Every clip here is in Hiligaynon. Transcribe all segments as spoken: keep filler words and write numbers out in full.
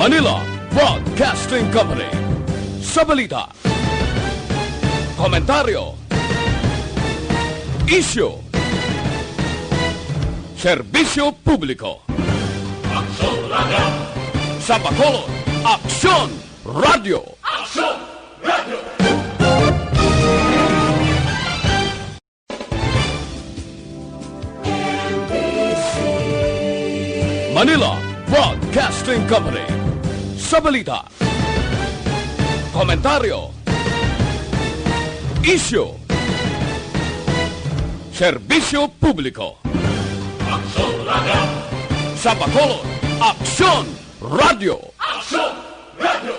Manila Broadcasting Company. Sa balita, komentaryo, isyu, serbisyo publiko. Aksyon Radio. Sa Bacolod, Aksyon Radio. Aksyon Radio. Manila Broadcasting Company. Sa balita, komentaryo, isyu, serbisyo publiko. Aksyon Radio. Sa Bacolod, Aksyon Radio. Aksyon Radio.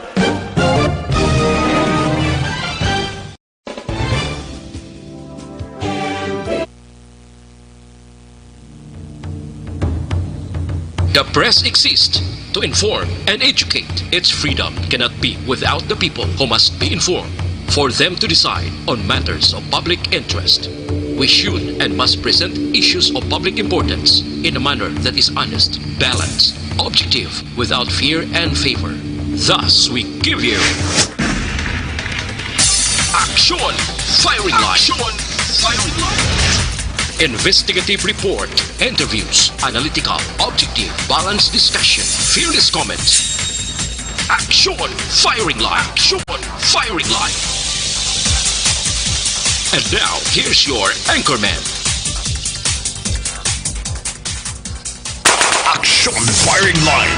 The press exists to inform and educate. Its freedom cannot be without the people, who must be informed for them to decide on matters of public interest. We should and must present issues of public importance in a manner that is honest, balanced, objective, without fear and favor. Thus, we give you Action Firing Line. Action Firing Line. Investigative report, interviews, analytical, objective, balanced discussion, fearless comments. Action Firing Line. Action Firing Line. And now, here's your anchorman. Action Firing Line.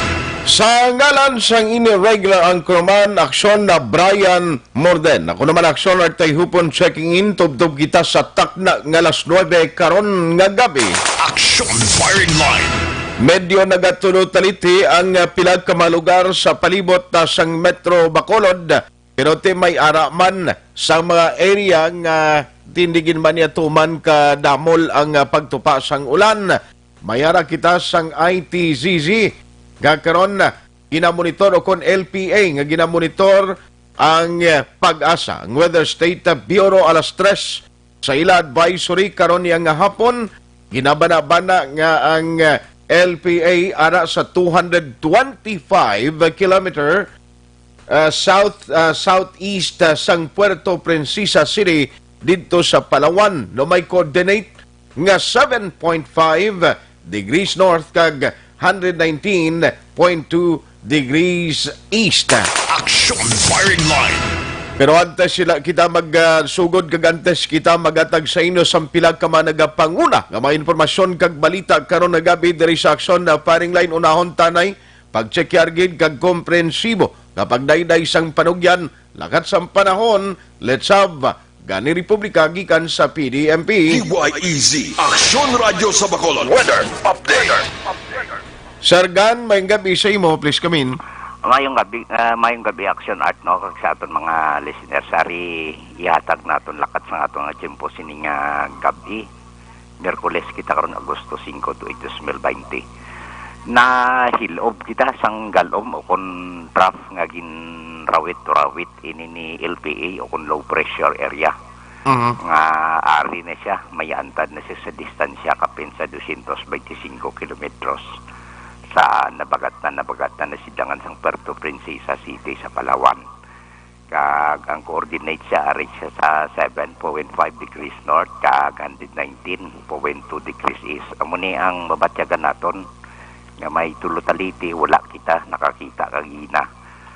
Sa ngalan sang ini regular anchorman, aksyon na Brian Morden. Ako naman aksyon Artay Hupon checking in. Tubtob kita sa takna nga alas nuebe karon nga gabi. Action Firing Line. Medyo nagatulo taliti ang, ah, pila ka mga lugar sa palibot, ah, sang Metro Bacolod. Pero ti may ara man sa mga area nga tindigi man niya tuman ka damol ang, ah, pagtupa sang ulan. May ara kita sang I T Z Z nga karon ginamonitor o kon L P A nga ginamonitor ang, ah, pag-asa, ang Weather State Bureau alas tres sa ila advisory karon niya nga hapon. Ginabana-bana nga ang, ah, L P A ara sa two hundred twenty-five kilometer, ah, south, ah, southeast, ah, sang Puerto Princesa City didto sa Palawan. No, may coordinate nga seven point five degrees north kag hundred nineteen point two degrees east. Action Firing Line. Pero antes sila kita mag, ah, sugod kag antes kita magatag sa inyo sang pila ka mga nagapanguna nga mga impormasyon kag balita karon nga gabi diri sa Action, ah, Firing Line, unahon tanay pagtsekyar gid kag komprensibo nga pagdayday sang panugyan, lakat sang panahon. Let's have Gani Republika gikan sa P D M P. D Y E Z, Aksyon Radyo sa Bacolod. Weather update. Sir Gan, mayong gabi sa imo. Please come in. Mayong gabi, ah, mayong gabi, Action Art, no, kag sa aton mga listeners. Ari, ihatag naton lakat sa aton nga tiyempo sining, ah, gabi. Miyerkules kita karon, Agosto singko, tuig dos mil baynte. Nahilob kita sang galom o kon trough nga ginrawit-rawit ini ni L P A o kon low pressure area. Mhm. Nga ari na siya, may antad na siya sa distansya kapin sa dosyentos beintisinko kilometros sa nabagatnan, nabagatnan na sidlangan sang Puerto Princesa City sa Palawan. Kag ang coordinate siya, ari siya sa seven point five degrees north kag hundred nineteen point two degrees east. Amo ni ang mabatyagan naton nga may tulo taliti, wala kita nakakita kagina.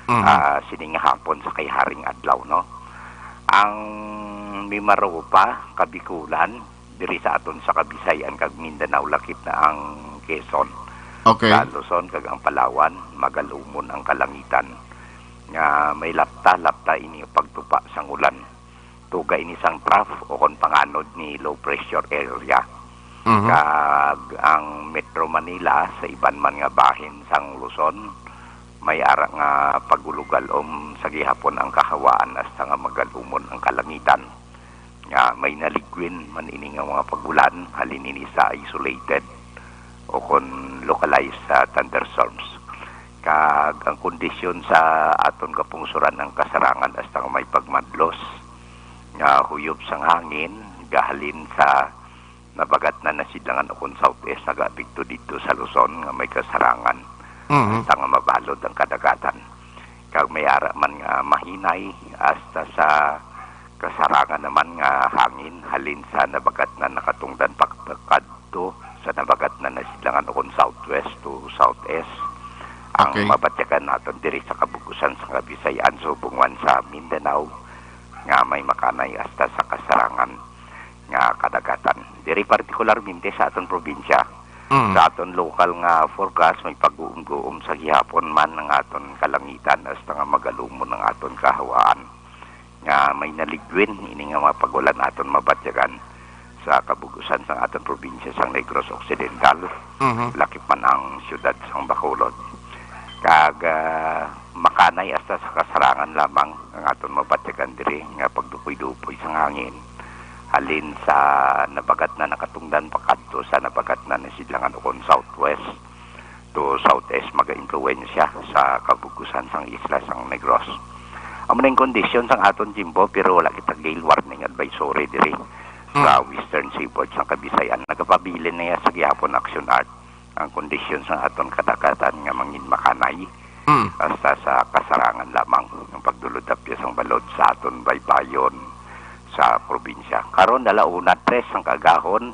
Mhm. Ah, sining hapon sa kay haring adlaw, no? Ang Mimaropa, Kabikulan, diri sa aton sa Kabisayan kag Mindanao, lakip na ang Quezon. Okay. Sa Luzon kag ang Palawan, magalumon ang kalangitan nga may lapta-lapta ini pagtupa sang ulan. Tuga ini sang trough o kon panganod ni low pressure area. Mhm. Kag ang Metro Manila sa iban man nga bahin sang Luzon, may ara nga pagulugalom sa gihapon ang kahawaan hasta nga magalumon ang kalangitan. Nga may naligwin man ini nga mga pag-ulan, halin ini sa isolated o kon localized, ah, thunderstorms. Kag ang kondisyon sa aton kapungsuran ang kasarangan hasta nga may pagmadlos nga huyop sang hangin gahalin sa nabagatnan na sidlangan o kon southeast nagaapekto didto sa Luzon nga may kasarangan. Mhm. Hasta nga mabalod ang kadagatan. Kag may ara man nga mahinay hasta sa kasarangan naman nga hangin halin sa nabagat na nakatungdan pakad-, kadto sa nabagat na nasidlangan ukon southwest to southeast. Ang Okay. mabatyagan naton diri sa kabug-usan sa Kabisayan, subong man sa Mindanao, nga may makanay hasta sa kasarangan nga kadagatan. Diri partikularmente sa aton probinsya, Mm. sa aton lokal nga forecast, may pag-uum-guom sa gihapon man ang aton kalangitan hasta nga magalumon ang aton kahawaan nga may naligwin ini nga mga pag-ulan aton mabatyagan sa kabug-usan sang aton probinsya sang Negros Occidental, Mhm. lakip man ang siyudad sang Bacolod. Kag, ah, makanay hasta sa kasarangan lamang ang aton mabatyagan diri nga pagdupoy-dupoy sang hangin halin sa nabagat na nakatungdan pakadto sa nabagat na nasidlangan ukon southwest to southeast, magaimpluwensya sa kabug-usan sang isla sang Negros. Amo na yung kondisyon sang aton, Jimbo, pero wala kita gale warning advisory diri sa Hmm. western seaboard sang Kabisayan. Nagapabilin na iya sa gihapon, Action Art, ang kondisyon sang aton kadagatan nga mangin makanay Hmm. hasta sa kasarangan lamang ng pagdulod-apyas sang balod sa aton baybayon sa probinsya. Karon, ala una tres ang kaagahon,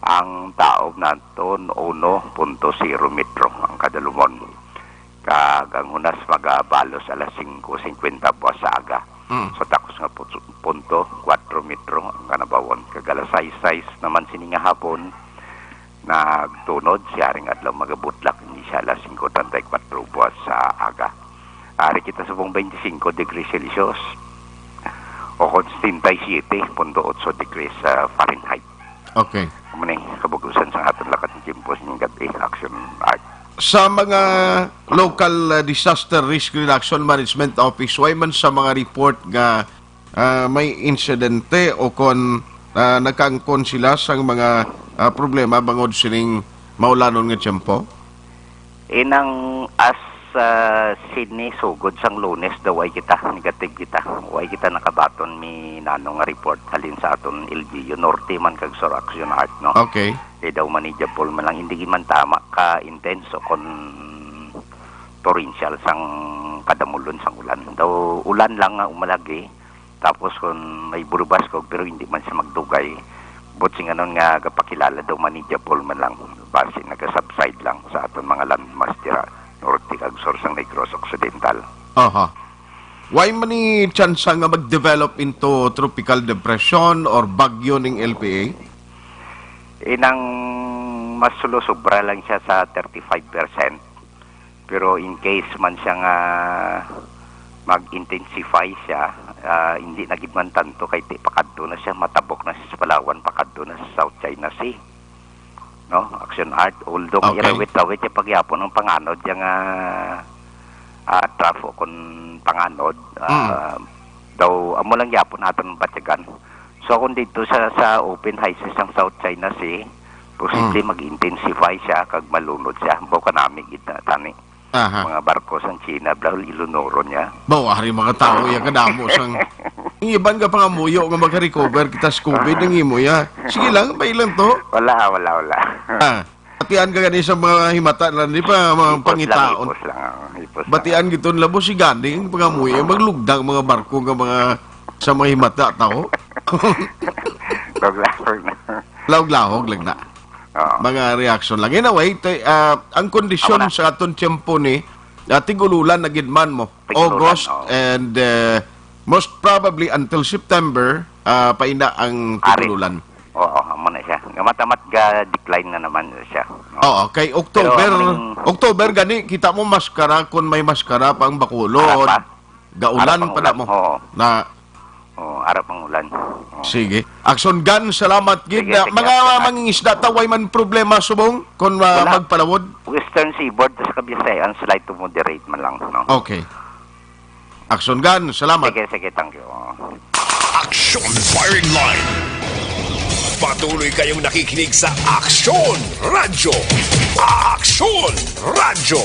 ang taob naton uno punto zero metro ang kadalumon. Kag ang hunas magabalos alas singko singkwenta buwas sa aga. Mm. Sa takos nga putso-, punto, kwatro metro ang kanabawon. Kag alas sais sais naman sini nga hapon, nagtunod, siya ring adlaw magabutlak, hindi siya alas singko treinta y cuatro buwas sa aga. Ari kita subong twenty-five degrees Celsius o kon setenta y siete punto otso degrees, ah, Fahrenheit. Okay. Amo ni kabug-usan sang aton lakat ni Jimbo sa ining gab-i, Action Art. Sa mga local, uh, disaster risk reduction management office, way man sa mga report nga, uh, may insidente o kon, uh, nagkaangkon sila sang mga, uh, problema bangod sining maulanon nga tiyempo? Inang as, ah, sini sugod sang Lunes daw ay kita, negative kita. Way kita nakabaton ni nano nga report halin sa aton L G U, Norte man kag Sur Action Art, no? Okay. Di daw manageable man lang, hindi man tama ka intense o kon torrential sang kadamulon sang ulan. Daw ulan lang nga umalagi, tapos kung may burubaskog, pero hindi man siya magdugay, but sing anon nga gapakilala daw manageable man lang, basi naga-subside lang sa aton mga landmass dira, norte kag sur sang Negros Occidental. Aha. Way man ni tsansa nga mag-develop into tropical depression or bagyo ning L P A? Inang mas sulo, sobra lang siya sa thirty-five percent. Pero in case man siya nga mag-intensify siya, ah, hindi na gid man tanto kay ti pakadto na siya, matabok na siya sa Palawan, pakadto na sa South China Sea. No? Action Art, although Okay. irawit-rawit siya pagyapon ang panganod niya nga, ah, trough o kon panganod, ah, Mm. daw amo lang yapon aton batyagan. So kung dito sa, sa open high seas ang South China Sea, posible Mm. mag-intensify siya kag malunod siya. Baw kanami gid na tani. Aha. Mga barko sang China, bla, ilunuron niya. Baw, ari mga tao, iya kadamo sang, ang iban nga pangamuyo nga makarecover kita sa covid, ang imo, ya. Sige lang, bay lang to. Wala, wala, wala. Ah, batian ka gani sa mga himata na, di ba, mga Hipos lang, pangitaon. hipos lang, oh, hipos lang. Batian gito nila, boss, si gani, ang pangamuyo, maglugdang mga barko nga mga, sa mga himata, tao. Laog-laog na. Laog-laog lang na. Oo. Mga reaction lang. Anyway, te-, ah, ang kondisyon Amo na. sa aton tiyempo ni, ah, tig-ululan na gid man mo. Tig-ululan, August oo. and, eh, most probably until September, ah, paina ang Ari. tig-ululan. Oo, amo na siya. Nga matamat ga decline na naman siya. Oo, kay October, Pero ang October gani, kita mo maskara, kung may maskara pa ang Bacolod. Ara pa. Gaulan Ara pang pala ulan, mo. Oo. Na Oo, ara pang ulan. Oo. Sige. Action Gun, salamat gid. Sige, Na, sige, mga salamat. mangingisda ta, way man problema subong kung, ah, Wala. magpalawod. Western Seaboard sa Kabisayan, slight to moderate man lang, no? Okay. Action Gun, salamat. Sige, sige, thank you. Oo. Action Firing Line. Patuloy kayong nakikinig sa Action Radyo. Action Radyo.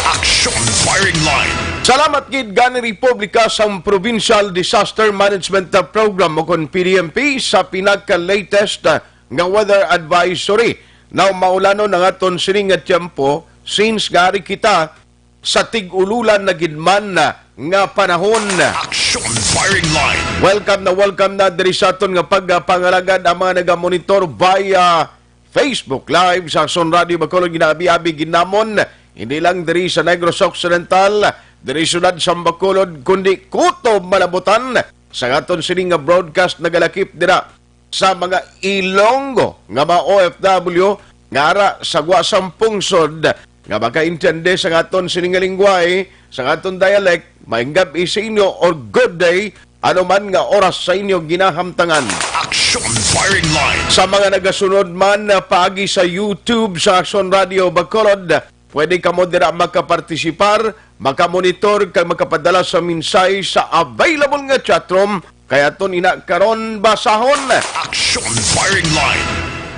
Action Firing Line. Salamat gid gani Republika sang Provincial Disaster Management Program o kon P D M P sa pinaka-latest, ah, nga weather advisory. Now, maulanon ang aton sining nga tiyempo, since gari kita sa tig-ululan na gid man nga panahon. Action Firing Line. Welcome na welcome na diri sa aton nga pagpangalagad ang mga nagamonitor via Facebook Live sa Aksyon Radio Bacolod, ginaabi-abi gid namon, hindi lang diri sa Negros Occidental, diri siyudad sa Bacolod, kundi kutob malabutan sa aton sining nga broadcast nagalakip dira sa mga Ilonggo nga mga O F W nga ara sa gwa sang pungsod nga makaintindi sa aton sining nga lingwahe, sa aton dialect. Maayong gab-i sa inyo or good day, ano man nga oras sa inyo ginahamtangan. Action Firing Line. Sa mga nagasunod man, ah, paagi sa YouTube sa Action Radio Bacolod, pwede kamo dira makapartisipar, makamonitor, kag makapadala sa mensahe sa available nga chatroom. Kay aton ina karon basahon. Action Firing Line.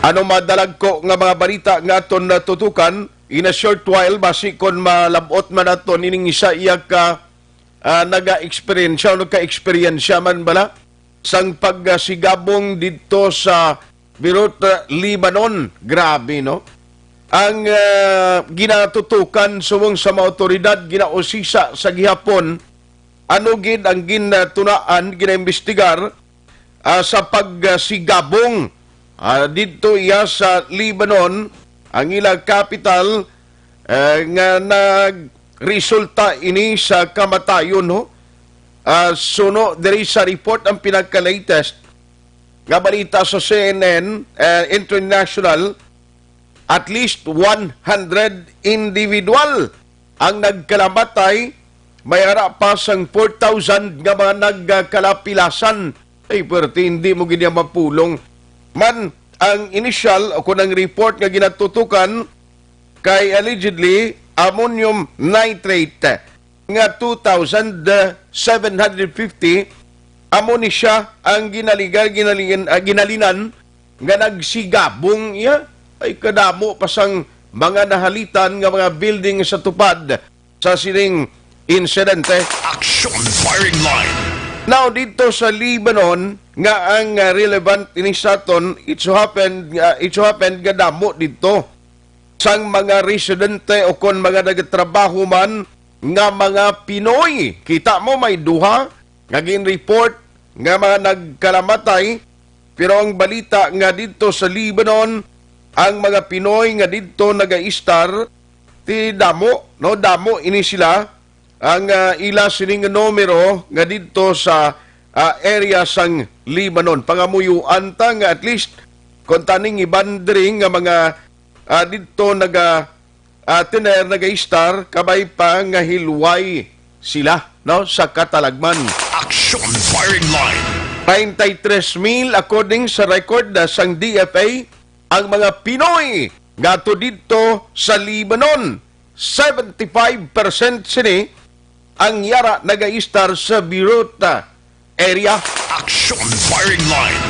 Ano madalagko nga mga balita nga aton natutukan in a short while, basi kon malab-ot man aton ining isa iya ka, ah, naga-eksperyensya o nagka-eksperyensya man bala sang pagsigabong didto sa Beirut, ah, Lebanon. Grabe, no? Ang, ah, ginatutukan subong sa mga awtoridad ginausisa sa gihapon, ano gid ang gintunaan, ginaimbestigar, ah, sa pagsigabong, ah, didto iya sa Lebanon, ang ilang capital, eh, nga nagresulta ini sa kamatayon, no? Ah, suno diri sa report ang pinaka-latest nga balita sa C N N, eh, International, at least one hundred individual ang nagkalamatay, may ara pa sang four thousand nga mga nagkalapilasan. Ay, pwerte, hindi mo gid niya mapulong. Man, ang initial o kung ang report nga ginatutukan kay allegedly ammonium nitrate nga two thousand seven hundred fifty, amo ni siya ang ginaligan, ginalin-, ah, ginalinan nga nagsigabong iya. Ay, kadamo pa sang mga nahalitan nga mga building sa tupad sa sining insidente. Action Firing Line. Now, dito sa Lebanon, nga ang, ah, relevant ini sa aton, it so happened, ah, it so happened nga damo dito sang mga residente o kon mga nagatrabaho man nga mga Pinoy. Kita mo, may duha nga gin-report nga mga nagkalamatay, pero ang balita nga didto sa Lebanon, ang mga Pinoy nga didto nagaistar, ti damo, no, damo ini sila, ang, ah, ila sining numero nga didto sa, ah, area sang Lebanon. Pangamuyuan ta nga at least kung taning iban diri nga mga, ah, didto naga, ah, tener, nagaistar, kabay pa nga hilway sila, no, sa katalagman. Action Firing Line. Treinta y tres mil, according sa record, ah, sang D F A, ang mga Pinoy nga ato didto sa Lebanon. Seventy-five percent sini ang yara nagaistar sa Beirut, ah, area. Action Firing Line.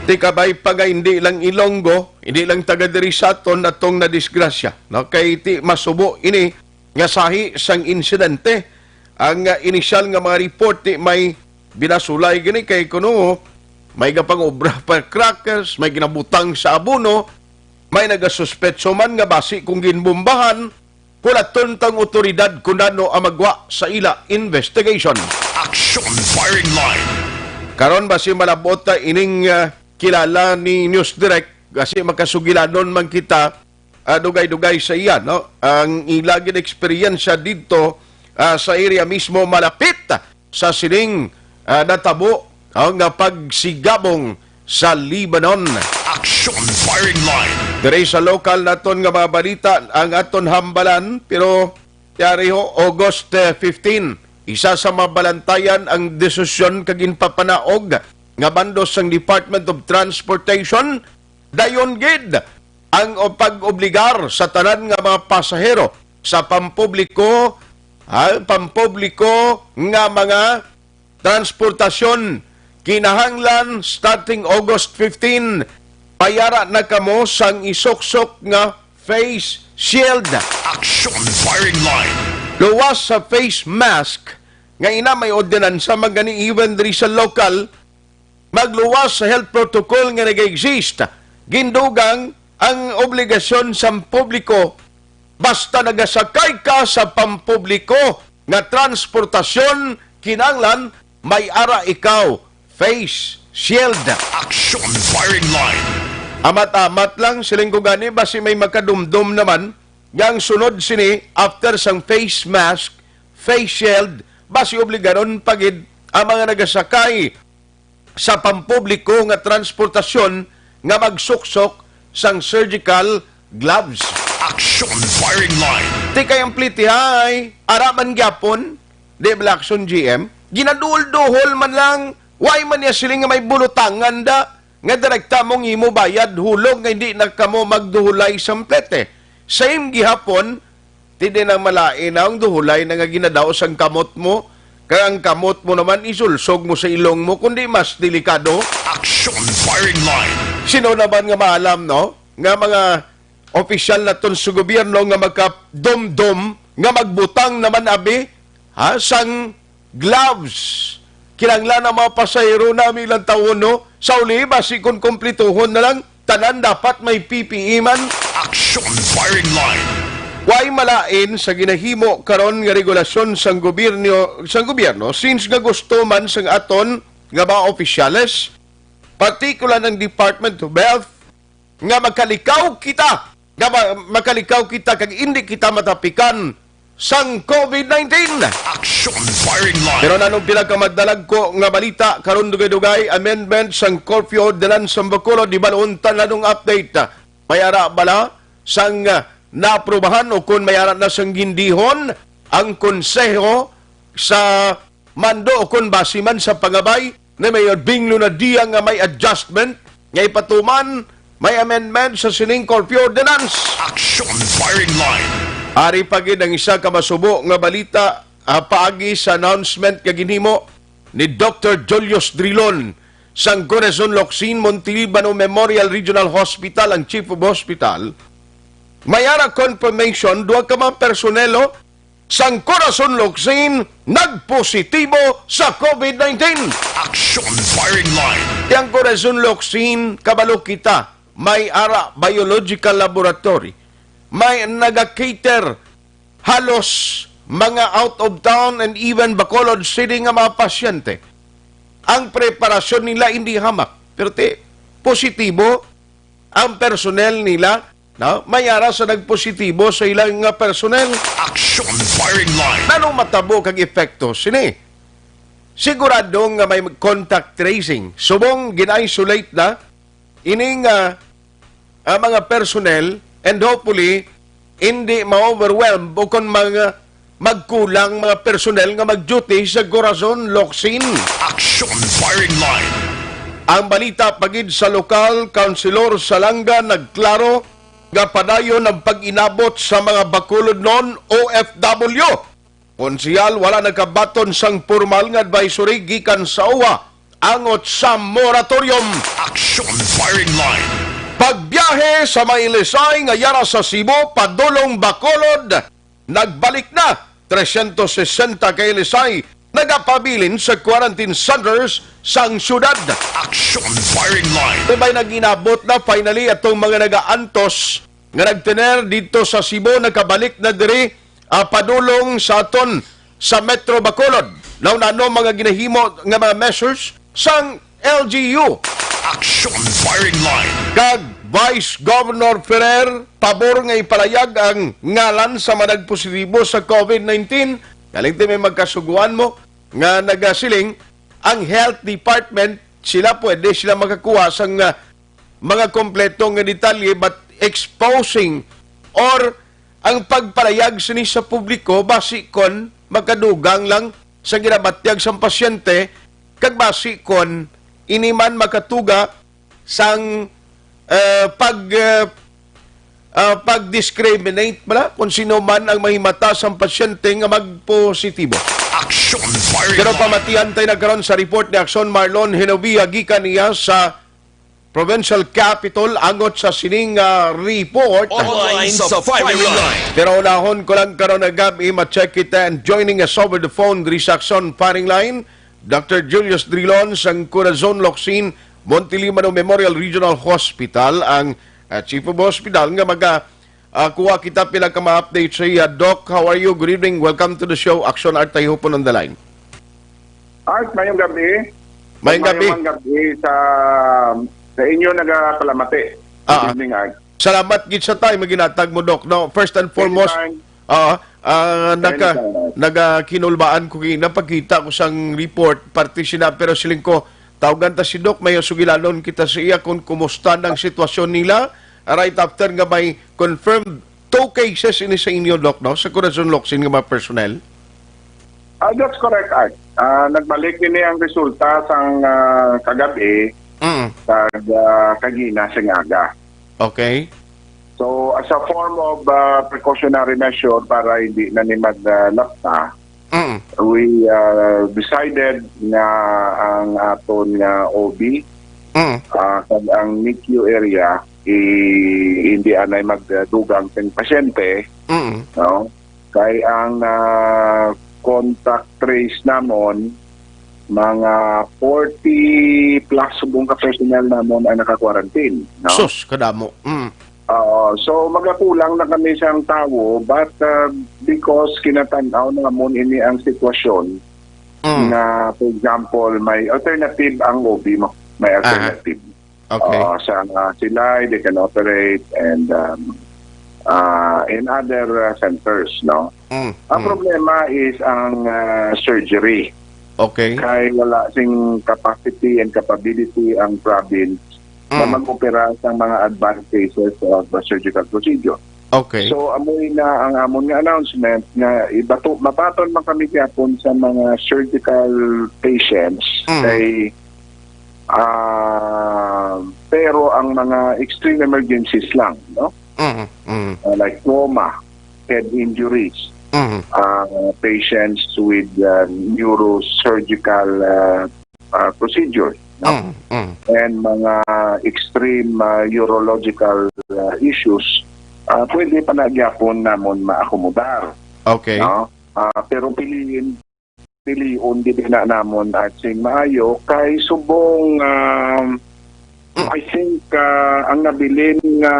Ti kabay pa nga hindi lang Ilonggo, hindi lang taga diri sa aton atong nadisgrasya, no? Kay ti masubo ini nga sahi sang insidente. Ang, ah, inisyal nga mga report, ti may binasulay gini kay kuno may gapangobra firecrackers, may ginabutang sa abono, may nagasuspetso man nga basi kung ginbombahan. Hulaton tang otoridad kung ano ang magwa sa ila investigation. Action Firing Line. Karon, basi malabot ta ining, ah, kilala ni News Direct, kasi makasugilanon man kita, ah, dugay-dugay sa iya, no? Ang ila gid eksperyensya didto, ah, sa area mismo malapit sa sining, ah, natabo, ah, nga pagsigabong sa Lebanon. Action Firing Line. Diri sa lokal naton nga mga balita ang aton hambalan, pero yari ho, August, eh, fifteen, isa sa mabalantayan ang desisyon kag ginpapanaog nga bando sang Department of Transportation, dayon gid ang pag-obligar sa tanan nga mga pasahero sa pampubliko, ah, pampubliko nga mga transportasyon. Kinahanglan, starting August fifteen, payara na kamo sang isuksok nga face shield. Action Firing Line. Luwas sa face mask, nga ina may ordinansa man gani even diri sa lokal, magluwas sa health protocol nga nag-exist. Gindugang ang obligasyon sa publiko, basta nagasakay ka sa pampubliko nga transportasyon, kinahanglan may ara ikaw face shield. Action firing line. Amat-amat lang, siling ko gani, basi may makadumdom naman nga ang sunod sini, after sang face mask, face shield, basi obligaron pa gid ang mga nagasakay sa pampubliko nga transportasyon nga magsuksok sang surgical gloves. Action firing line. Ti kay ang plitihay, ara man gyapon, di ba, Action G M? Ginaduhol-duhol man lang, way man niya sila nga may bulutangan da, nga direkta mong imo bayad, hulog nga hindi na kamo magduhulay sa plete. Same gihapon, ti di nang malain na ang duhulay na nga ginadaos ang kamot mo, kag ang kamot mo naman isulsog mo sa ilong mo, kundi mas delikado. Action firing line. Sino naman nga maalam, no? Nga mga opisyal naton sa gobyerno nga magkadumdom, nga magbutang naman abi, ha, sang gloves. Kinahanglan ang mga pasahero nami ilang tawon, no? Sa uli, basi kon kumplituhon na lang, tanan dapat may P P E man. Action firing line. Way malain sa ginahimo karon nga regulasyon sang gobyerno, sang gobyerno, since nga gusto man sang aton nga mga opisyales, partikular ang Department of Health, nga makalikaw kita, nga ma-, makalikaw kita kag indi kita matapikan sang COVID nineteen. Action firing line. Pero nanong pinakamadalagko nga balita karon, dugay-dugay, amendment sang curfew ordinance sang Bacolod, di ba, noon ta nanong update? May ara bala sang, ah, naaprubahan o kon may ara na sang gindihon ang konseho sa mando o kon basi man sa pangabay ni Mayor Bing Lunadia nga may adjustment nga ipatuman, may amendment sa sining curfew ordinance. Action firing line. Ari pa gid ang isa ka masubo nga balita, ah, paagi sa announcement nga ginhimo ni Doctor Julius Drilon sang Corazon Locsin Montelibano Memorial Regional Hospital, ang Chief of Hospital. May ara confirmation, duha ka mga personelo sang Corazon Locsin nagpositibo sa COVID nineteen. Action firing line. Yang Corazon Locsin, kabalo kita, may ara biological laboratory. May naga-cater halos mga out of town and even Bacolod City nga mga pasyente. Ang preparasyon nila hindi hamak. Pero ti, positibo ang personnel nila, no? May ara sa nagpositibo sa ilang nga personnel. Action firing line. Nanong matabo kag epekto sini? Sigurado nga may contact tracing. Subong gin-isolate na ining, ah, ah, mga personnel, and hopefully hindi ma-overwhelm o kon mga magkulang mga personnel nga mag-duty sa Corazon Locsin. Action firing line. Ang balita pa gid sa lokal, Councilor Salanga nagklaro nga padayon ang pag-inabot sa mga Bacolodnon O F W. Konsehal, wala nakabaton sang pormal nga advisory gikan sa O W A angot sa moratorium. Action firing line. Pagbiyahe sa mga Ilisay nga yara sa Cebu padulong Bacolod, nagbalik na. Trescientos sesenta ka Ilisay nagapabilin sa quarantine centers sang syudad. Action firing line. May nag-inabot na finally atong mga nagaantos nga nagtener dito sa Cebu, nakabalik na diri, ah, padulong sa aton sa Metro Bacolod. Naunano mga ginahimo nga mga measures sang L G U. Action firing line. Kag Vice Governor Ferrer, pabor nga ipalayag ang ngalan sa mga nagpositibo sa COVID nineteen. Kalimti may magkasuguan mo nga nagasiling ang health department, sila pwede sila makakuha sang, ah, mga kompleto nga detalye, but exposing or ang pagpalayag sini sa publiko basi kon makadugang lang sa ginabatyag sang pasyente kag basi kon ini man makatuga sang, eh, pag, eh, ah, pag-discriminate bala kung sino man ang mahimata sang pasyente nga magpositibo. Action firing line. Pero pamatian tayo na karon sa report ni Action Marlon Hinovia gikan niya sa Provincial Capitol angot sa sining, ah, report. Online sa firing line. Pero unahon ko lang karon nga gab-i, ma-check kita and joining us over the phone diri sa Action Firing Line, Doctor Julius Drilon sang Corazon Locsin Montelibano Memorial Regional Hospital, ang ah, chief of hospital nga maga, ah, kuha kita pila ka mga update sa iya. Doc, how are you? Good evening. Welcome to the show, Action Art Tayhupon on the line. Art, mayong gabi. Mayong gabi. Mayong gabi sa, sa inyo nagapalamati. Ah, ah. Good evening, Art. Salamat gid sa time nga ginatag mo, Doc. No, first and foremost, Anytime. ah, ah, naka, Anytime. nagakinulbaan ko gina pagkita ko sang report, parte sina, pero siling ko, tawgan ta si Doc, may sugilanon kita sa iya kung kumusta ang sitwasyon nila. Right after nga may confirmed two cases ini sa inyo, Doc, no? Sa Corazon Locsin nga mga personnel. Ah, that's correct, Art. Ah, nagbalik ini ang resulta sang, ah, kagabi, Mm. kag, ah, kagina sing aga. Okay. So, as a form of, ah, precautionary measure para hindi na ni maglapta, Mm. we, ah, decided nga ang aton nga O B, Mm. ah, kag ang NICU area, i-, hindi anay magdugang sing pasyente, Mm. no? Kay ang, ah, contact trace namon, mga forty plus subong ka personnel namon ang naka-quarantine, no? Sus, kadamo. Mm. Oo, so magakulang na kami sang tawo, but, ah, because kinatan-aw namon ini ang sitwasyon Mm. nga, for example, may alternative ang O B mo, may Aha. alternative. Okay. Oo, sa, ah, Silay, they can operate, and, um, ah, in other, ah, centers, no? Mm, Ang mm. problema is ang, ah, surgery. Okay. Kay wala sing capacity and capability ang province na Mm. mag-opera sa mga advanced cases of, ah, surgical procedure. Okay. So, amoy na ang amon nga announcement nga ibato, mabaton man kami gyapon sa mga surgical patients Mm. kay, ah, pero ang mga extreme emergencies lang, no? Mm, mm. Uh, like trauma, head injuries, Mm. uh, patients with, uh, neurosurgical, uh, uh, procedures, no? Mm, mm. And mga extreme, uh, urological, uh, issues, uh, pwede pa na gyapon namon maakomodar, Okay. no? Uh, pero piliin, pilion gid na namon at sing maayo kay subong, um, Mm. I think, uh, ang nabilin nga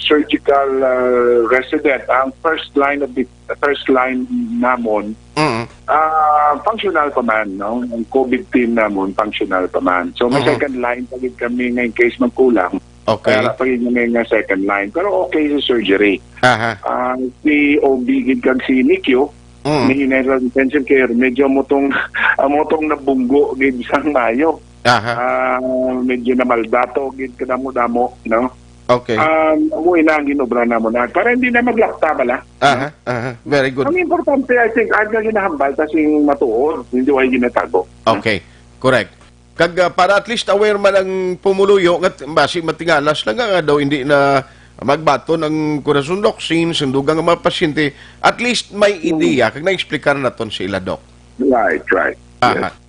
surgical, uh, resident, ang first line of the, first line namon, Mm. ah, functional pa man, no? Ang COVID team namon, functional pa man. So, may Mhm. second line pa gid kami nga in case magkulang, Okay. kaya pa gid kami nga second line. Pero okay sa surgery. Aha. Ah, si O B gid kag si NICU, Mm. ni General Intensive Care, medyo amo tong, amo tong nabunggo gid sang maayo. Aha. Ah, medyo namaldato gid kadamo-damo, no? Okay. Um, amo ina ang ginobra namon, ah, para hindi na maglakta bala, Aha, no? aha. Very good. Ang importante, I think, ang ginahambal ta sing matuod, hindi way ginatago. Okay. Correct. Kag, ah, para at least aware man ang pumuluyo, nga t-, basi matingala sila nga, nga daw hindi na magbaton ang Corazon Locsin, sang dugang nga mga pasyente, at least may Mm. ideya, kag na-explicar naton sa ila, Doc. Right, right. Aha. Yes.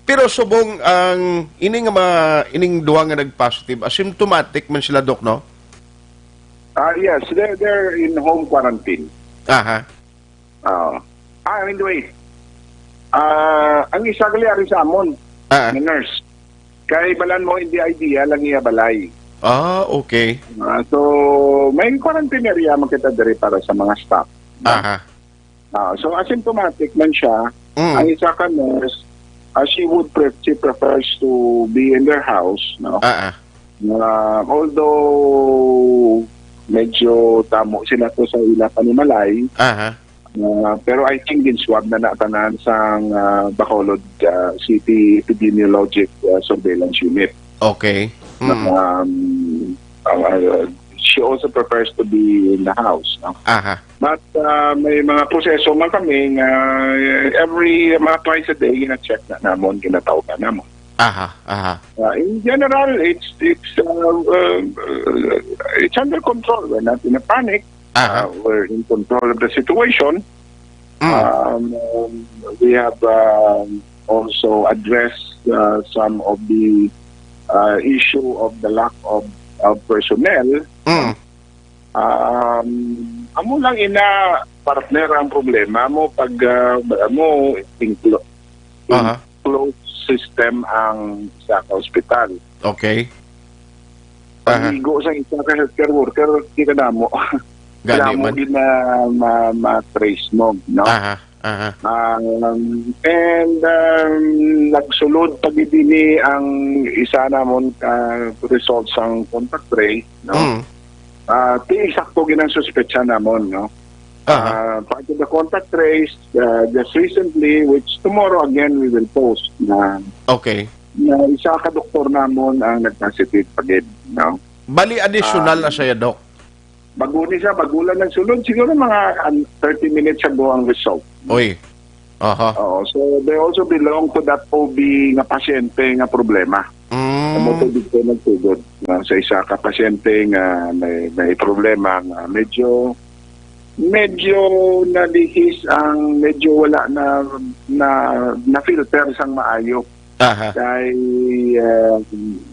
Pero subong ang ining nga mga, ining duha nga nag-positive, asymptomatic man sila, Doc, no? Ah, yes, they're, they're in home quarantine. Aha. Ah. Ah, anyway. Ah, ang isa gali ari sa amon, Ah. na nurse. Kay balan mo, hindi idea lang iya balay. Ah, okay. Ah, so, may quarantine area man kita diri para sa mga staff. Aha. Ah, so, asymptomatic man siya. Mm. Ang isa ka nurse, ah, she would pre-, she prefers to be in their house, no? Ah, ah. Ah, although medyo tamo sila to sa ila panimalay, Aha. ah, pero I think gin-swab na na tanan sang, ah, Bacolod, ah, City Epidemiologic, ah, Surveillance Unit. Okay. Mm. Um, ah, she also prefers to be in the house, no? Aha. But, ah, may mga proseso man kami nga every, mga twice a day, gina-check na namon, ginatawgan namon. Aha, aha. Uh, in general, it's, it's, uh, uh, it's under control. We're not in a panic. Aha. Uh, we're in control of the situation. Mm. Um, um, we have, um, also addressed, uh, some of the, uh, issue of the lack of, of personnel. Mm. Um, amo lang ina, partner, ang problema mo pag, uh, mo inclo-, Aha. closed system ang sa ospital. Okay. Aha. Paghigo sa isa ka healthcare worker, di ka damo. Gani Damo man. Gid na ma-, ma-trace mo, no? Aha, aha. Um, and, um, nagsulod pa gid ini ang isa namon ka result sang contact trace, no? Mm. Ah, ti sakto gid ang suspetsa namon, no? Aha. Ah, part of the contact trace, ah, just recently, which tomorrow again we will post na Okay. na isa ka doktor namon ang nag-positive pa gid, no? Bali, additional Ah, na siya, Doc. Bago ni siya, bago lang nagsulod. Siguro mga, um, thirty minutes ago ang result. Oy. Aha. Oo, so they also belong to that O B nga pasyente nga problema. Mm. Amo to dito nagsugod, no, sa isa ka pasyente nga may, may problema nga medyo, medyo nalihis ang, medyo wala na, na, na-filter sang maayo. Aha. Kay, ah,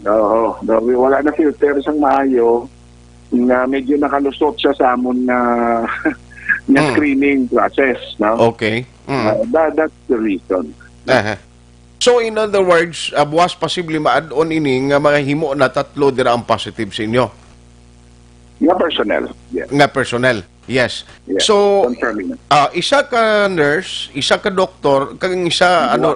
oo, no, wala na filter sang maayo, nga medyo nakalusot siya sa amon nga, nga Hmm. screening process, no? Okay. Mm. Ah, that, that's the reason. Aha. So, in other words, ah, buwas posible ma-add-on ini nga mahimo na tatlo dira ang positive sa inyo? Nga personnel, yes. Nga personnel, yes. Yes, So, confirming. ah, isa ka nurse, isa ka doktor, kag ang isa, Duha. ano,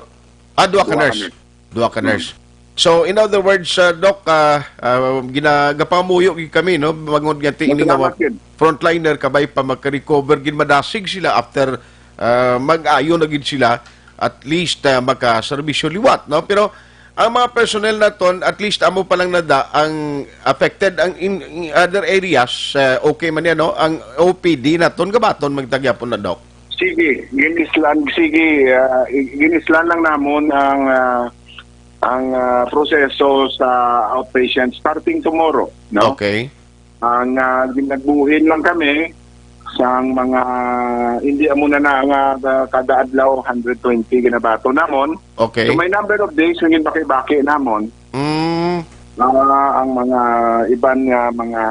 ah, duha ka Duha ka nurse. nurse. Duha ka Mm. nurse. So, in other words, uh, Doc, uh, uh, gina-, gapangamuyo gid kami, no? Bangod nga ti-, ini nga Masalamat mga gid. frontliner, kabay pa makarecover gid, madasig sila after, uh, mag-ayo na gid sila, at least, uh, makaserbisyo liwat, no? Pero ang mga personnel naton, at least amo pa lang nada ang affected. Ang in, in other areas, uh, okay man yan, no? Ang O P D naton, gabaton man gid ta gyapon na, Doc. Sige, ginislan, sige, ah, i-, ginislan lang namon ang, ah, ang, ah, proseso sa outpatient starting tomorrow, no? Okay. Ang, ah, ginagbuhin lang kami sang mga, hindi amo na na nga, ah, kada adlaw, hundred twenty ginabaton namon. Okay. So, may number of days nga ginbaki-baki namon. Mm. Ah, ang mga iban nga mga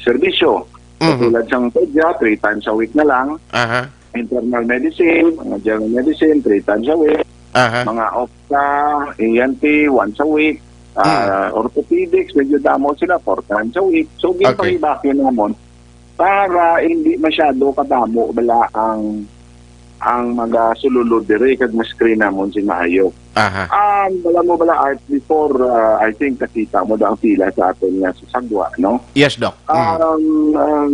serbisyo. Mhm. Katulad sang pedya, three times a week na lang. Aha. Internal medicine, mga general medicine, three times a week. Aha. Mga opta, E N T, once a week. Ah, Hmm. orthopedics, medyo damo sila, four times a week. So, Okay. ginpahibaki namon para hindi masyado kadamo bala ang, ang magasululod diri kag ma-screen namon sing maayo. Aha. Um, wala mo bala, Art, before, uh, I think nakita mo daw ang pila sa aton nga sa Sagwa, no? Yes, Doc. Mm. Um, um,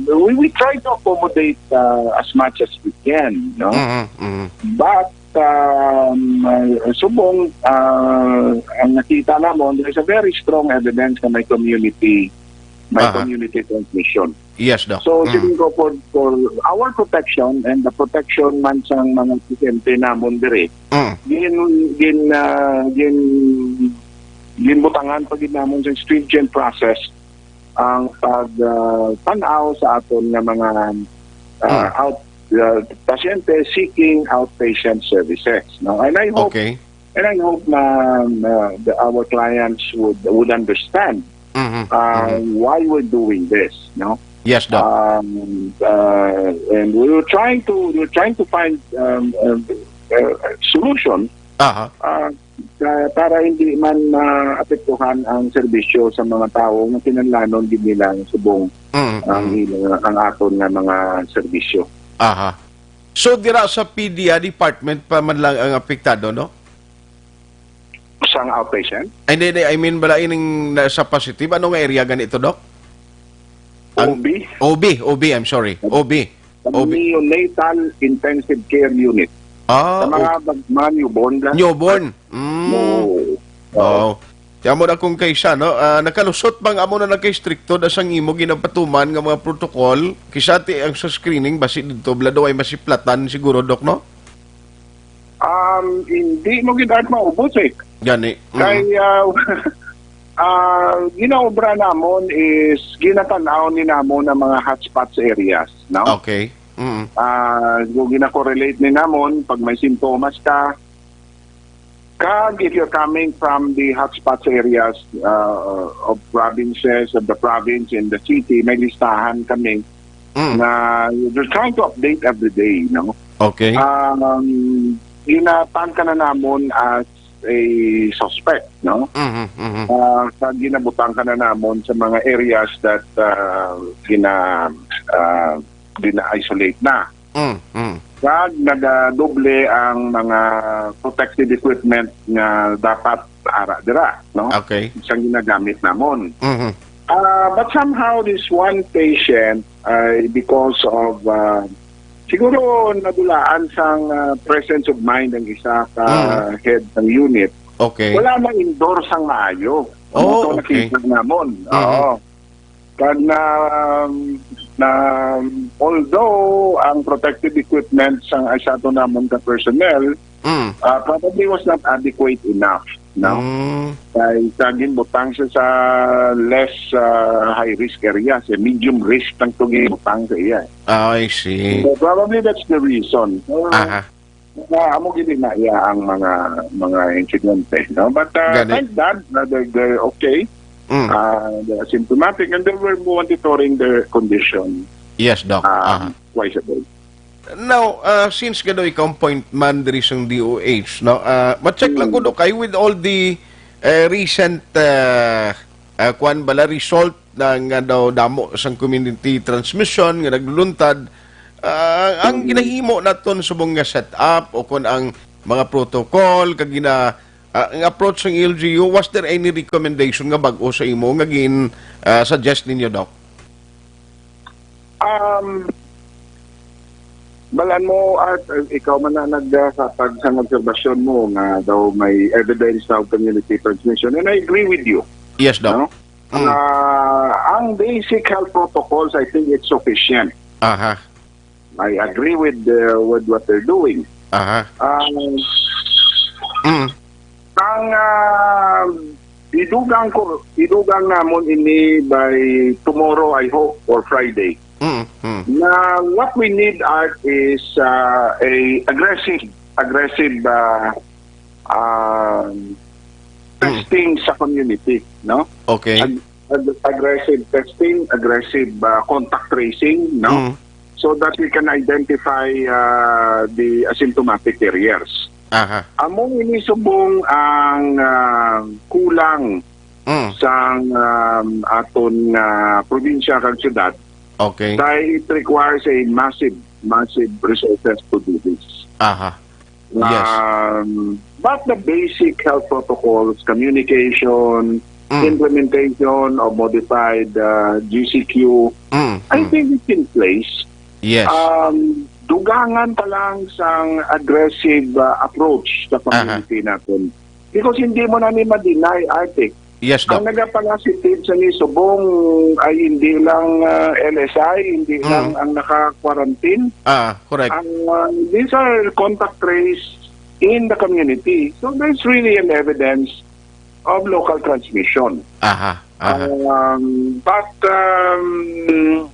we, we try to accommodate, uh, as much as we can, no? Mhm, mhm. But, um, uh, subong, uh, ang nakita namon, there is a very strong evidence na may community, may Aha. community transmission. Yes, Doc. So, Mm. siling ko, for, for our protection and the protection man sang mga pasyente namon diri, Mm. gin-, gin-, ah, gin-, ginbutangan pa gid namon sa stringent process ang pag, ah, tan-aw sa aton nga mga, ah, Mm. out, ah, pasyente seeking outpatient services, no? And I hope Okay. And I hope na, na the, our clients would, would understand, Mhm, uh, mhm. why we're doing this, no? Yes, Doc. Um, uh, and we were trying to, we were trying to find, um, a, a, a solution, Aha. uh, pa-, para hindi man maapektuhan ang serbisyo sa mga tawo nga kinahanglanon gid nila ang subong Mhm, ang mhm. ila-, ang aton nga mga serbisyo. Aha. So, dira sa P D A department pa man lang ang apektado, no? Sang outpatient? Ay, hindi, hindi. I mean, bala ining na-, sa positive, ano nga area gani ito, Doc? Ang O B? O B, O B, I'm sorry. O B. Sa O B. Neonatal Intensive Care Unit. Ah, Sa mga o- bag-, mga newborn lang. Newborn. Mm. Oo. Oo. Kaya mo na kung kaysa, no? Ah, nakalusot bang amo na nagka-istrikto na sang imo ginapatuman nga mga protocol? Kisa ti ang sa screening, basi dito, bala daw ay masiplatan siguro, Doc, no? Um, hindi mo gid at maubos eh. Gani. Mm. Kay, ah, ah, ginaobra namon is ginatanaw ni namon ang mga hotspots areas, no? Okay. Mm. Ah, so gina-correlate ni namon pag may sintomas ka, kag if you're coming from the hotspots areas, uh, of provinces, of the province and the city, may listahan kami Mm. na we're trying to update every day, no? Okay. Um, ginatangka na namon as a suspect, no? Mhm, mhm. Ah, sa ginabutang ka na namon sa mga areas that, ah, gina-, ah, gina-isolate na. Mm, mm. Kag nagadoble ang mga protective equipment nga dapat ara dira, no? Okay. Sa ginagamit namon. Mhm. Ah, but somehow this one patient, ay because of, ah, siguro nadulaan sang, ah, presence of mind ang isa ka Mm. head ng unit, Okay. wala na-endorse ang maayo. Ang Oh, ito okay. nakita namon. Mhm. Oo. Kag na, na, although ang protective equipment sang, ay sa ato namon ka personnel, Mm. ah, probably was not adequate enough, no? Mm. Kay sa ginbutang siya sa less, ah, high risk area, sa medium risk ang to ginbutang sa iya. I see. So, probably that's the reason. So, Aha. Nga, amo gid na iya ang mga, mga insidente, no? But, uh, Gani. thank God na they're, they're okay. Mm. Uh, they're asymptomatic and they were monitoring their condition, Yes, Doc. um, Aha. twice a day. Now, uh, since gado ikaw ang point man diri sa D O H, no? Uh, ma-check lang Mm. ko, Doc, kay with all the, uh, recent, uh, uh, kwan bala, result na nga daw damo sang community transmission nga nagluluntad, ah, ang Mm. ginahimo naton subong nga setup o kon ang mga protocol kag gina-, ah, ang approach sang L G U, was there any recommendation nga bag-o sa imo nga gin, ah, suggest ninyo, Doc? Um, balan mo, Art, uh, ikaw man na naghatag sang obserbasyon mo nga daw may evidence of community transmission. And I agree with you. Yes, Doc. No? Mm. Ah, ang basic health protocols, I think it's sufficient. Aha. I agree with, uh, with what they're doing. Aha. Um, Mm. ang, ah, idugang ko, idugang namon ini by tomorrow, I hope, or Friday. Mm, mm. Na what we need are is, ah, a aggressive, aggressive, ah, um, Mm. testing sa community, no? Okay. Ag-, ag-, aggressive testing, aggressive, ah, contact tracing, no? Mm. So that we can identify, ah, the asymptomatic carriers. Aha. Amo ini subong ang, ah, kulang Mm. sang, um, aton nga probinsya kag syudad. Okay. Kay it requires a massive, massive resources to do this. Aha. Yes. Um, but the basic health protocols, communication, Mm. implementation of modified, uh, G C Q, Mm, I mm. think it's in place. Yes. Um, dugangan pa lang sang aggressive, uh, approach sa Aha. community natin. Because hindi mo na ni ma-deny, Arctic. Yes, Doc. Ang nagapangasitid sa ni subong ay hindi lang, ah, L S I, hindi Mm. lang ang naka-quarantine. Ah, correct. Ang, ah, these are contact trace in the community. So there's really an evidence of local transmission. Aha, aha. Um, but, um,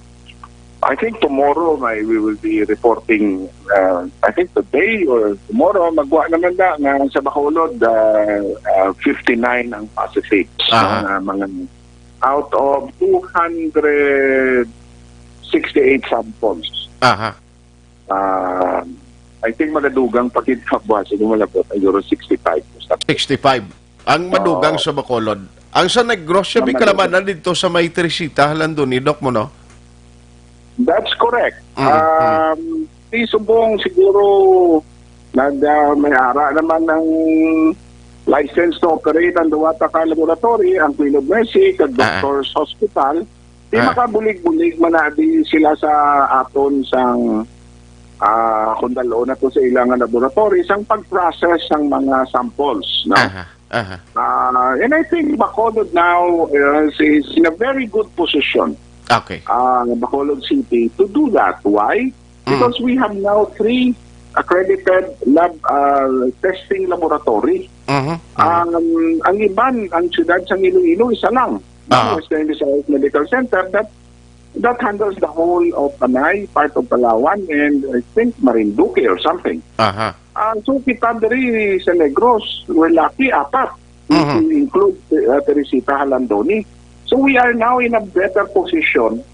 I think tomorrow may, we will be reporting, uh, I think today or tomorrow, magwa naman na nga sa Bacolod, uh, uh, fifty-nine ang positives, Aha. no, na mga out of two hundred sixty-eight samples. Aha. Uh, I think magadugang pa kita buwas, hindi malabot, siguro sixty-five. Sixty-five. Ang madugang Oo. sa Bacolod. Ang sa Negros, siya Ang may madugang. kalamanan dito sa may Teresita, Halandoni, Doc, mo, no? That's correct. Mm, Um, si Subong siguro nag, ah, may ara naman ang license to operate ang duwa ta ka laboratory, ang Queen of Mercy kag Ah. Doctors Hospital. Di Ah. makabulig-bulig man na di sila sa aton sang, ah, kung dalo na to sa ilang laboratory, sang pag-process sang mga samples, no? Aha, aha. Ah, and I think Bacolod now, uh, is, is in a very good position, Okay. ah, Bacolod City to do that. Why? Mm. Because we have now three accredited lab, ah, testing laboratory. Mhm, mhm. Um, ang iban, ang siyudad sang Iloilo, isa lang. Ah. Western Visayas Medical Center, that, that handles the whole of Panay, part of Palawan, and I think Marinduque or something. Aha. Ah, so kita diri sa Negros, we're lucky, apat. If Mhm. you include, uh, Teresita Halandoni. So we are now in a better position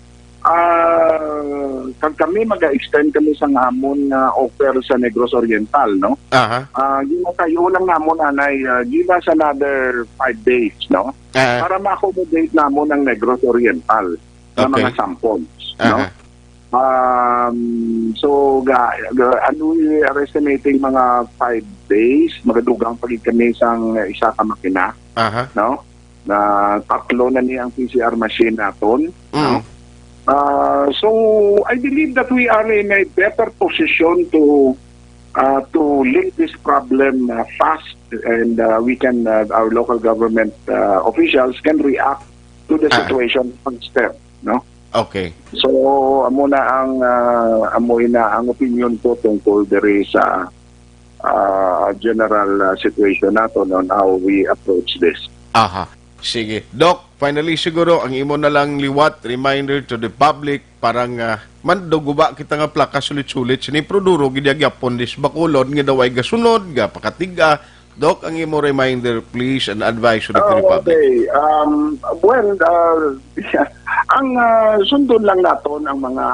Ah, kag kami, mag-extend kami sa amon nga offer sa Negros Oriental, no? Aha. Ah, ginatayo lang namon, anay, ah, give us another five days, no? Ah. Para ma-accommodate namon ang Negros Oriental nga Okay. mga samples, no? Aha. Um, so, ga, ga, ano, we are estimating mga five days, magadugang pa gid kami sang isa ka makina, Aha. no? Na tatlo na ni ang P C R machine naton, Mm. no? Ah, so, I believe that we are in a better position to, ah, to lick this problem, ah, fast, and, ah, we can, ah, our local government, ah, officials can react to the Ah. situation faster, no? Okay. So, amo na ang, ah, amo na ang opinion ko tungkol diri sa, ah, general, ah, situation naton on how we approach this. Aha. Sige. Doc, finally siguro, ang imo na lang liwat, reminder to the public, parang, ah, man, do guba kita nga plaka sulit-sulit, sini pero duro gid gyapon dis Bacolod nga daw ay gasunod, ga pakatig-a. Doc, ang imo reminder, please, and advisory to the Oh, public. Okay. Um, well, uh, ang, uh, sundon lang naton ang mga,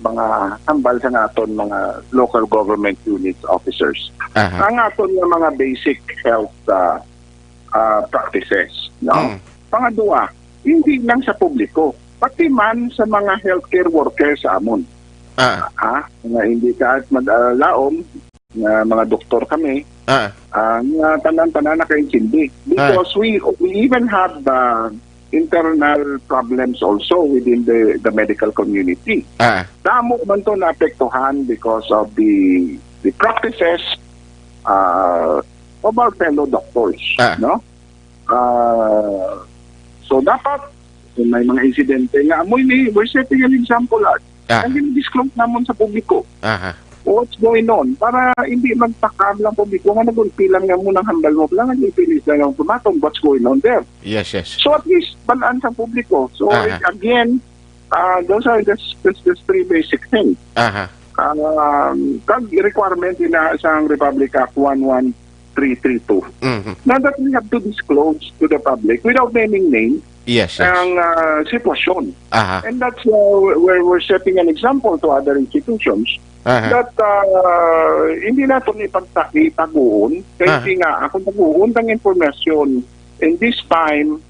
mga hambal sa naton mga local government units officers. Aha. Ang aton nga mga basic health, uh, uh, practices, no? Mm. Pangadua, hindi lang sa publiko, pati man sa mga healthcare workers sa amon. Ah. Ha? Nga hindi ka at mag-, uh, laom, nga mga doktor kami, Ah. ah, nga tanan-tanan nakaintindi. Ah. Because we, we even have, uh, internal problems also within the, the medical community. Ah. Damo man to naapektuhan because of the, the practices, uh, of our fellow doctors, Ah. no? Ah, so dapat, kung may mga insidente nga amoy ni, we're setting an example, ah. Ah. Ang gina-disclose namon sa publiko. Aha. What's going on? Para hindi magtakam lang publiko nga nagulpi lang nga mo nang hambal mo lang, nagulpi lang ang tumatong. What's going on there? Yes, yes. So at least, balaan sa publiko. So Aha. it, again, ah, those are just, just, just three basic things. Aha. Um, kag requirement din na sa Republic Act one one three three two Mhm. na that we have to disclose to the public without naming name Yes, yes. ang, ah, sitwasyon. Aha. And that's, uh, where we're setting an example to other institutions Aha. that, uh, hindi naton ipagta-, itaguon. Kay Aha. hindi nga, akong taguon ang informasyon in this time,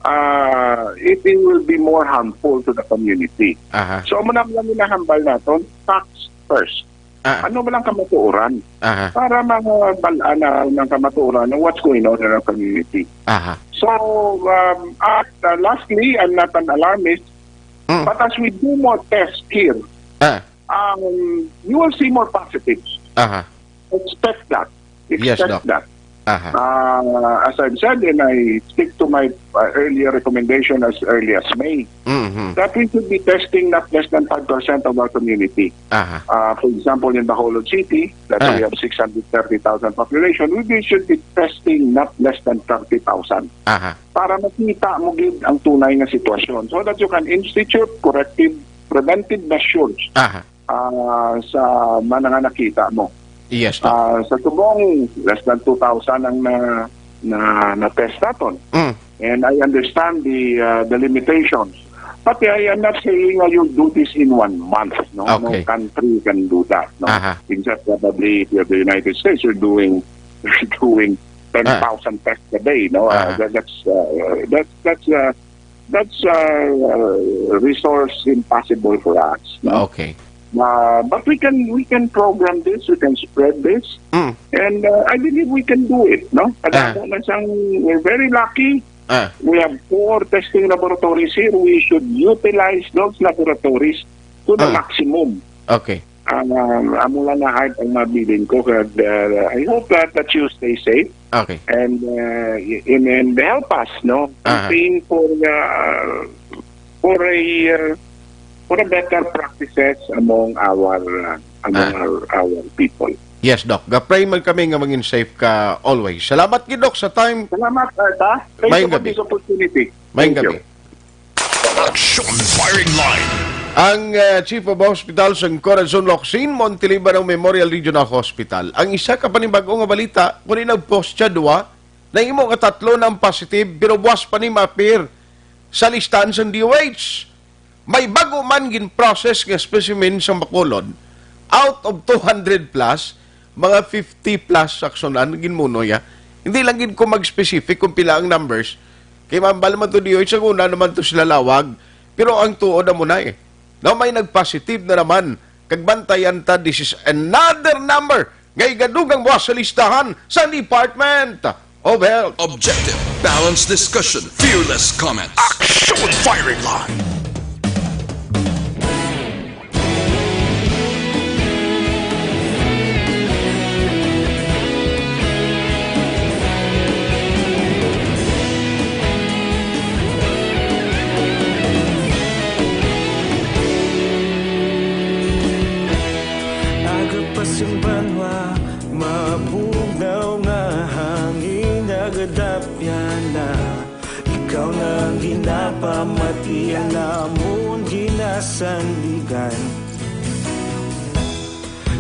uh, it, it will be more harmful to the community. Aha. So, amo na lang ginahambal naton, facts first. Ah. Ano ba lang kamatuoran? Aha. Para mabal-an na ng kamatuoran ng what's going on in our community. Aha. So, um, at, uh, lastly, I'm not an alarmist, Mm. but as we do more tests here, Ah. um, you will see more positives. Aha. Expect that. Yes, Expect Doc. that. Aha. Uh, as I've said, and I stick to my, uh, earlier recommendation as early as May, Mhm. that we should be testing not less than five percent of our community. Aha. Uh, for example, in Bacolod City, that Ah. we have six hundred thirty thousand population, we should be testing not less than thirty thousand Aha. para makita mo gid ang tunay nga sitwasyon so that you can institute corrective, preventive measures Aha. ah, sa mga nga nakita mo. Yes, Doc. Ah, sa subong, less than two thousand ang na, na, na-test naton. Mm. And I understand the, ah, the limitations. But I am not saying I will do this in one month, no? Okay. No country can do that, no? Aha. Except probably if you're the United States, you're doing, you're doing ten thousand tests a day, no? Ah, Aha. that, that's, uh, that's, that's, uh, that's, uh, uh, resource impossible for us, no? Okay. Uh, but we can, we can program this, we can spread this, Mm. and, uh, I believe we can do it, no? Kadamo Ah. na siyang, we're very lucky. Ah. We have four testing laboratories here. We should utilize those laboratories to the Ah. maximum. Okay. Ang, um, amo lang na heart ang mabilin ko. Kag, uh, I hope that, that you stay safe. Okay. And, uh, y-, and, and help us, no? Aha. Campaign for, uh, for a, uh, for a better practices among our, uh, among Ah. our, our people. Yes, Doc. Ga-pray man kami nga mangin safe ka always. Salamat gid, Doc, sa time. Salamat, Art, ha? Thank you Mayong for gabi. this opportunity. Mayong Thank you. gabi. Action Firing Line. Ang, uh, Chief of Hospital sa Corazon Locsin, Monteliba ng Memorial Regional Hospital. Ang isa ka panibag-o nga balita, kung nag-post siya, duwa, nahimo nga tatlo na ang positive, pero buwas pa ni ma-appear sa listahan sa D O H. May bago man gin-process nga specimen sa Bacolod, out of two hundred plus, mga fifty plus aksyonan ginmuno ya. Hindi lang gid ko mag-specific kung pila ang numbers. Kay mambal man to D O H, ang una naman to sila lawag. Pero ang tuod amo na eh. Now may nag-positive na naman. Kag bantayan ta, this is another number nga igadugang buwas sa listahan sa Department of Health. Objective, balanced discussion, fearless comments. Action Firing Line. Aga pa sing banwa, mabugnaw nga hangin, nagadapyan na. Ikaw na ang ginapamatian namon, ginasandigan.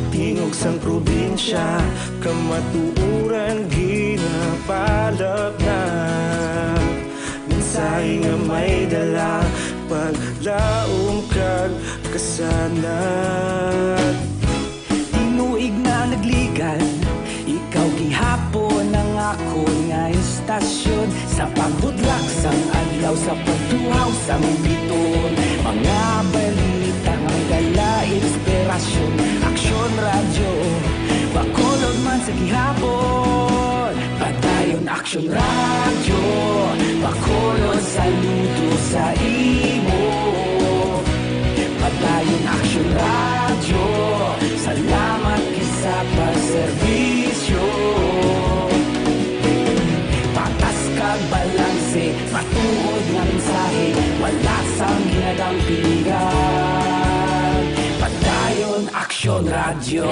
Tingog sang probinsya, kamatuoran ginapalapnap. Mensahe nga may dala, paglaom kag kasanag. Tinuig na nagligan, ikaw gihapon ang akon nga istasyon. Sa pagbutlak sang adlaw, sa pagtuhaw sang bituon, mga balita nga may dala inspirasyon. Aksyon Radyo, Bacolod man sa gihapon. Padayon Aksyon Radyo, Bacolod, saludo sa imo. Padayon Aksyon Radyo, salamat gid sa pagserbisyo. Patas kag balanse, matuod nga mensahe, wala sang ginadampigan. Padayon Aksyon Radyo.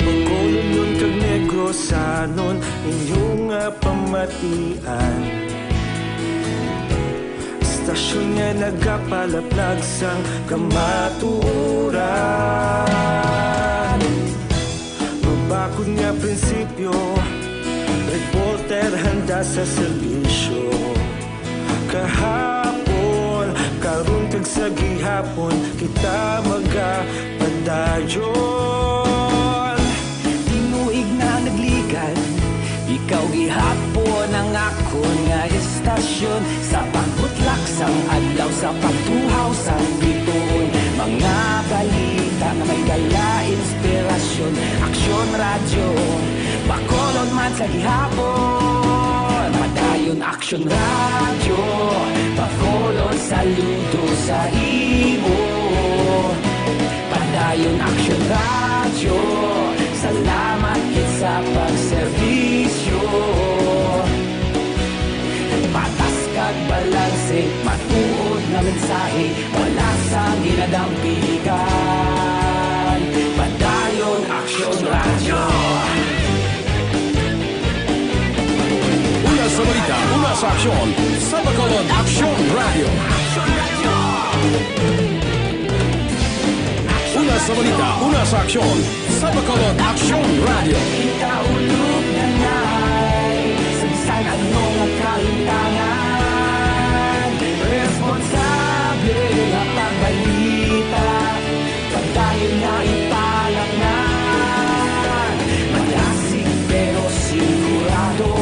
Bacolodnon kag Negrosanon, inyo nga pamatian. Istasyon nga nagapalaplag sang kamatuoran. Mabakod nga prinsipyo, reporter handa sa serbisyo. Kahapon, karon kag sa gihapon, kita magapadayon. Tinuig na nagligan, ikaw gihapon ang akon nga istasyon. Sa pagbutlak sang adlaw, sa pagtuhaw sang bituon, mga balita nga may dala inspirasyon. Aksyon Radyo, Bacolod man sa gihapon. Padayon Aksyon Radyo, Bacolod, saludo sa imo. Padayon Aksyon Radyo, salamat gid sa pagserbisyo. Patas kag balanse, matuod nga mensahe, wala sang ginadampigan. Padayon Aksyon Radyo. Una sa balita, una sa aksyon, sa Bacolod Aksyon Radyo. Una sa balita, una sa aksyon, sa Bacolod Aksyon Radyo. Kita ulog na ngay, sa bisan ano nga kalintangan, responsable nga pagbalita, padayon nga ipalapngan. Madasig pero sigurado,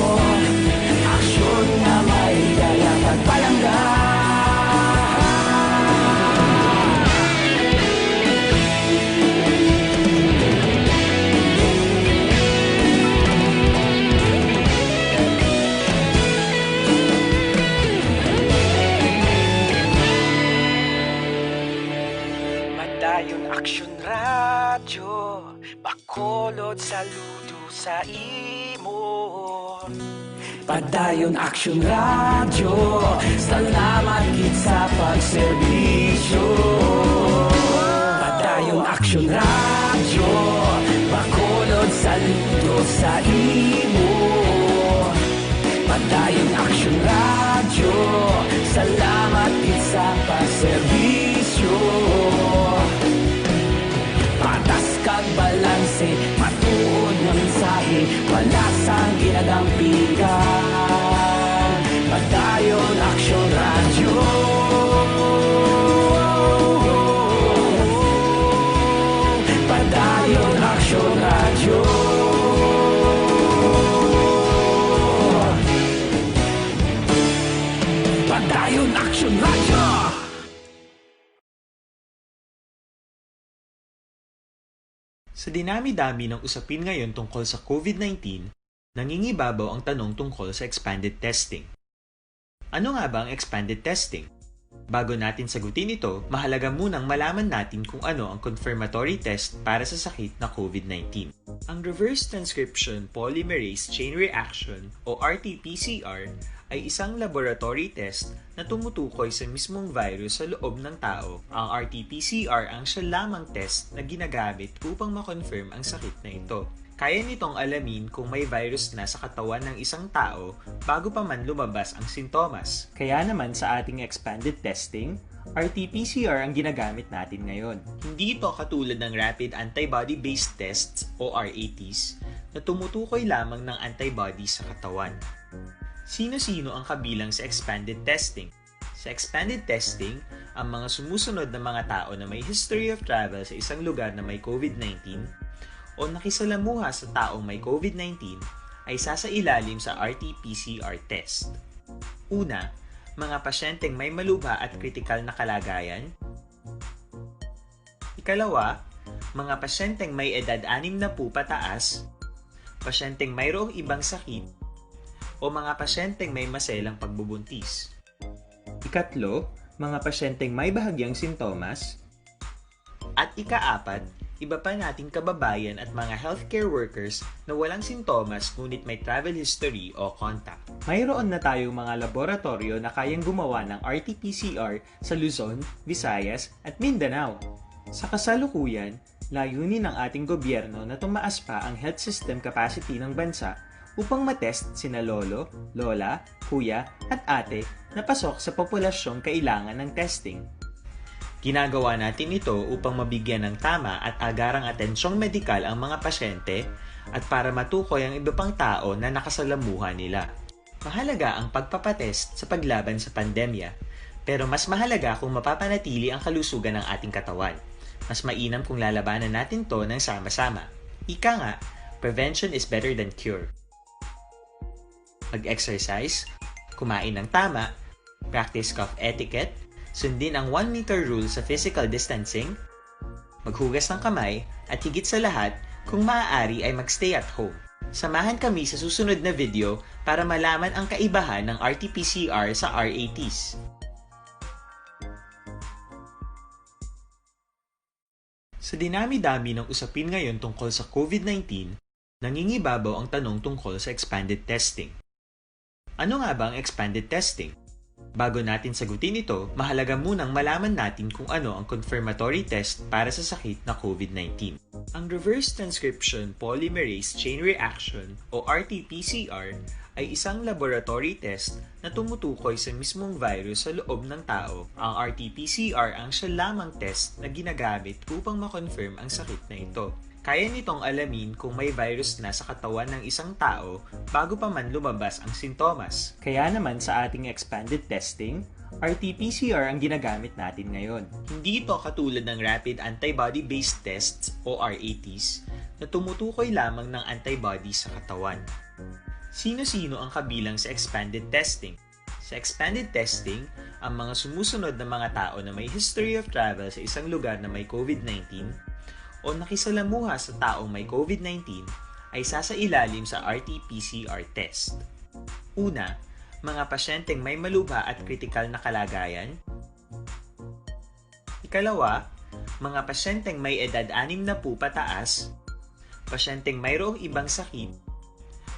aksyon nga may dala pagpalangga. Padayon Aksyon Radyo, Bacolod, saludo sa imo. Padayon Aksyon Radyo, salamat gid sa pagserbisyo. Padayon Aksyon Radyo, Bacolod, saludo sa imo. Padayon Aksyon Radyo, salamat gid sa pagserbisyo. Patas kag balanse, matuod nga mensahe, wala sa Sa dinami-dami ng usapin ngayon tungkol sa COVID nineteen, nangingibabaw ang tanong tungkol sa expanded testing. Ano nga ba ang expanded testing? Bago natin sagutin ito, mahalaga munang malaman natin kung ano ang confirmatory test para sa sakit na COVID nineteen. Ang reverse transcription polymerase chain reaction o R T P C R ay isang laboratory test na tumutukoy sa mismong virus sa loob ng tao. Ang R T P C R ang siya lamang test na ginagamit upang ma-confirm ang sakit na ito. Kaya nitong alamin kung may virus na sa katawan ng isang tao bago pa man lumabas ang sintomas. Kaya naman sa ating expanded testing, R T P C R ang ginagamit natin ngayon. Hindi ito katulad ng rapid antibody-based tests o R A Ts na tumutukoy lamang ng antibody sa katawan. Sino-sino ang kabilang sa expanded testing? Sa expanded testing, ang mga sumusunod na mga tao na may history of travel sa isang lugar na may COVID nineteen o nakisalamuha sa taong may COVID nineteen ay sasailalim sa R T P C R test. Una, mga pasyenteng may malubha at kritikal na kalagayan. Ikalawa, mga pasyenteng may edad anim na po pataas, pasyenteng mayroong ibang sakit, o mga pasyenteng may maselang pagbubuntis. Ikatlo, mga pasyenteng may bahagyang sintomas. At ikaapat, iba pa nating kababayan at mga healthcare workers na walang sintomas ngunit may travel history o contact. Mayroon na tayong mga laboratoryo na kayang gumawa ng R T P C R sa Luzon, Visayas, at Mindanao. Sa kasalukuyan, layunin ng ating gobyerno na tumaas pa ang health system capacity ng bansa upang matest sina lolo, lola, kuya, at ate na pasok sa populasyong kailangan ng testing. Ginagawa natin ito upang mabigyan ng tama at agarang atensyong medikal ang mga pasyente at para matukoy ang iba pang tao na nakasalamuha nila. Mahalaga ang pagpapatest sa paglaban sa pandemya, pero mas mahalaga kung mapapanatili ang kalusugan ng ating katawan. Mas mainam kung lalabanan natin to ng sama-sama. Ika nga, prevention is better than cure. Mag-exercise, kumain ng tama, practice cough etiquette, sundin ang one meter rule sa physical distancing, maghugas ng kamay, at higit sa lahat, kung maaari ay mag-stay at home. Samahan kami sa susunod na video para malaman ang kaibahan ng R T P C R sa R A Ts. Sa dinami-dami ng usapin ngayon tungkol sa COVID nineteen, nangingibabaw ang tanong tungkol sa expanded testing. Ano nga ba ang expanded testing? Bago natin sagutin ito, mahalaga munang malaman natin kung ano ang confirmatory test para sa sakit na COVID nineteen. Ang reverse transcription polymerase chain reaction o R T P C R ay isang laboratory test na tumutukoy sa mismong virus sa loob ng tao. Ang R T P C R ang siya lamang test na ginagamit upang ma-confirm ang sakit na ito. Kaya nitong alamin kung may virus na sa katawan ng isang tao bago pa man lumabas ang sintomas. Kaya naman sa ating expanded testing, R T P C R ang ginagamit natin ngayon. Hindi ito katulad ng rapid antibody-based tests o R A Ts na tumutukoy lamang ng antibody sa katawan. Sino-sino ang kabilang sa expanded testing? Sa expanded testing, ang mga sumusunod na mga tao na may history of travel sa isang lugar na may COVID nineteen o nakisalamuha sa taong may COVID nineteen ay sasailalim sa R T P C R test. Una, mga pasyenteng may malubha at kritikal na kalagayan. Ikalawa, mga pasyenteng may edad anim na po pataas, pasyenteng mayroong ibang sakit,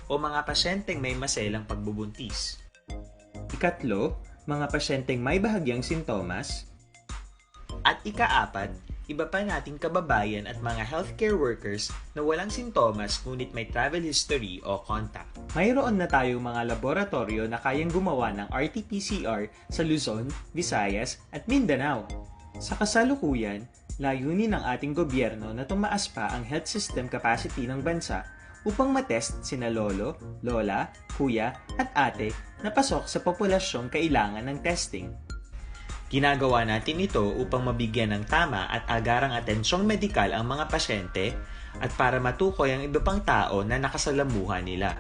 o mga pasyenteng may maselang pagbubuntis. Ikatlo, mga pasyenteng may bahagyang sintomas. At ikaapat, iba pa nating kababayan at mga healthcare workers na walang sintomas ngunit may travel history o contact. Mayroon na tayong mga laboratorio na kayang gumawa ng R T P C R sa Luzon, Visayas, at Mindanao. Sa kasalukuyan, layunin ng ating gobyerno na tumaas pa ang health system capacity ng bansa upang matest sina lolo, lola, kuya, at ate na pasok sa populasyong kailangan ng testing. Ginagawa natin ito upang mabigyan ng tama at agarang atensyong medikal ang mga pasyente at para matukoy ang iba pang tao na nakasalamuha nila.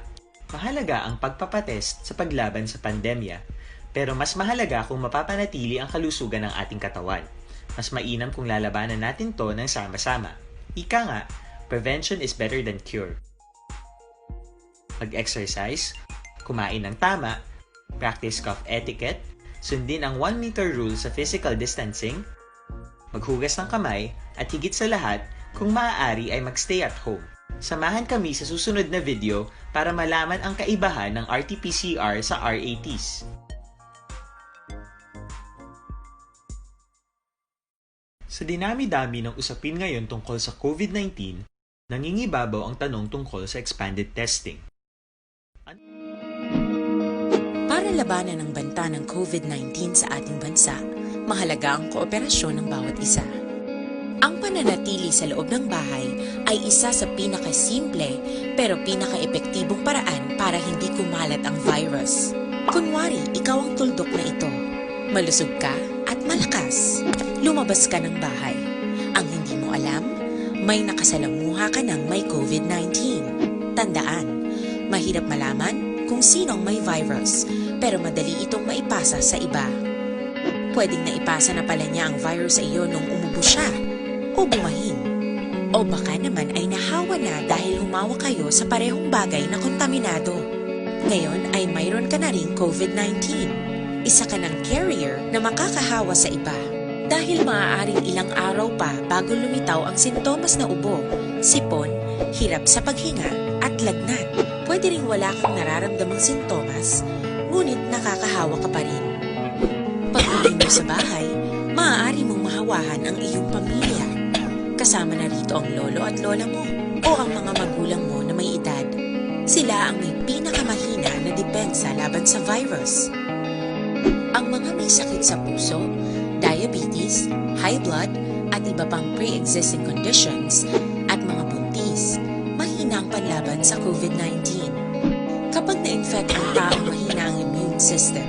Mahalaga ang pagpapatest sa paglaban sa pandemya, pero mas mahalaga kung mapapanatili ang kalusugan ng ating katawan. Mas mainam kung lalabanan natin to ng sama-sama. Ika nga, Prevention is better than cure. Mag-exercise, kumain ng tama, practice cough etiquette, sundin ang one meter rule sa physical distancing, maghugas ng kamay, at higit sa lahat, kung maaari ay mag-stay at home. Samahan kami sa susunod na video para malaman ang kaibahan ng R T P C R sa R A Ts. Sa dinami-dami ng usapin ngayon tungkol sa COVID nineteen, nangingibabaw ang tanong tungkol sa expanded testing. Para labanan ang banta ng COVID nineteen sa ating bansa, mahalaga ang kooperasyon ng bawat isa. Ang pananatili sa loob ng bahay ay isa sa pinakasimple pero pinakaepektibong paraan para hindi kumalat ang virus. Kunwari, ikaw ang tuldok na ito. Malusog ka at malakas. Lumabas ka ng bahay. Ang hindi mo alam, may nakasalamuha ka ng may COVID nineteen. Tandaan, mahirap malaman kung sino ang may virus, pero madali itong maipasa sa iba. Pwedeng naipasa na pala niya ang virus sa iyo nung umubo siya o bumahin. O baka naman ay nahawa na dahil humawa kayo sa parehong bagay na kontaminado. Ngayon ay mayroon ka na ring COVID nineteen. Isa ka ng carrier na makakahawa sa iba. Dahil maaaring ilang araw pa bago lumitaw ang sintomas na ubo, sipon, hirap sa paghinga, at lagnat. Pwede ring wala kang nararamdamang sintomas, ngunit nakakahawa ka pa rin. Pag-uwi mo sa bahay, maaari mong mahawahan ang iyong pamilya. Kasama na rito ang lolo at lola mo o ang mga magulang mo na may edad. Sila ang may pinakamahina na depensa laban sa virus. Ang mga may sakit sa puso, diabetes, high blood, at iba pang pre-existing conditions, at mga buntis, mahina ang panlaban sa COVID nineteen. Kapag na-infect ang taong mahina ang immune system,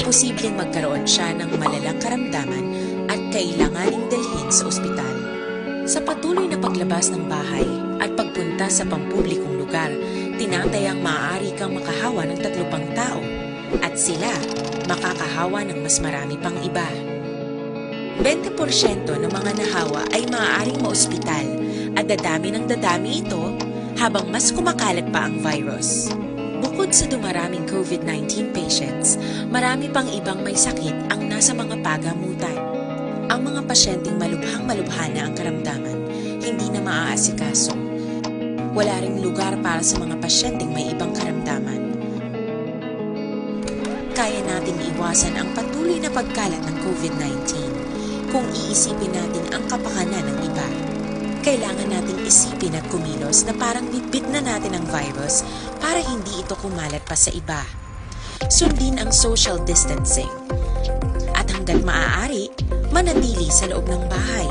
posibleng magkaroon siya ng malalang karamdaman at kailanganing dalhin sa ospital. Sa patuloy na paglabas ng bahay at pagpunta sa pampublikong lugar, tinatayang maaari kang makahawa ng tatlo pang tao at sila makakahawa ng mas marami pang iba. Bente porsyento ng mga nahawa ay maaaring maospital at dadami ng dadami ito habang mas kumakalat pa ang virus. Bukod sa dumaraming COVID nineteen patients, marami pang ibang may sakit ang nasa mga pagamutan. Ang mga pasyenteng malubhang-malubha na ang karamdaman, hindi na maaasikaso. Wala ring lugar para sa mga pasyenteng may ibang karamdaman. Kaya nating iwasan ang patuloy na pagkalat ng COVID nineteen kung iisipin natin ang kapakanan ng iba. Kailangan nating isipin at kumilos na parang bitbit na natin ang virus para hindi ito kumalat pa sa iba. Sundin ang social distancing. At hanggat maaari, manatili sa loob ng bahay.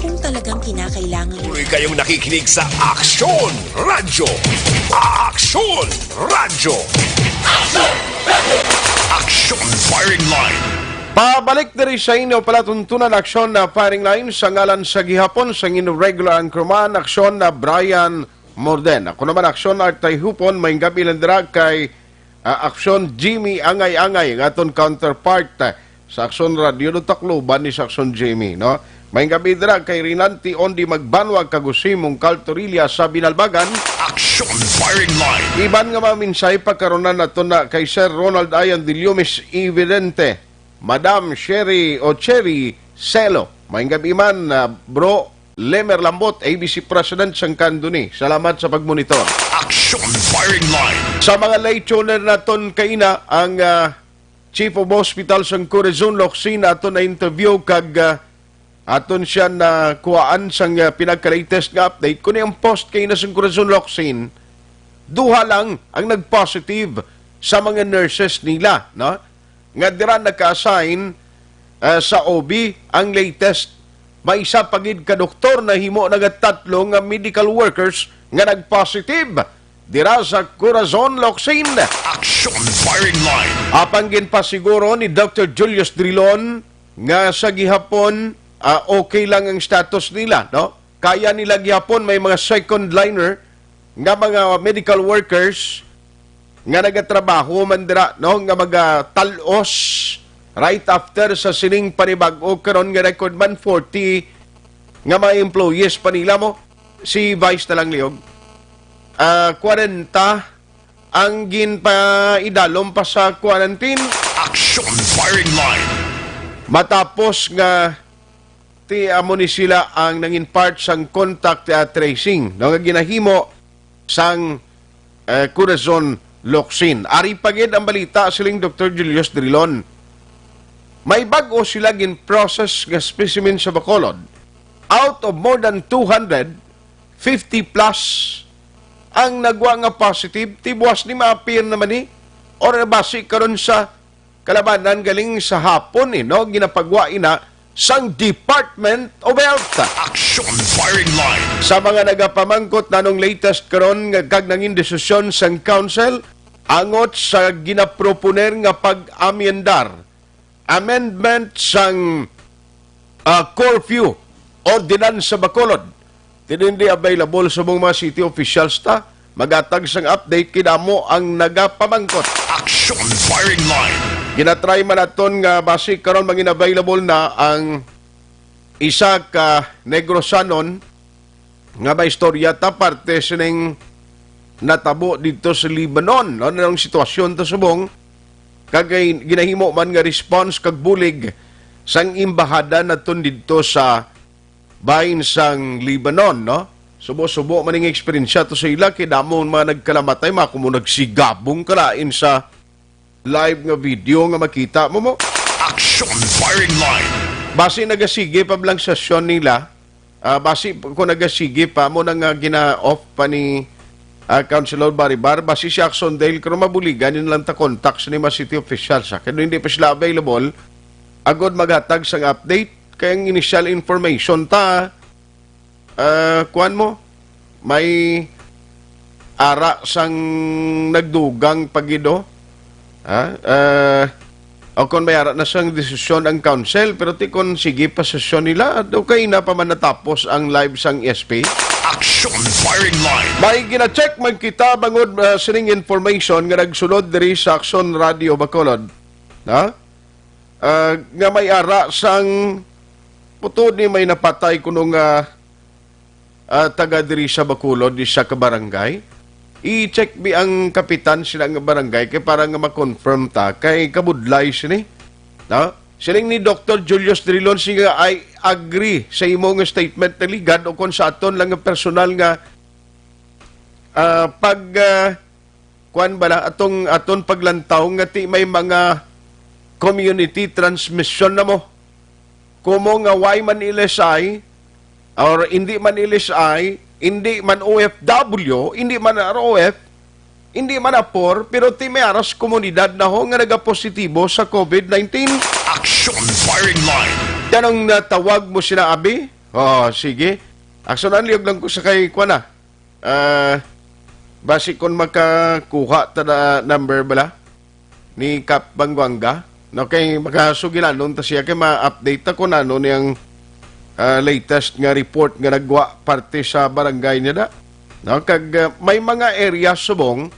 Kung talagang kinakailangan Tuloy kayong nakikinig sa Aksyon Radyo. Aksyon Radyo. Aksyon Firing Line. Pabalik diri sa inyo palatuntunan, Aksyon na Firing Line, sa ngalan sa gihapon sang inyo regular anchorman, Aksyon na Brian Morden. Ako naman, Aksyon Art Tayhupon, may gabi lang dira kay ah, Aksyon Jimmy Angay-Angay, ang aton counterpart ah, sa Aksyon Radio do Tacloban ni sa Aksyon Jimmy, no? May gabi dira kay Rinanti Ondi Magbanwa kag Usimong Kaltorilla sa Binalbagan. Aksyon Firing Line. Iban nga mga mensahe pagkaronan nato na kay Sir Ronald Ayan Dillumes Evidente, Madam Sherry o Cherry Celo. May gabi man, ah, bro, Lemer Lambot, A B C President sang Kanduni. Salamat sa pagmonitor. Aksyon Firing Line. Sa mga late tuner naton kaina, ang ah, Chief of Hospital sang Corazon Locsin aton na interview kag ah, aton siya na kuhaan sang ah, pinagka-latest nga update. Kuni ang post kaina sang Corazon Locsin, duha lang ang nag-positive sa mga nurses nila, no? Nga dira naka-assign ah, sa O B. Ang latest, may isa pa gid ka doktor nahimo na nga tatlo nga medical workers nga nag-positive dira sa Corazon Locsin. Aksyon Firing Line. Apang ginpasiguro ni Doctor Julius Drilon nga sa gihapon ah, okay lang ang status nila, no? Kaya nila gihapon may mga second liner nga mga medical workers nga nagatrabaho man dira, no, nga magatal-os right after sa sining panibag-o karon nga record man forty nga mga employees pa nila mo. si Vice na lang, Liog. Ah, kwarenta ang ginpaidalom pa sa quarantine. Action Firing Line. Matapos nga ti amo ni sila ang nangin part sang contact, ah, tracing, no, nga ginahimo sang, eh, Corazon Locsin. Ari pa gid ang balita, siling Doktor Julius Drilon. May bag-o sila gin-process nga specimen sa Bacolod. Out of more than two hundred, fifty plus ang nagwa nga positive. Tibuas ni maapir naman ni, or basi karon sa kalabanan galing sa hapon, eh, no? Ginapagwa ina sang Department of Health. Action Firing Line. Sa mga nagapamangkot nanong latest karon nga kag nangin desisyon sang council angot sa ginaproponer nga pag-amyendar, amendment sang, ah, curfew ordinance sa Bacolod. Tini hindi available sa mong mga city officials ta. Magatag sang update kay damo ang nagapamangkot. Action Firing Line. Ginatry man naton nga basi karon mangin available na ang isa ka Negrosanon nga may istorya ta parte sining natabo dito sa Lebanon, no? Anong sitwasyon to subong? Kagay ginahimo man nga response kag bulig sang embahada naton didto sa bahin sang Lebanon, no? Subo-subo man ning eksperyensya to sa ila, kay damo ang mga nagkalamatay, mga kumo nagsigabong kalain sa live nga video nga makita mo mo. Action Firing Line. Basi nagasige pa lang sesyon nila. Ah, basi kung nagasige pa mo na nga gina-off pa ni, ah, Councilor Baribar, basi si Action Dale kung mabuligan yun lang ta contact sa mga city officials, ha? Kaya hindi pa sila available, agod maghatag sang update. Kaya ang initial information ta, ah, kuwan mo, may ara sang nagdugang pagido. Ha? Ah, o kung may ara na sang desisyon ang council, pero ti kon sige pa sesyon nila, okay na pa man natapos ang live sang S P. Action Firing Line. May gina-check man kita bangod, ah, sining information nga nagsulod diri sa Action Radio Bacolod. Ha? Ah, nga may ara sang putod ni may napatay kuno nga, ah, taga diri sa Bacolod, di sa ka barangay. I-check bi ang kapitan sila nga barangay kay para nga ma-confirm ta kay kabudlay sini. No? Siling ni Doktor Julius Drilon, siya, "I agree sa imo nga statement na ligad o kung sa aton lang nga personal nga, ah, pag, ah, kuan bala, atong aton paglantaw nga ti may mga community transmission na mo." Kumo nga way man L S I, or hindi man L S I, hindi man O F W, hindi man R O F, hindi man apor, pero ti may aras komunidad na ho nga nagapositibo sa COVID nineteen. Action Firing Line. Tanong na tawag mo sina abi? Oh, sige. Aksyonan liyog lang ko sa kay kuan na. Ah, basi kon makakuha ta na number bala ni Kap Banguanga, no, kay makasugilanon ta siya kay ma-update ta kung ano niyang, ah, latest nga report nga nagwa parte sa barangay niya da. No, kag, ah, may mga area subong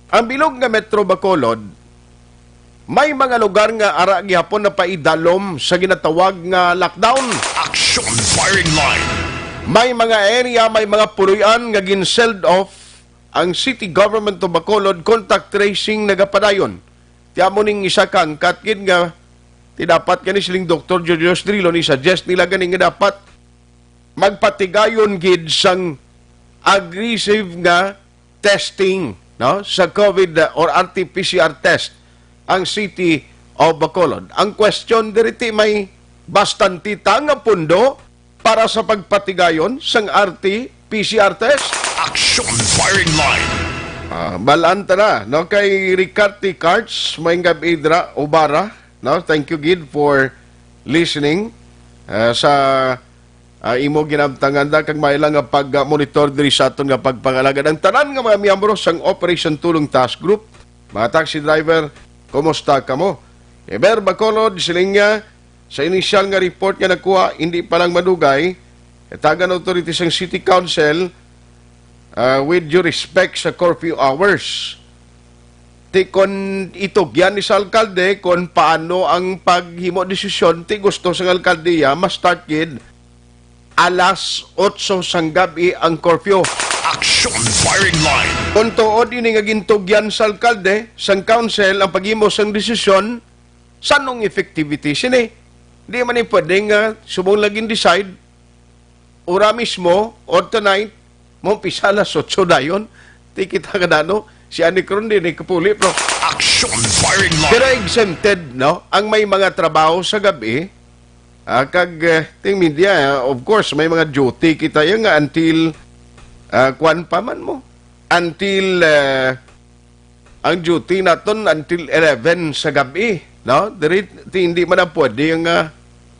ang bilog nga Metro Bacolod, may mga lugar nga ara gihapon napaidalom sa ginatawag nga lockdown. Action Firing Line. May mga area, may mga puloy-an nga gin-sealed off ang City Government of Bacolod, contact tracing nagapadayon. Ti amo ning isa ka angkat gid nga ti dapat gani siling Doktor Julius Drilon, ni suggest nila gani nga dapat magpatigayon gid sang aggressive nga testing, no, sa COVID, uh, or R T P C R test ang City of Bacolod. Ang question diri ti may bastante ta nga pundo para sa pagpatigayon sang R T P C R test. Action Firing Line. Ah, balaan ta na, no, kay Ricarte Cards, may gab-i dira, Ubara, no? Thank you gid for listening, ah, sa ah, imo ginabtangan da kag maila nga pag-monitor diri sa aton nga pagpangalagad. Ang tanan nga mga miyembro sang Operation Tulong Task Group, mga taxi driver, kumusta kamo? Ever Bacolod, siling niya, sa inisyal nga report nga nakuha, hindi pa lang madugay, itagan authorities ang City Council, ah, with due respect sa curfew hours. Ti kon itugyan ni sa alkalde kon paano ang paghimo desisyon, ti gusto sang alkaldiya ma-start gid alas otso sang gab-i ang curfew. Action Firing Line. Kung tuod ini nga gintugyan sa alkalde, sang council ang paghimo sang desisyon, sanong effectivity sini? Di man ni pwede nga subong lagi decide, ora mismo or tonight, mo umpisa alas otso dayon. Di kita kadano, si Anik ron di ni kapuli, bro. Action Firing Line. Pero exempted, no? Ang may mga trabaho sa gabi, ah, kag, eh, ting media, ah, of course, may mga duty kita yan nga until, ah, kwan pa man mo. Until, eh, ang duty naton until eleven sa gabi, no? Diri, ti, hindi man na pwede nga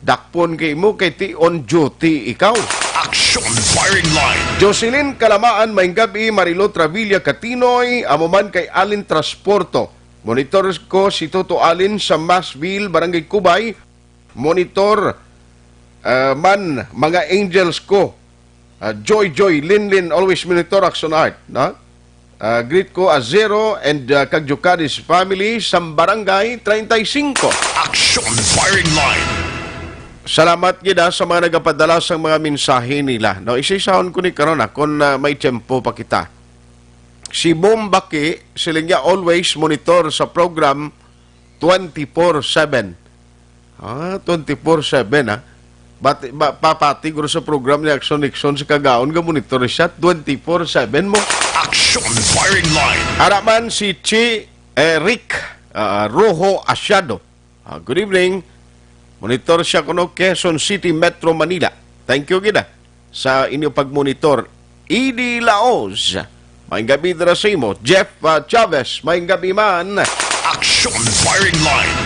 dakpon kay mo kay ti on duty ikaw. Action Firing Line. Jocelyn Kalamaan, maayong gabi. Marilo Travilla Katinoy, amo man kay Alin Transporto. Monitor ko si Toto Alin sa Masville, Barangay Kubay. Monitor, ah, man, mga angels ko. Ah, Joy Joy, Lin Lin, always monitor Action Art, no? Ah, greet ko Azero and, ah, kag Jukadis family sa Barangay treinta y cinco. Action Firing Line. Salamat gid, ah, sa mga nagapadala sang mga mensahe nila, no? Isa-isahon ko ni karon, ah, kung, ah, may tiyempo pa kita. Si Bom Baki, siling niya, always monitor sa program twenty-four seven. Ah, twenty-four seven, ah. Bati, ba, papati guro sa program ni Action Nixon sa kagaon nga monitor siya twenty-four seven mo. Action Firing Line. Ara man si Chi, eh, Rick, ah, Rojo Asiado. Ah, good evening. Monitor siya kuno Quezon City, Metro Manila. Thank you gid, ah, sa inyo pagmonitor. Idi Laos, maayong gabi dira sa imo. Jeff, ah, Chavez, maayong gabi man. Action Firing Line.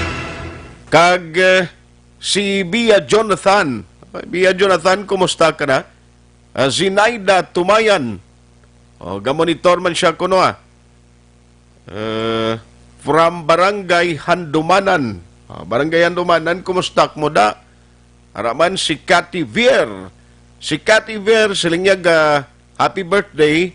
Kag, eh, si Bia Jonathan. Bia Jonathan, kumusta ka na? Ah, Zinaida Tumayan. O, gamonitor man siya kuno, ah. Eh, from Barangay Handumanan. Ah, Barangay Handumanan, kumusta mo da? Ara man si Cathy Vier. Si Cathy Vier, siling niya ga, happy birthday,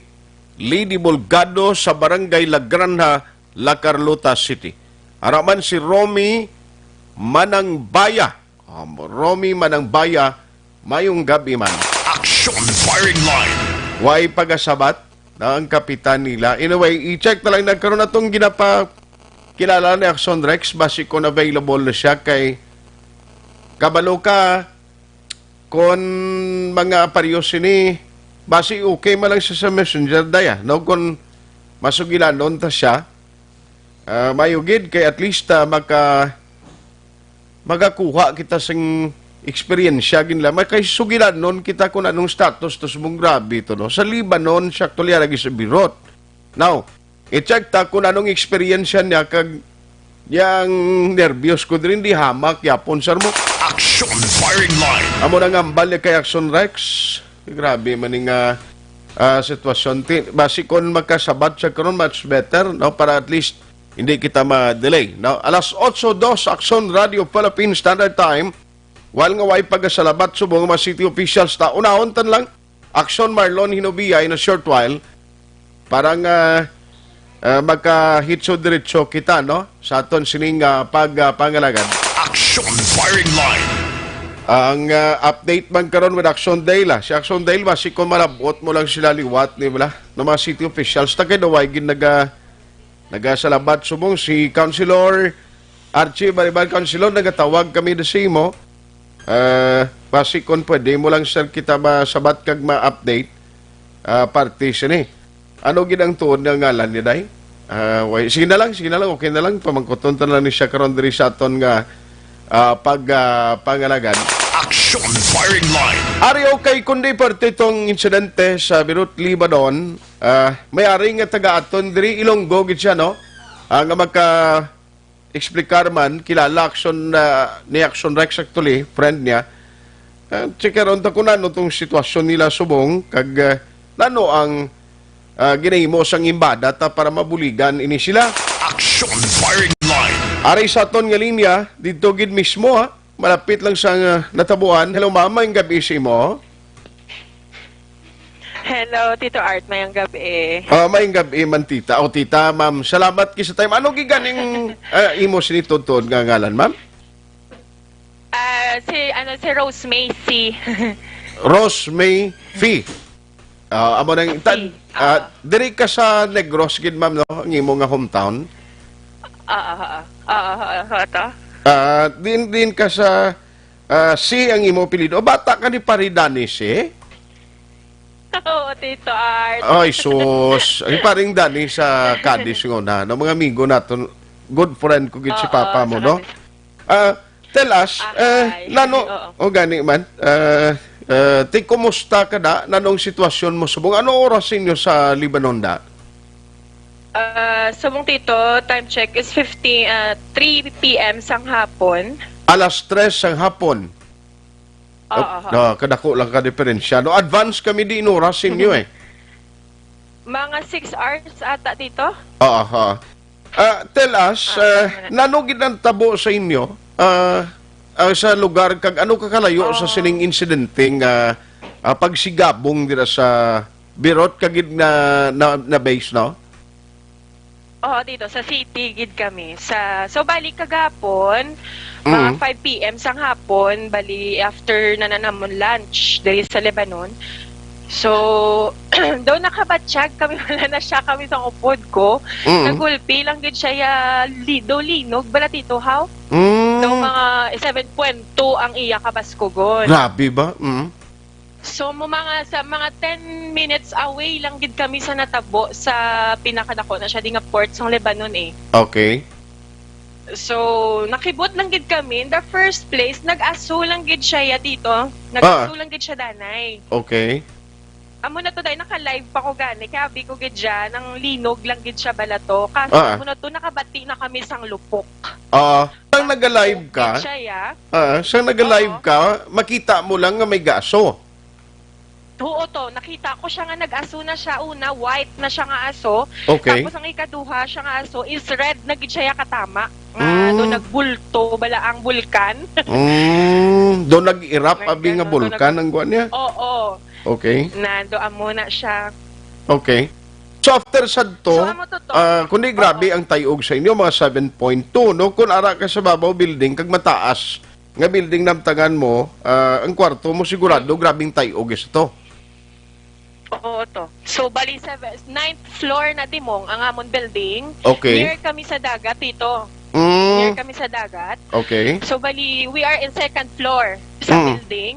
Lady Bulgado sa Barangay La Granja, La Carlota City. Ara man si Romy Manangbaya. Um, Romy Manangbaya, mayong gabi man. Action Firing Line. Way pagasabat na ang kapitan nila. Anyway, i-check na lang nagkaroon atong ginapakilala ni Action Rex, basi kung available na siya kay kabalo ka, kon mga aparyo sini, basi okay man lang siya sa messenger, daya, no? Kon masugilanon ta siya, ah, mayo gid kay at least, ah, maka-, makakuha kita sing eksperyensya gid nila. Makasugilanon kita kung anong status to subong grabe to, no? Sa Lebanon, siya actually lagi sa Beirut. Now, i-check ta kung anong eksperyensya niya kag yang nervyos ko diri, di hamak yapon, sir mo. Action Firing Line. Amo nang hambal ni kay Action Rex. Grabe man ni nga, ah, sitwasyon. Ti-, basi kon magkasabat siya karon, much better, no? Para at least hindi kita ma-delay, no? Alas otso dos, Action Radio Philippine Standard Time. Wal nga way pagasalabat subong mga city officials ta. Unahon tan lang. Action Marlon Hinubia in a short while. Para nga, ah, magkahitso-diretso kita, no? Sa aton sining, ah, pag, ah, pangalagad. Action Firing Line. Ang, ah, update man karon with Action Dale, ah. Si Action Dale, basi kung malabot mo lang sila liwat, ni bala, ng mga city officials, tagay daw ay gin naga-, nagasalabat subong si Councilor Archie Bariban. Councilor, nagatawag kami na sa imo. Ah, basi kung pwede mo lang, sir, kita masabat kag ma-update, ah, parte sini. Ano gid ang tuod nga ngalan niya, day? Ah, way. Sige na lang, sige na lang, okay na lang. Pamangkuton ta na lang ni siya karon diri sa aton nga, ah, pag, ah, pangalagad. Action Firing Line. Ari, okay, kundi parte itong insidente sa Beirut, Lebanon, ah, may ari nga taga aton diri, Ilonggo gid siya, no? Ah, nga maka-, explicar man, kilala Action, ah, ni Action Rex actually, friend niya. Ah, check around ta kung ano tong sitwasyon nila subong, kag, ah, nano ang, ah, ginahimo sang imbada ta para mabuligan ini sila. Action Firing Line. Ari sa aton nga linya, dito gid mismo, ha. Malapit lang sa, ah, natabuan. Hello, ma'am. Maayong gabi sa imo. Hello, Tito Art. Mayong gabi. Ah, maayong gabi man, tita. O, tita, ma'am. Salamat kay sa time. Ano giganing, ah, imo sini tuod-tuod nga ngalan, ma'am? Ah, si, ano, si Rose Macy. Rose May Fee. Ah, amo nang ta-, Fee. Ah, Ah. diri ka sa Negros gid, ma'am, no? Ang imo nga hometown. Ah, ah, ah, ah, ah, ah, ah, ta? Ah, din, din ka sa, ah, C ang imo apelyido. O, bata ka ni Pare Danis, eh? Oo, Tito Art. Ay, sus. Ay, paring Dani sa Cadiz nga una. No, mga amigo naton, good friend ko gid si Oo, Papa mo, sa no? Cadiz. Ah, tell us, Ah, eh, ay, nano, oo. O gani man, ah, ah, ti, kumusta ka da? Nanong sitwasyon mo subong? Ano oras inyo sa Lebanon da? Ah, subong, Tito, time check is fifteen, ah, three P M sang hapon. Alas tres sang hapon. Oo, Op-, oo. Ah, kadako lang ka diferensya. No, advance kami di in oras sa inyo, eh. Mga six hours ata, Tito. Oo, oo. Ah, tell us, Ah, ah, ano na? Nano gid ang tabo sa inyo? Ah, ah, sa lugar, kag ano ka kalayo sa Ah. sining insidente nga, ah, pagsigabong dira sa Birot ka gid na, na, na base, no? Oo, dito sa city gid kami. Sa, so, bali kagapon, mga Mm. five P M sang hapon, bali after na, na namon lunch diri sa Lebanon. So, daw nakabatyag kami, wala na siya kami sa upod ko. Mm. Nagulpi lang gid siya, ya, li-, daw linog bala, Tito, how? Mm. Daw mga seven point two ang iya kabaskugon. Grabe ba? Mm. So, mo mga, sa mga ten minutes away lang gid kami sa natabo sa pinakadako na siya di nga port sang Lebanon, eh. Okay. So, nakibot lang gid kami. In the first place, nag-aso lang gid siya, ya, Tito. Nag-aso Ah. lang gid siya, danay. Okay. Amo na to, day, naka-live pa ko gani. Kaya abi ko gid siya, nang linog lang gid siya bala to. Kaso Ah. amo na to, nakabati na kami sang lupok. Ah, sang nag-live ka? Gid siya, ya. Ah, sang nag-live Oo. ka, makita mo lang nga may gaso. Oo to, nakita ko siya nga nag-aso na siya una, white na siya nga aso. Okay. Tapos ang ikaduha siya nga aso is red na gid siya katama. Nga Mm. do nagbulto bala ang bulkan. Mm, do nag-erupt May abi nga ganon, do bulkan nag- ang kuwan niya? Oo. Okay. Na do amo na siya. Okay. So after sadto, So, amo to to. ah, kundi grabe Oo. ang tayog sa inyo, mga seven point two, no? Kung ara ka sa babaw building, kag mataas, nga building namtangan mo, ah, ang kwarto mo sigurado Mm. grabing tay-og sa to. Oo, to. So, bali, seven, ninth floor na, Timong, ang amon building. Okay. Near kami sa dagat, Tito. Mm. Near kami sa dagat. Okay. So, bali, we are in second floor sa Mm. building.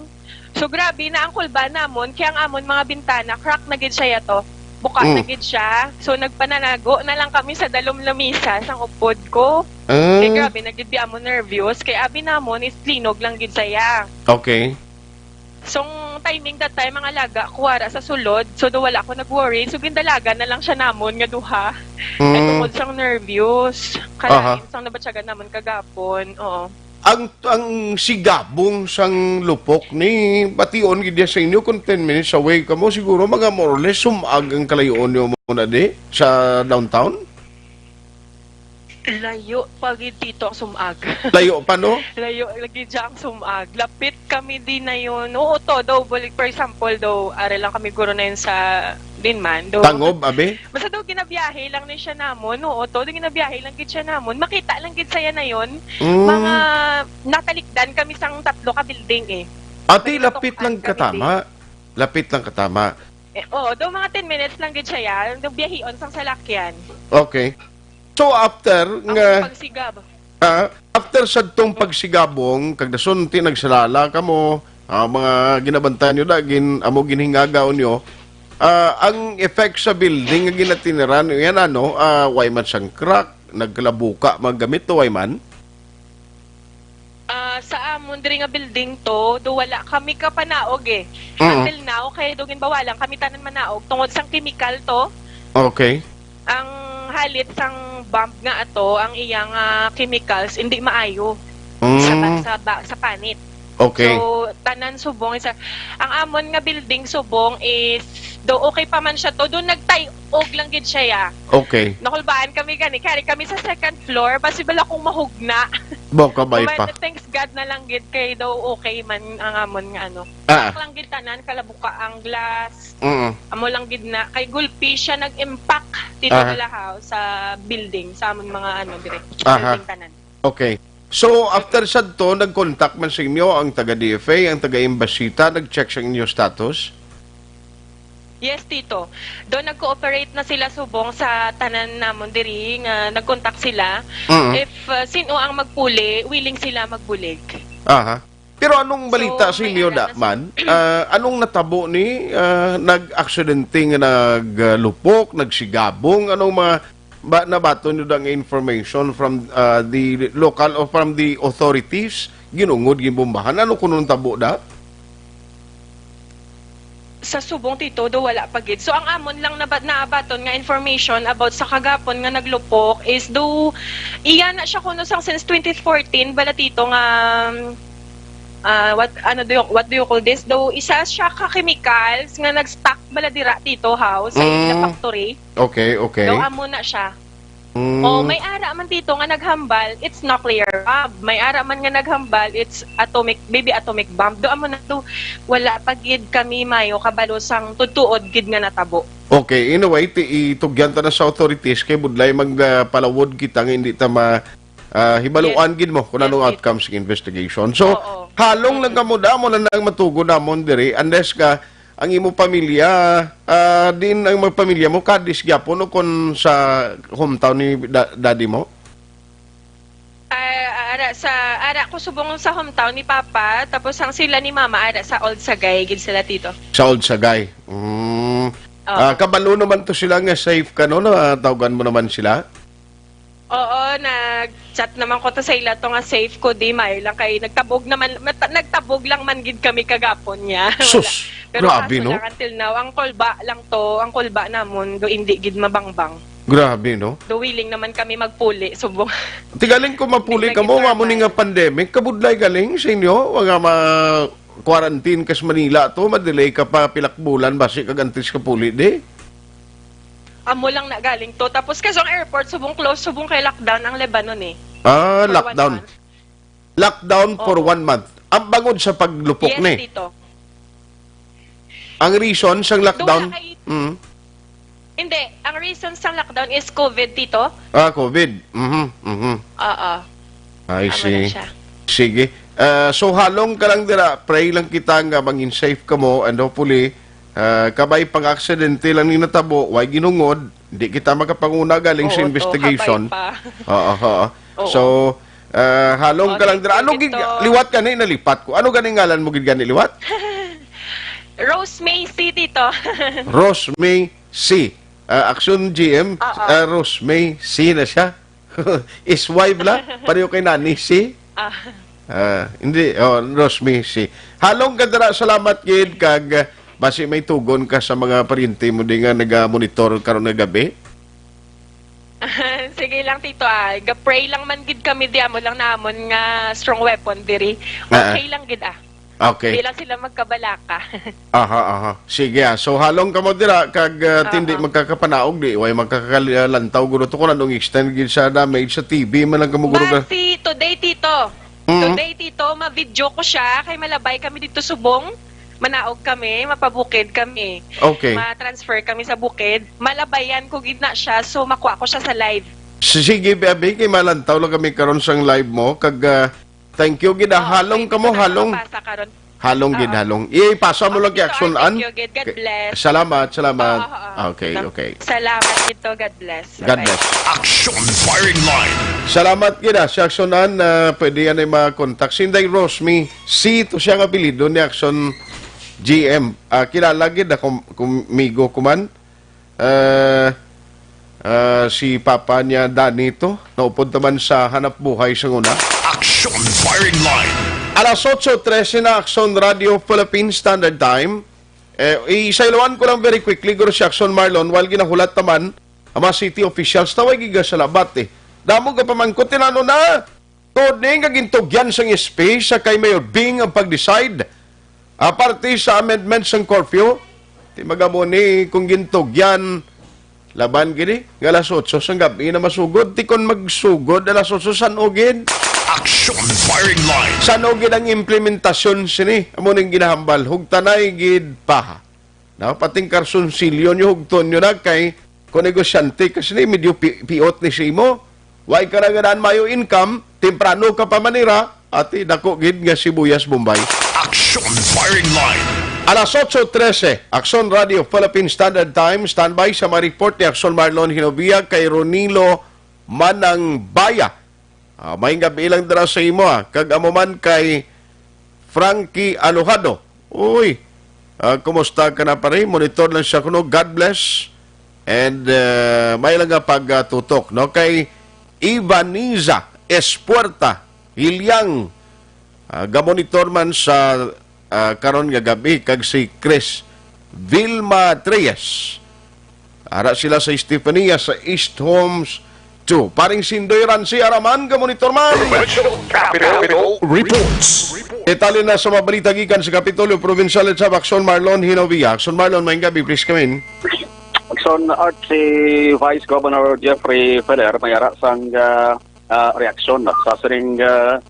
So, grabe na ang kulba namon, kaya ang amon mga bintana, crack na gid siya to. Buka Mm. na gid siya. So, nagpananago na lang kami sa dalom lamisa, sang upod ko. Ah. Kay grabe na gid di amo nervyos. Kay abi namon is linog lang gid saya. Okay. So, ang timing that time, mga laga, kuwara sa sulod. So, do wala ko nag-worry. So, gindalagan na lang siya namon nga duha. Kay Mm. tungod sang nervyos. Aha. Kalain sang nabatyagan namon kagapon. Oo. Ang, ang sigabong sang lupok ni, bation gid niya sa inyo, kung ten minutes away kamo, siguro mga more or less, sumag ang kalayoon niyo mo na di, sa downtown? Layo pa gid dito ang sumag. Layo pa, no? Layo lagi dyan ang sumag. Lapit kami din na yun. Oo, to, daw, balik, for example, daw, ari lang kami guro na yun sa din man. Do, Tangob, abi? Basta daw ginabiyahe lang ni siya namon. Oo, to, daw ginabiyahe lang gid siya namon. Makita lang gid saya na yun. Mm. Mga natalikdan kami sang tatlo ka building, eh. Ati, May lapit natukan lang kami katama. Din. Lapit lang katama. Eh, oo, daw mga ten minutes lang gid siya yan. Daw biyahion sang salakyan. Okay. So, after Ang nga pagsigab. Ah, after sa tong pagsigabong, kag dason ti nagsalala kamo, ah, mga ginabantayan nyo da, gin-, amo ginhingagaw nyo, ah, ang effect sa building nga ginatiniran nyo yan, ano, ah, way man sang crack, nagkalabuka, mga gamit, to, way man? Ah, sa amon diri nga building to, do wala kami kapanaog eh. Mm. Until now, kay do ginbawalan kami tanan manaog tungod sang chemical to. Okay. Ang halit sang bomb nga ato, ang iya nga chemicals, hindi maayo sa ba-, Mm. sa ba-, sa panit. Okay. So, tanan subong isa. Ang amon nga building subong is, do okay pa man siya to, do nagtay-og lang gid siya, ya. Okay. Nakulbaan kami gani, kaya kami sa second floor, basi bala kung mahugna. Bo, kabay But pa. Thanks God na lang gid kay daw okay man ang amon nga ano. Ah. Crack lang gid tanan, kalabuka ang glass. Mm. Amo lang gid na, kay gulpi siya nag-impact dito Aha. Balahaw sa building, sa amon mga ano, dire, Aha. Building tanan. Okay. So, after sadto, nag-contact man sa inyo ang taga-D F A, ang taga-embassy ta, nag-check sa inyo status? Yes, Tito. Do nag-cooperate na sila subong sa tanan namon diri nga nag-contact sila. Mm. If, uh, sino ang magpuli, willing sila magbulig. Aha. Pero anong So, balita sa may inyo, ara da, na man? Ah, anong natabo ni, ah, nag-aksidente nga naglupok, nagsigabong? Anong mga ba, nabaton nyo da nga information from, ah, the local or from the authorities? Ginungod, ginbombahan? Ano kuno ang tabo da? Sa subong, Tito, do wala pa gid. So, ang amon lang naba-, naabaton nga information about sa kagapon nga naglupok is do iya na siya kuno sang since twenty fourteen bala, Tito, nga, um, ah, what, ano do you, what do you call this? Do isa siya ka chemicals nga nag-stock bala dira, Tito, house sa Mm. ila factory. Okay, okay. Do amo na siya. Mm. Oh, may ara man, Tito, nga naghambal, it's nuclear bomb. May ara man nga naghambal, it's atomic, maybe atomic bomb. Do amo na to, wala pa gid kami mayo kabalo sang tutuod gid nga natabo. Okay, anyway, ti-, itugyan ta na sa authorities kay budlay mag, ah, palawod kita nga hindi ta ma, ah, hibaluan Yes. gid mo kung Yes, anong Tito. outcome sa investigation. So, Oo. halong lang Mm. kamo da, mo na nang matugon namon diri, unless ka ang imo pamilya, ah, din ang mga pamilya mo, Cadiz gyapon o kon sa hometown ni da-, daddy mo? Ah, ara sa, ara ko subong sa hometown ni Papa, tapos ang sila ni Mama, ara sa Old Sagay, gid sila, Tito. Sa Old Sagay. Mm. Oo. Ah, kabalo naman to sila nga safe ka, no? Natawgan mo naman sila? Oo, nag-chat naman ko to sa ila to nga safe ko, di mayo lang kay nagtabog naman, mata-, nagtabog lang man gid kami kagapon niya. Wala. Sus, Pero grabe, kaso no? lang, until now, ang kulba lang to, ang kulba namon, do hindi gid mabangbang. Grabe, no? Do willing naman kami magpuli, subong. Tigaling ko mapuli Hindi ka mo, lagi amo ni nga normal. pandemic, kabudlay galing sa inyo, mga ma-quarantine ka sa Manila to, madelay ka pa pilak bulan, basi kag antes ka puli, di? Amo lang na galing to. Tapos kasi ang airport, subong close, subong kay lockdown ang Lebanon eh. Ah, For one lockdown. month. Lockdown for Oo. one month. Ang bangod sa paglupok Yes, ni. Tito. Ang reason sang lockdown? Wala kay Mm. Hindi, ang reason sang lockdown is COVID, Tito. Ah, COVID. Mhm, mhm. Oo. I Amo see. na siya. Sige. Ah, so halong ka lang dira, pray lang kita nga mangin safe ka mo, and hopefully, ah, kabay pang aksidente lang ni natabo, way ginungod, di kita makapanguna galing sa Oo, to, investigation. kabay pa. Oo, oo. Oo. So, ah, halong Oo, ka lang dira. Ano thank you, gig-, Tito. liwat gani nalipat ko? Ano gani ngalan mo gid gani liwat? Rose May C, Tito. Rose May C. Ah, Action G M, Oo. ah, Rose May C na siya. Is wife la, pareho kay Nani C. Ah. Ah, hindi, oh, Rose May C. Halong ka dira, salamat gid kag, ah, basi may tugon ka sa mga paryente mo di nga naga-monitor karon nga gabi. Sige lang, Tito, ah. Ga-pray lang man gid kami di amo lang namon nga strong weapon diri. Ah, ah. Okay lang gid, ah. Okay. Di lang sila magkabalaka. Aha, aha. Sige, ah. So, halong kamo dira, kag, ah, tindi Aha. magkakapanaog, di, way magkakalantaw, guro, to kung anong extent gid sa damage sa T V, man lang kamo, guro, ka- Basi, today, Tito. Mm. Today, Tito, ma-video ko siya, kay malabay kami dito subong. Manaog kami, mapabukid kami. Okay. Ma-transfer kami sa bukid. Malabayan ko gid na siya, so makuha ko siya sa live. Sige, baby, kay malantaw lang kami karon sang live mo, kag, ah, thank you gid, ah. Oo, halong kay kamo, dito na halong. Makapasa karon. Halong gid, Oo. halong. Ipasa mo lang kay Tito, Action Ann. Thank you gid. God bless. Salamat, salamat. Oo, oo. Okay, Tito. okay. Salamat, Tito. God bless. God Bye-bye. bless. Action Firing Line. Salamat gid, ah, si Action Ann, ah, pwede yan ay ma-contact. Si Inday Rosmi, si ito siya ang apelyido ni Action G M. Ah, kilala gid, ah, kum-, kumigo kuman. Ah, ah, si Papa niya, Danny, to. Naupod naman sa hanap buhay sa una. Action Firing Line. Alas otso trese na, Action Radio Philippine Standard Time. Eh, isayloan ko lang very quickly, guro, si Action Marlon, while ginahulat naman ang mga city officials, tawag giga sa labat, eh. Damo ka pamangkot, tinano na. Tod ni nga gintugyan sang S P sa kay Mayor Bing ang pag-decide, aparte sa amendment sang curfew, ti magamo ni kung gintugyan laban gini nga alas otso sang gab-i na masugod, ti kon magsugod alas otso, san-o gid? Action Firing Line. San-o gid ang implementasyon sini? Amo ning ginahambal, hugtanay gid pa. Na, pating karsunsilyo nyo, hugton nyo na kay kung negosyante ka sini, medyo pi-, piot ni sa imo. Way ka na nga daan maayo income, temprano ka pa manira, ati, dako gid nga sibuyas Bombay. Action Firing Line. Alas otso trese, Aksyon Radio Philippine Standard Time, standby sa mga report ni Aksyon Marlon Hinovia kay Ronilo Manangbaya. Ah, may gabi lang dira sa imo, ah. Kag amo man kay Frankie Alojado. Uy, ah, kumusta ka na, pare? Monitor lang siya kuno. God bless. And, ah, may lang nga pagtutok, no? Kay Ivaniza Espuerta Hilyang, ah, gamonitor man sa, ah, karon nga gabi, kag si Chris Vilma Trias. Ara sila sa Estefania, sa East Homes two. Paring Sindoy Ransi, ara man, gamonitor man. Provincial Capital Reports. Detalye na sa mga balita gikan sa Kapitolyo Provincial sa Aksyon Marlon Hinovia. Aksyon Marlon, may gabi, please come in. Aksyon Art, si Vice Governor Jeffrey Ferrer may ara sang, ah, ah, reaksyon sa sining, ah,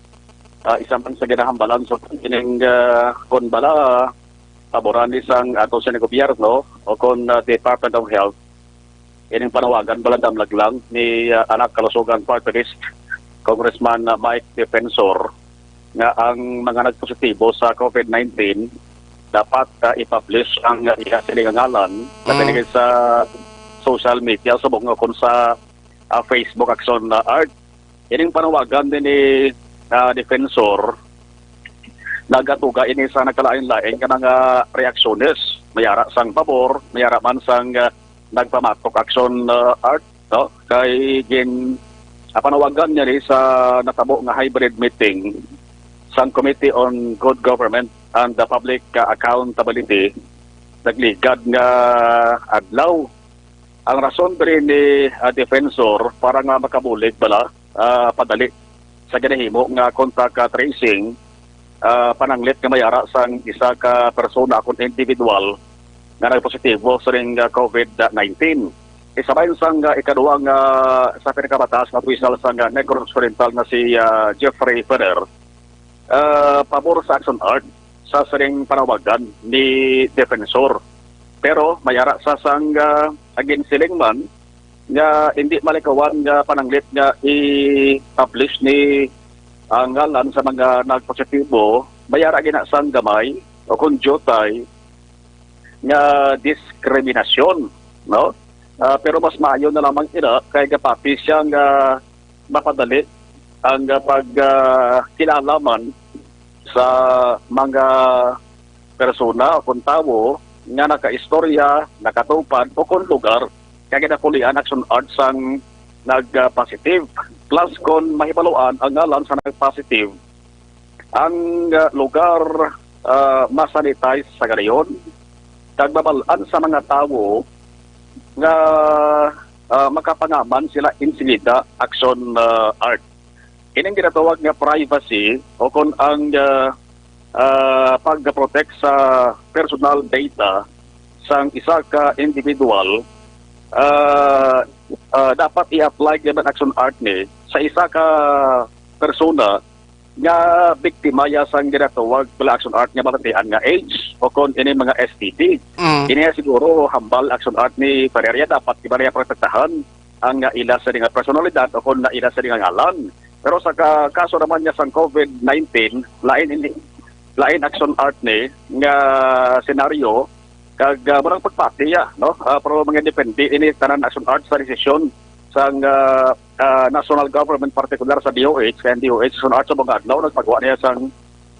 ah, isa man sa ginahambalan sa kining, ah, kon bala paboran ni sang ato sa gobyerno o kon, ah, Department of Health, ining panawagan bala damlag lang ni, ah, Anak Kalusugan Party List, Congressman, ah, Mike Defensor, nga ang mga nagpositibo sa COVID nineteen dapat, ah, i-publish ang, ah, iya sila nga ngalan sa Mm. pinigil sa social media, subong nga kon sa, ah, Facebook, Aksyon, ah, Art. Ining panawagan din ni, ah, Defensor, nagatuga ini sa nagkalain-lain nga mga reaksyones. May ara sang pabor, may ara man sang, ah, nagpamatok, Aksyon, ah, Art, no? Kay gin-, ah, panawagan niya ni sa natabo nga hybrid meeting sang Committee on Good Government and the Public, ah, Accountability, nagligad nga adlaw. Ang rason diri ni, ah, Defensor para nga makabulig bala, ah, padali sa ginahimo nga contact, ah, tracing, ah, pananglit nga may ara sang isa ka persona kon individual nga nagpositibo sining, ah, COVID nineteen. Isa man sang, ah, ikaduha nga sa pinakamataas nga opisyal sang, ah, Negros Oriental nga si, ah, Jeffrey Ferrer, ah, pabor sa Action Art sa sining panawagan ni Defensor. Pero may ara sa sang, ah, aginsiling man nga hindi malikawan nga pananglit nga i-publish ni ang ngalan sa mga nagpositibo, may ara gina sang gamay o kon diutay nga diskriminasyon, no? Ah, pero mas maayo na lamang ina kay gapati siya nga mapadali ang, ah, pag, ah, kilala man sa mga persona o kon tawo nga nakaistorya, nakatupad o kon lugar nga ginapulian Action Art sang nag-positive. Plus, kon mahibaluan ang ngalan sa nag-positive, ang, ah, lugar, ah, masanitize sa gadayon, kag mabal-an sa mga tawo nga, ah, makapangaman sila insigida, Action, ah, Art. Ining ginatawag nga privacy o kon ang, ah, ah, pag-protect sa personal data sang isa ka individual, ah, ah, dapat i-apply gyud ang Action Art ni sa isa ka persona nga biktima ya sang ginatawag pala Action Art nga mabatian nga AIDS o kon ini mga S T D. Mm. Ini siguro hambal Action Art ni Ferreria, dapat iba niya protektahan ang, ah, ila sa nga personalidad o kon na ila sa nga ngalan. Pero sa ka-, kaso naman niya sang COVID nineteen, lain ini, lain Action Art ni nga senaryo, kag, ah, murag pagpati ya, no? Ah, pero mga depende ini tanan Action Art sa desisyon sang, ah, ah, national government, partikular sa D O H, kay ang D O H sa sunod sa mga adlaw nagpagawa niya sang,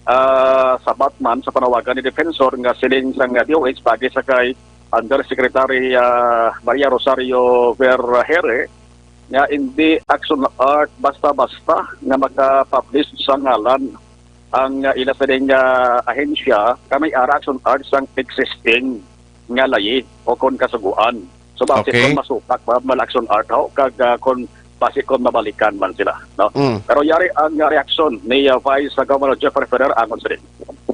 ah, sabat man sa panawagan ni Defensor nga siling sang D O H pagi sa kay Undersecretary, ah, Maria Rosario Vergeire nga hindi Action Art basta-basta nga maka-publish sa ngalan ang, ah, ila sa ding, ah, ahensya, kay may ara Action Art sang existing nga layi o kon kasuguan. So, basi Okay. Kon masupak ba, mal Action Art ho, kag, ah, kon basi kon mabalikan man sila, no? Mm. Pero yari ang, ah, reaksyon ni, ah, Vice Governor Jeffrey Ferrer angon sini.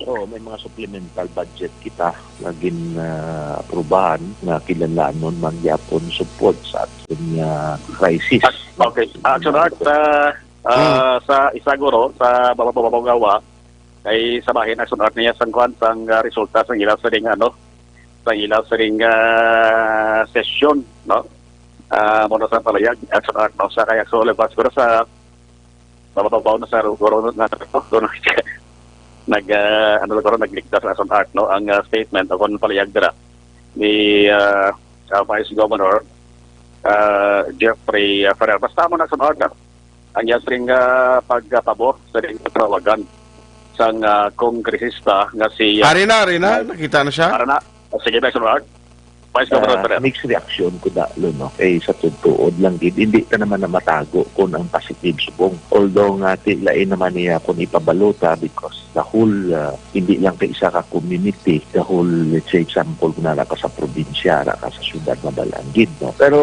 Oo, may mga supplemental budget kita nga gin, ah, aprubahan nga kinahanglanon man gyapon support sa aton nga crisis. Ac-, okay. Action Art, ah, ah, Mm. sa isa guro, sa bababaw nga wa, kay sa bahin Action Art niya sang kwan, sang, ah, resulta sang ila sa ding, ano, sang ila sa ding, ah, sesyon, no? Ah, muna sa palayag, Action Art, no? Sa kaya, so, labas ko sa mababaw na sa Rugoro na, no? Doon nag, ah, ano, Rugoro, nagligtas sa Action Art, no? Ang, ah, statement o kung palayag dira ni, ah, ah, Vice Governor, ah, Jeffrey, ah, Ferrer. Basta mo na Action Art, no? Ang iya sing, ah, pagpabor sa ring tawagan sang, ah, kongresista nga si, ah, Ari na, ari na. Nakita na siya. Ari na. Sige, Vice Governor. Vice Governor Ah, Ferrer. Mixed reaction ko dalo, no? Eh, sa tutuod lang gid, hindi ta naman na matago kung ang positive subong. Although nga, ti, lain naman niya kung ipabalota because the whole, ah, hindi lang ka isa ka community, the whole, let's say, example, kung nara ka sa probinsya, ra ka sa syudad, mabalaan gid, no? Pero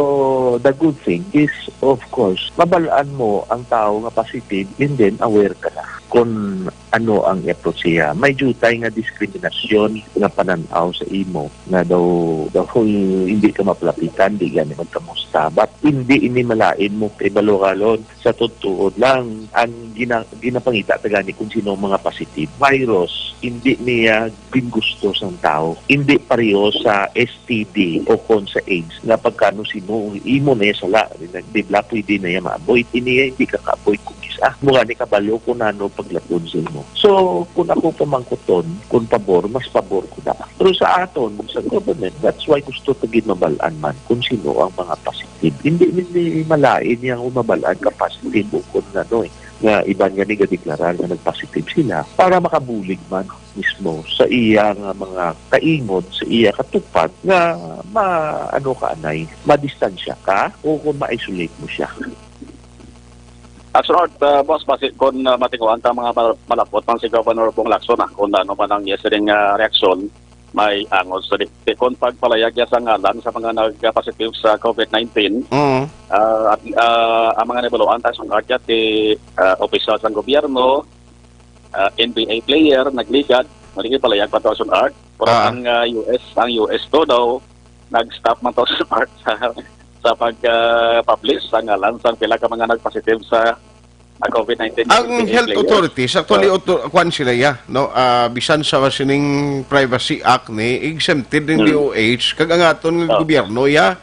the good thing is, of course, mabalaan mo ang tao nga positive and then aware ka na kung ano ang i-approach siya. May jutay nga diskriminasyon nga pananaw sa imo nga daw, daw, "Hoy, hindi ka maplapitan, di gani magkamusta." But hindi ini malain mo kay balukalon. Sa totoo lang, ang gina-, ginapangita ta gani kung sino ang mga positive. Virus, hindi niya gingusto sang tao. Hindi pareho sa S T D o kon sa AIDS nga pagkano sino, imo na iya sala. Di bla pwede na iya ma-avoid. Ini iya hindi ka ka-avoid kung isa. Mo gani kabalo kung ano paglaton sa imo. So, kung ako pamangkuton, kung pabor, mas pabor ko na. Pero sa aton, sa government, that's why gusto ta gid mabal-an man kung sino ang mga positive. Hindi, hindi malain niya kung mabal-an ka positive o kung ano eh, nga iban nga ni gadeklarar nga nag-positive sila para makabulig man mismo sa iya nga mga kaingon, sa iya katupad nga ma-, ano ka anay, madistansya ka o kung ma-isolate mo siya. Action Art, ah, boss, basi kung, ah, matinguhan ta mga mal-, malapot man si Governor Bong Lacson, ah, kung ano man ang iya sining, ah, reaksyon, may angod sa di. Kung pagpalayag niya sa ngalan sa mga nag-positive sa COVID nineteen, Mm. ah, at, ah, ang mga nabaluan ta, Action Art, ti, ah, opisyal sang gobyerno, ah, N B A player, nagligad, mali palayag pa to, Action Art. Pero Ah. ang, ah, U S, ang U S to daw, nag-stop man to, Action Art, sa, sa pag, ah, publish sa ngalan sang pila ka mga nag-positive sa, ah, COVID nineteen. Ang N B A health player. authorities, actually, Oh. auto-, kwan sila, ya, no? Ah, bisan sa sining Privacy Act ni, exempted ning Hmm. D O H, kag ang aton nga Oh. gobyerno, ya,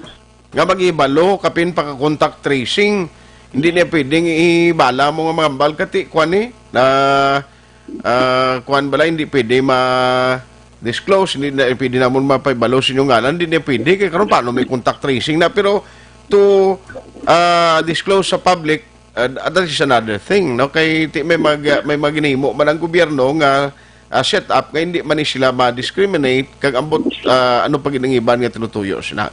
nga maghibalo, kapin pa ka contact tracing, hindi niya pwedeng ibala mo nga mga hambal, kati, kwan ni, na, ah, kwan bala, hindi pwede ma-disclose, hindi na pwede namon mapahibalo sa inyong ngalan, hindi niya pwede. Kay karon, paano may contact tracing na? Pero to, ah, disclose sa public, ah, that is another thing, no? Kay ti-, may mag-, may maginimo man ang gobyerno nga, ah, set up nga hindi man ni sila ma-discriminate kag ambot, ah, ano pa gid ang iban nga tinutuyo sila.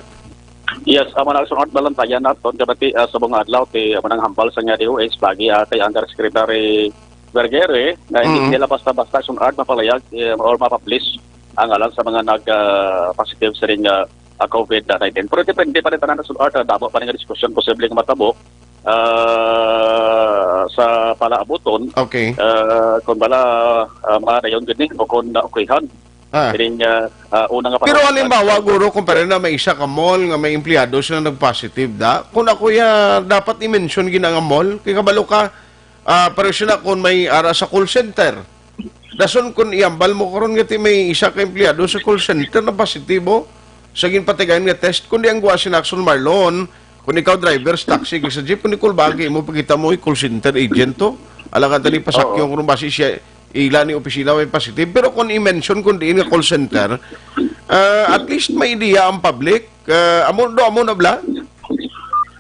Yes, amo na, Action Art, balantayan naton, kabati, ah, sa mga adlaw, ti, amo nang hambal sa nga D O H, pagi, ah, kay Undersecretary Vergere, nga hindi Mm. nila basta-basta, Action Art, mapalayag, eh, or mapublish ang ngalan sa mga nag, ah, positive sa ring, ah, ah, COVID nineteen. Pero depende pa rin tanan, Action Art, ah, damo pa rin nga diskusyon posible nga matabo, ah, sa palaabuton. Okay. Ah, kung bala, ah, madayon gid ni, o kung naukrihan. Ah. Kining, ah, ah, una nga Pero panahon, halimbawa, ah, guro, kung pwede na may isa ka mall nga may empleyado sila nag-positive da, kung ako ya, dapat i-mention gina nga mall, kay kabalo ka, ah, pero sila kung may ara sa call center. Dason kung ihambal mo karon nga ti may isa ka empleyado sa call center na positibo sa ginpatigayon nga test, kundi ang guwa si Naxon Marlon, kung ikaw driver sa taxi kag sa jeep, kung ikulbaan kay imo, pagkita mo, call center agent to. Alangan tani pasakyon Oo. kung basi siya ila ni opisina may positive. Pero kung i-mention kung diin nga call center, ah, at least may idea ang public. Ah, amo, do, amo na bla?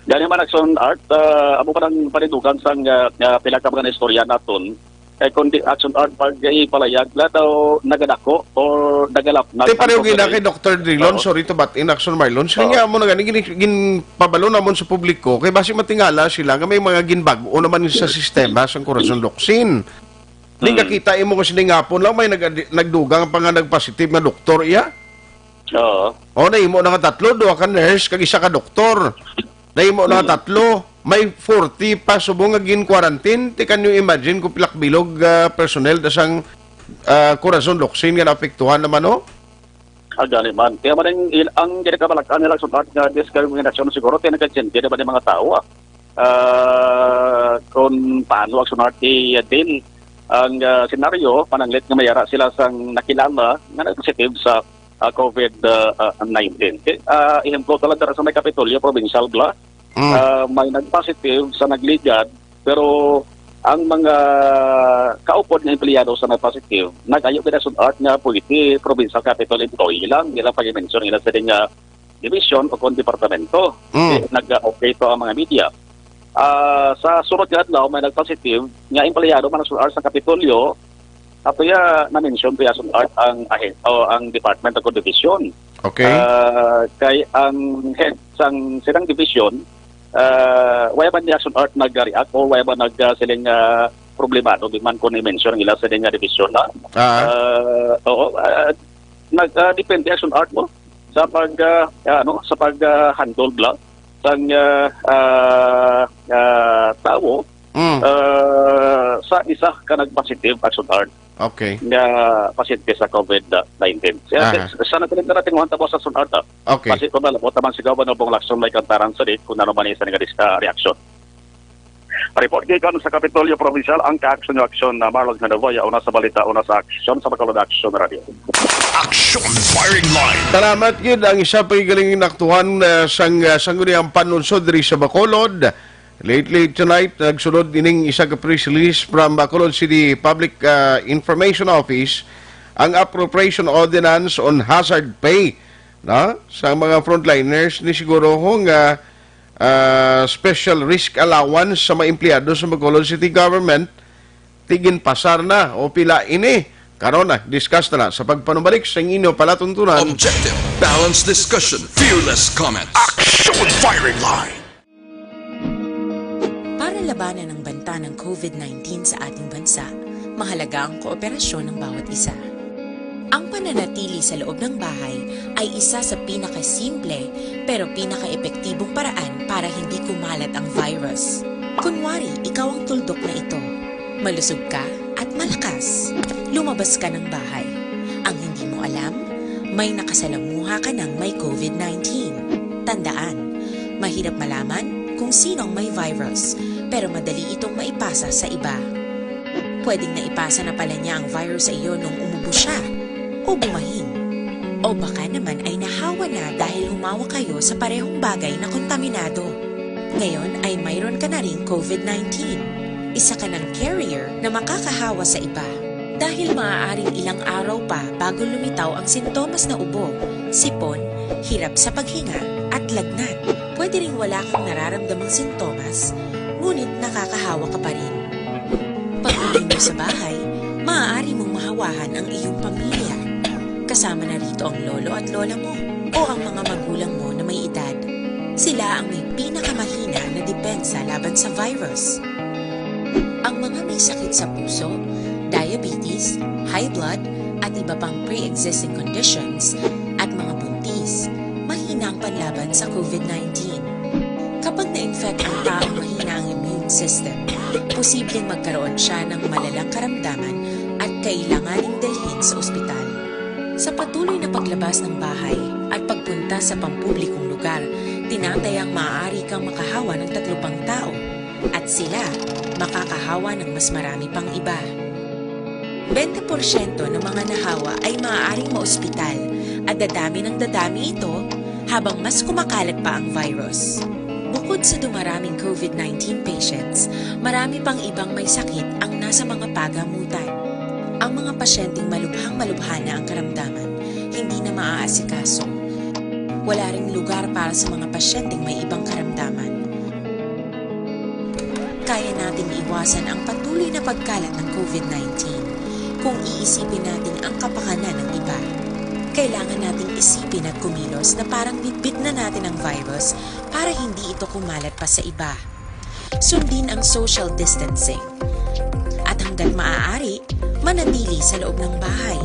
Gani man, Action Art, ah, amo pa nang panidugan sang, ah, ah, pila ka mga istorya naton. Kay kung di Action Art pag ipalayag, la daw nagadako or nagalapnag Te, ang pareho gina COVID. kay Doctor Drilon, Oo. sorry to butt in, Action Marlon. Sige Oo. nga, amo na gani, gini-, ginpabalo namon sa publiko, kay basi matingala sila nga may mga ginbag-o naman sa sistema sang Corazon Locsin. Di Hmm. kakita imo nga sining hapon lang, may nag-, nagdugang pa nga nagpositive nga doktor iya. Oo. O, nahimo na nga tatlo, duha ka nurse, kag isa ka doktor. Nahimo na nga Hmm. tatlo, may forty pa subong nga gin-quarantine. Ti, can you imagine kung pila ka bilog, ah, personnel da sang, ah, Corazon Locsin nga naapektuhan naman, no? Ah, gani man. Kaya man ang il-, ang ginakabalak-an nila, Action Art, nga discrimination siguro, ti nagkasindi na ba ni mga tao, ah? Ah, kung paano, Action Art, i-deal ang, ah, senaryo, pananglit nga may ara sila sang nakilala nga nag-positive sa ah, COVID nineteen. Eh, ah, ehemplo talaga sa may Kapitolyo, provincial bla, Mm. ah, may nag-positive sa nagligad, pero ang mga kaupod nga empleyado sa nag-positive, nag-ayo gid sa sun-art nga pwede provincial capitol employee lang, ila pag-mention nila sa nga division o kon departamento. Mm. Eh, nag-okay to ang mga media. Ah, sa sunod nga adlaw, may nag-positive nga empleyado man sa sun-art sa Kapitolyo, ato ya na-mention to ya sun-art ang ahen-, o ang department o division. Okay. Ah, kay ang head sang silang division, ah, wala man niya sun-art nag-react o wala man nag, ah, siling, ah, problemado, di man ko ni-mention ang ila siling nga division na. Ah. Ah, oo, ah, nag, ah, depende ang sun-art mo sa pag, ah, ano, sa pag, ah, handle bla sang, ah, ah, ah, tawo, Mm. ah, sa isa ka nag-positive ang sun-art Okay. nga pasyente sa COVID nineteen. Siya, Aha. sa, sa nagdating nga tabo sa sun-art, ah, Okay. Basi ko na, labot naman si Governor Bong Lacson may kantaran sa di kung ano man isa nga dis-, ah, reaksyon. Report gikan sa Kapitolyo Provincial, ang kaaksyon niyo aksyon na Marlon Hanavoya, una sa balita, una sa aksyon sa Bacolod Action Radio. Action Firing Line. Salamat gid ang isa pa galing inaktuhan, ah, sang, ah, sangguniang panlungsod diri sa Bacolod. Lately tonight, nagsulod ining isa ka press release from Bacolod City Public, ah, Information Office, ang Appropriation Ordinance on Hazard Pay, no? Sa mga frontliners, ni siguro ho nga, ah, special risk allowance sa mga empleyado sa Bacolod City Government, tigin pasar na o pila ini. Karon na, discuss na na sa pagpanumalik sa inyo palatuntunan. Objective, balanced discussion, fearless comments. Action Firing Line. Para labanan ang banta ng COVID nineteen sa ating bansa, mahalaga ang kooperasyon ng bawat isa. Ang pananatili sa loob ng bahay ay isa sa pinakasimple pero pinakaepektibong paraan para hindi kumalat ang virus. Kunwari, ikaw ang tuldok na ito. Malusog ka at malakas. Lumabas ka ng bahay. Ang hindi mo alam, may nakasalamuha ka ng may COVID nineteen. Tandaan, mahirap malaman kung sino ang may virus, pero madali itong maipasa sa iba. Pwedeng naipasa na pala niya ang virus sa iyo nung umubo siya, o bumahin, o baka naman ay nahawa na dahil humawak kayo sa parehong bagay na kontaminado. Ngayon ay mayroon ka na ring COVID nineteen. Isa ka ng carrier na makakahawa sa iba. Dahil maaaring ilang araw pa bago lumitaw ang sintomas na ubo, sipon, hirap sa paghinga, at lagnat. Pwede ring wala kang nararamdamang sintomas, ngunit nakakahawa ka pa rin. Pag-uwi mo sa bahay, maaari mong mahawahan ang iyong pamilya. Kasama na rito ang lolo at lola mo o ang mga magulang mo na may edad. Sila ang may pinakamahina na depensa laban sa virus. Ang mga may sakit sa puso, diabetes, high blood, at iba pang pre-existing conditions, at mga buntis, mahina ang panlaban sa COVID nineteen. Kapag na-infect ang taong mahina ang immune system, posibleng magkaroon siya ng malalang karamdaman at kailanganing dalhin sa ospital. Sa patuloy na paglabas ng bahay at pagpunta sa pampublikong lugar, tinatayang maaari kang makahawa ng tatlo pang tao at sila makakahawa ng mas marami pang iba. Bente porsyento ng mga nahawa ay maaaring maospital at dadami ng dadami ito habang mas kumakalat pa ang virus. Bukod sa dumaraming COVID nineteen patients, marami pang ibang may sakit ang nasa mga pagamutan. Ang mga pasyenteng malubhang-malubha na ang karamdaman, hindi na maaasikaso. Wala ring lugar para sa mga pasyenteng may ibang karamdaman. Kaya nating iwasan ang patuloy na pagkalat ng COVID nineteen kung iisipin natin ang kapakanan ng iba. Kailangan nating isipin at kumilos na parang bitbit na natin ang virus para hindi ito kumalat pa sa iba. Sundin ang social distancing. At hanggat maaari, manatili sa loob ng bahay.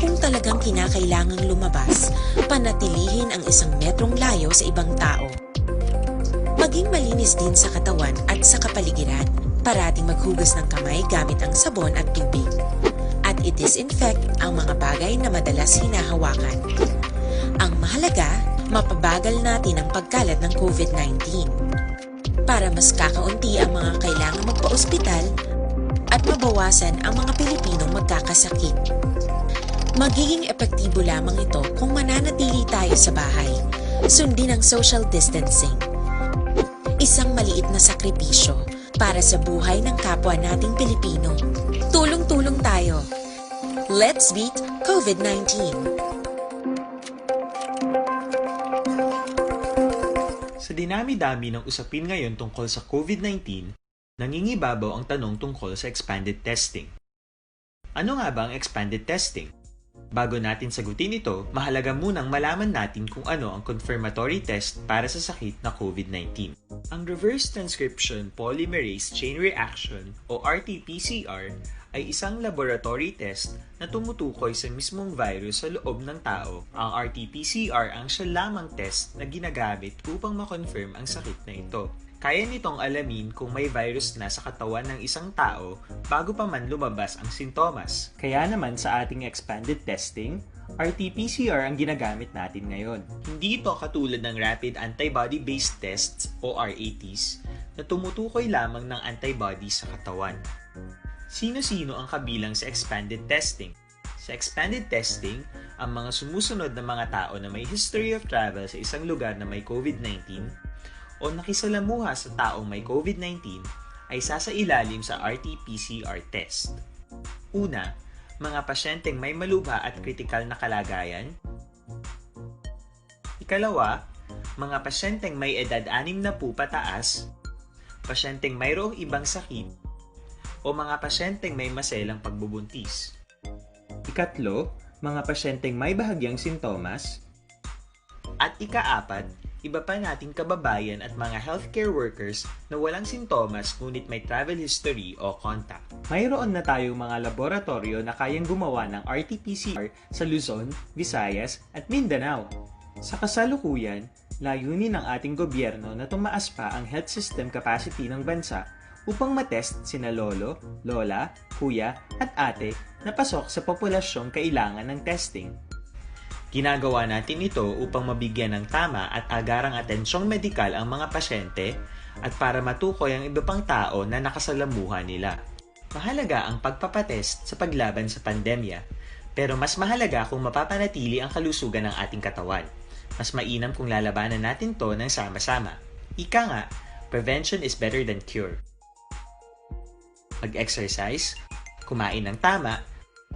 Kung talagang kinakailangang lumabas, panatilihin ang isang metrong layo sa ibang tao. Maging malinis din sa katawan at sa kapaligiran. Parating maghugas ng kamay gamit ang sabon at tubig. At i-disinfect ang mga bagay na madalas hinahawakan. Ang mahalaga, mapabagal natin ang pagkalat ng COVID nineteen. Para mas kakaunti ang mga kailangang magpaospital at mabawasan ang mga Pilipinong magkakasakit. Magiging epektibo lamang ito kung mananatili tayo sa bahay. Sundin ang social distancing. Isang maliit na sakripisyo para sa buhay ng kapwa nating Pilipino. Tulong-tulong tayo. Let's beat COVID nineteen. Sa dinami-dami ng usapin ngayon tungkol sa COVID nineteen, nangingibabaw ang tanong tungkol sa expanded testing. Ano nga ba ang expanded testing? Bago natin sagutin ito, mahalaga munang malaman natin kung ano ang confirmatory test para sa sakit na COVID nineteen. Ang reverse transcription polymerase chain reaction o R T P C R ay isang laboratory test na tumutukoy sa mismong virus sa loob ng tao. Ang R T P C R ang siya lamang test na ginagamit upang ma-confirm ang sakit na ito. Kaya nitong alamin kung may virus na sa katawan ng isang tao bago pa man lumabas ang sintomas. Kaya naman sa ating expanded testing, R T P C R ang ginagamit natin ngayon. Hindi ito katulad ng rapid antibody-based tests o R A Ts na tumutukoy lamang ng antibody sa katawan. Sino-sino ang kabilang sa expanded testing? Sa expanded testing, ang mga sumusunod na mga tao na may history of travel sa isang lugar na may COVID nineteen o nakisalamuha sa taong may COVID nineteen ay sasailalim sa R T P C R test. Una, mga pasyenteng may malubha at kritikal na kalagayan. Ikalawa, mga pasyenteng may edad anim na po pataas, pasyenteng mayroong ibang sakit, o mga pasyenteng may maselang pagbubuntis. Ikatlo, mga pasyenteng may bahagyang sintomas. At ikaapat, iba pa nating kababayan at mga healthcare workers na walang sintomas ngunit may travel history o contact. Mayroon na tayong mga laboratoryo na kayang gumawa ng R T P C R sa Luzon, Visayas, at Mindanao. Sa kasalukuyan, layunin ng ating gobyerno na tumaas pa ang health system capacity ng bansa upang matest sina lolo, lola, kuya, at ate na pasok sa populasyong kailangan ng testing. Ginagawa natin ito upang mabigyan ng tama at agarang atensyong medikal ang mga pasyente at para matukoy ang iba pang tao na nakasalamuha nila. Mahalaga ang pagpapatest sa paglaban sa pandemya, pero mas mahalaga kung mapapanatili ang kalusugan ng ating katawan. Mas mainam kung lalabanan natin 'to ng sama-sama. Ika nga, prevention is better than cure. Mag-exercise, kumain ng tama,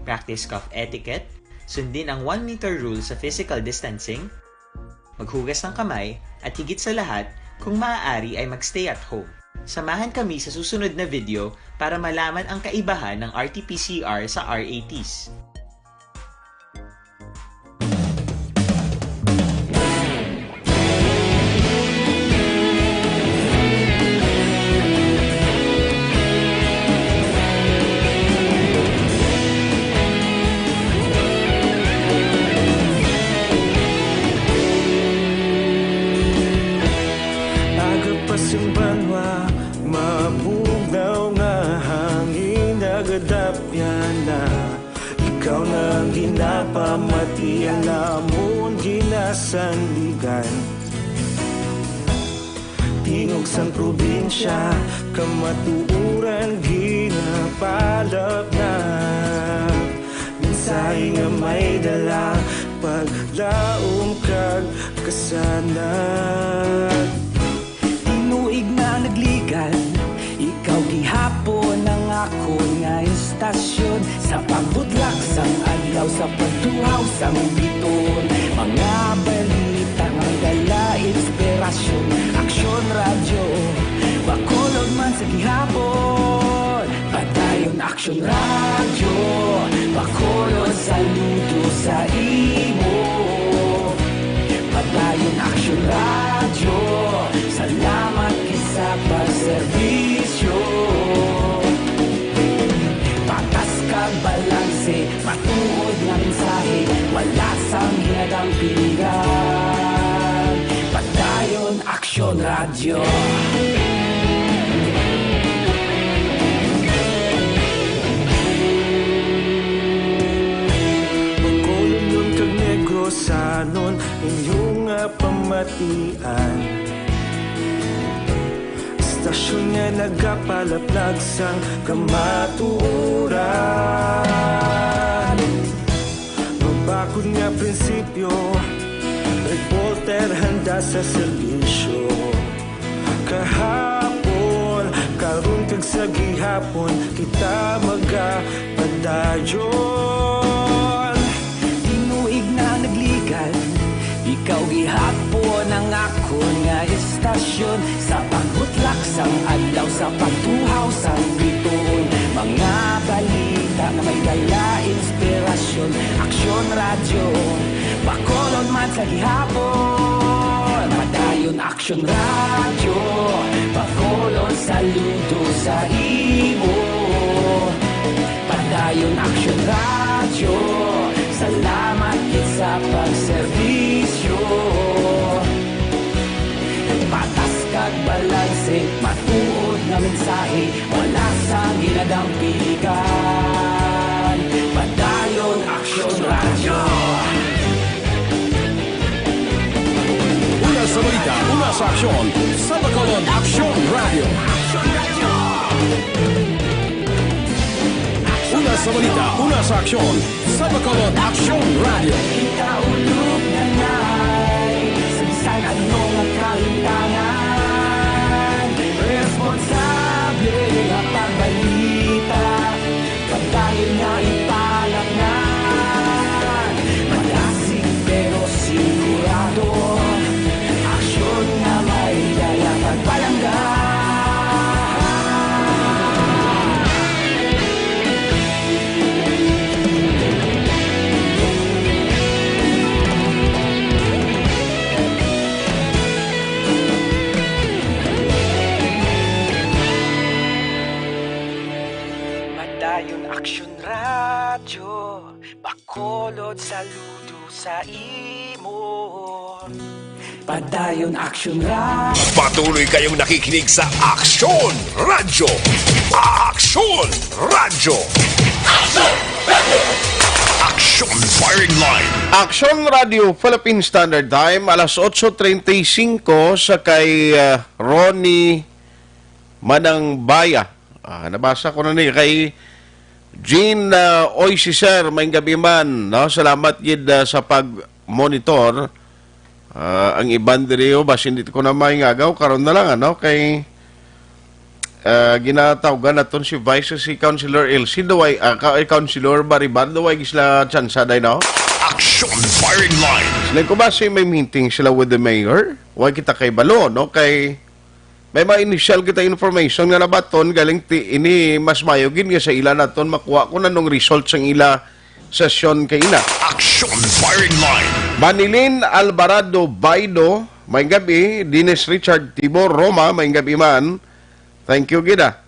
practice cough etiquette, sundin ang one meter rule sa physical distancing, maghugas ng kamay, at higit sa lahat, kung maaari ay mag-stay at home. Samahan kami sa susunod na video para malaman ang kaibahan ng R T P C R sa R A Ts. Aga pa sing banwa, mabugnaw nga hangin, nagadapyan na. Ikaw na ang ginapamati, ang amon ginasandigan. Tingog sang probinsya, kamatuoran ginapalapnap. Mensahe nga may dala, paglaom kag kasanag. Tinuig na nagligad, ikaw gihapon ang akon nga istasyon. Sa pagbutlak sang adlaw, sa pagtuhaw sang biton, mga balita nga dala inspirasyon. Aksyon Radyo, Bacolod man sa gihapon. Padayon Aksyon Radyo, Bacolod, saludo sa imo. Padayon Aksyon Radyo, salamat gid sa pagserbisyo. Patas kag balanse, matuod nga mensahe, wala sang hinadang piligan. Padayon Aksyon Radyo. Bacolodnon kag Negrosanon, inyo nga pamatian. Istasyon nga nagapalaplag sang kamatuoran. Akon nga prinsipyo, reporter handa sa serbisyo. Kahapon, karon kag sa gihapon, kita magapadayon. Tinuig na nagligan, ikaw gihapon ang akon nga istasyon. Sa pagbutlak sang adlaw, sa pagtuhaw sang bituon, mga balita nga may dala inspirasyon. Aksyon Radyo, Bacolod man sa gihapon. Padayon Aksyon Radyo, Bacolod saludo sa imo. Padayon Aksyon Radyo, salamat gid sa pagserbisyo. Patas kag balanse, matuod nga mensahe, wala sang ginadampigan. Padayon Aksyon Radyo. Una sa balita, una sa aksyon, sa Bacolod Aksyon Radyo. Una sa balita, una sa aksyon, sa Bacolod Aksyon Radyo. Ikaulog na na'y sa bisan ano nga kahitangan. Responsable nga pagbalita, pagdahil nga ipalakngan. Malasig pero sigurado, aksyon nga may dala pagpalangga. Padayon Aksyon Radyo, Bacolod saludo sa imo. Padayon Aksyon Radyo. Patuloy kayong nakikinig sa Aksyon Radyo. Aksyon Radyo. Aksyon Firing Line. Aksyon Radyo Philippine Standard Time, alas otso treinta y cinco sa kay, ah, Ronnie Manangbaya. Ah, nabasa ko na ni kay Jean, ah, Oy, si Sir, may gabi man, no? Salamat gid, ah, sa pag-monitor. Ah, ang iban diri, oh, basin di ko na maingagaw, karon na lang, ano? Kay, ah, ginatawgan naton si Vice, si Councilor Elsie, daw ay, ah, ka-, eh, Councilor Baribar, daw ay sila tsansa, day, no? Action Firing Line. Sila ko ba si may meeting sila with the mayor? Way kita kay balo, no? Kay may mga initial kita information nga nabaton, galing ti, ini mas mayo gid nga sa ila naton makuha kung anong result sang ila sesyon kay ina. Action Firing Line. Manilin Alvarado Baido, may gabi. Dennis Richard Tibor Roma, may gabi man. Thank you gid, ah,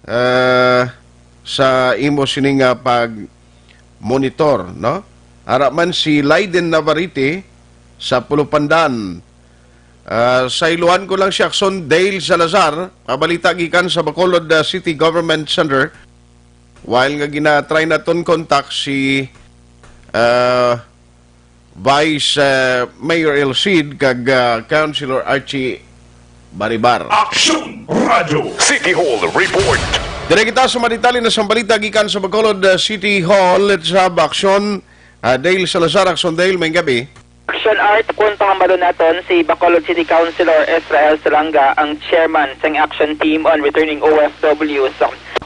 eh, sa imo sining, ah, pag-monitor, no? Ara man si Leiden Navarrete sa Pulupandan. Ah, sa iluhan ko lang si Aksyon Dale Salazar, pabalita gikan sa Bacolod, ah, City Government Center. While nga gina-try naton contact si, ah, Vice, ah, Mayor El Cid kag, ah, Councilor Archie Baribar. Action Radio City Hall Report. Dire kita sa mga detalye na sang balita gikan sa Bacolod, ah, City Hall. Let's have Aksyon, ah, Dale Salazar. Aksyon Dale, may gabi. Action Art, kung pangambalon naton, si Bacolod City Councilor Israel Salanga ang chairman sang Action Team on Returning O F Ws.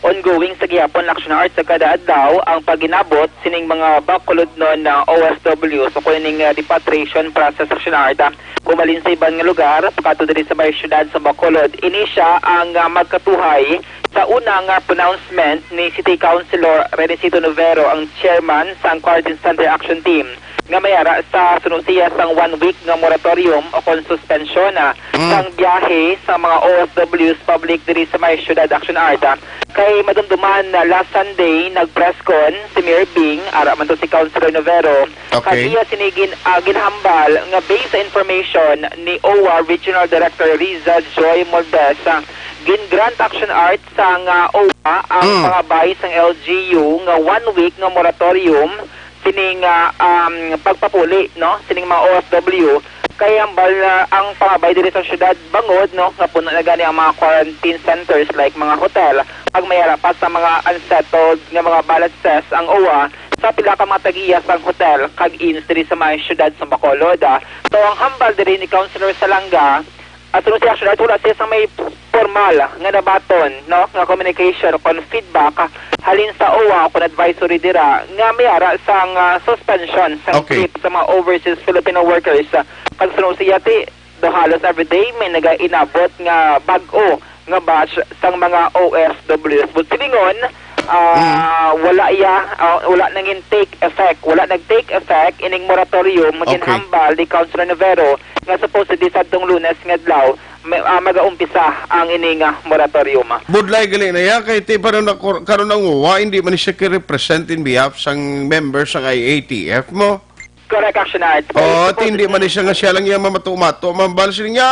Ongoing sa gihapon, Action Art, sa kada adlaw ang pag-inabot sining mga Bacolodnon na O F Ws o kuning, ah, repatriation process, Action Art, ah, humalin sa iban nga lugar pakadto diri sa may siyudad sa Bacolod. Ini sia ang, ah, magkatuhay sa una nga pronouncement ni City Councilor Renesito Novero, ang chairman sang Quarantine Center Action Team, nga may ara sa sunusiya sang one week nga moratorium o kon suspensyon, ah, Mm. sang biyahe sa mga O F Ws public diri sa may siyudad, Action Art, ah. Kay madumduman na last Sunday, nag-press con si Mayor Bing, ara man to si Councilor Novero, Okay. kag iya sini gin-, ah, ginhambal nga based sa information ni O W A Regional Director Riza Joy Moldes, ah, gin-grant, Action Art, sang, ah, O W A ang Mm. pangabay sang L G U nga one week nga moratorium sining, ah, um, pagpapuli, no, sining mga O F W, kay hambal na ang pangabay diri sa syudad bangod, no, nga puno na gani ang mga quarantine centers like mga hotel, pag may ara pa sa mga unsettled nga mga balances ang O W A, sa pila ka mga tag-iya sang hotel kag inns diri sa may siyudad sa Bacolod. Ah, so, ang hambal diri ni Councilor Salanga, ah, suno siya, actually, wala siya sa may formal nga nabaton, no, nga communication o kon feedback, ah, halin sa O W A o kon advisory dira nga may ara sang, ah, suspension sang Okay. trip sa mga overseas Filipino workers. Ah, kag suno siya, ti, do halos everyday may nagainabot nga bag-o nga batch sang mga O F Ws. But silingon, ah, Mm. wala iya, ah, wala nangin take effect. Wala nag-take effect ining moratorium nga Okay. ginhambal ni Councilor Navero nga supposedly sadtong Lunes nga adlaw, may, ah, magaumpisa ang ining, ah, moratorium. Budlay gali na iya, kay ti pa ron ako, karon ang O W A, hindi man siya ki-represent in behalf sang member sang I A T F mo. Correct, Action Art. Oh, Supposedly, hindi man siya nga siya lang iya mamato-mato. Mambal sila niya,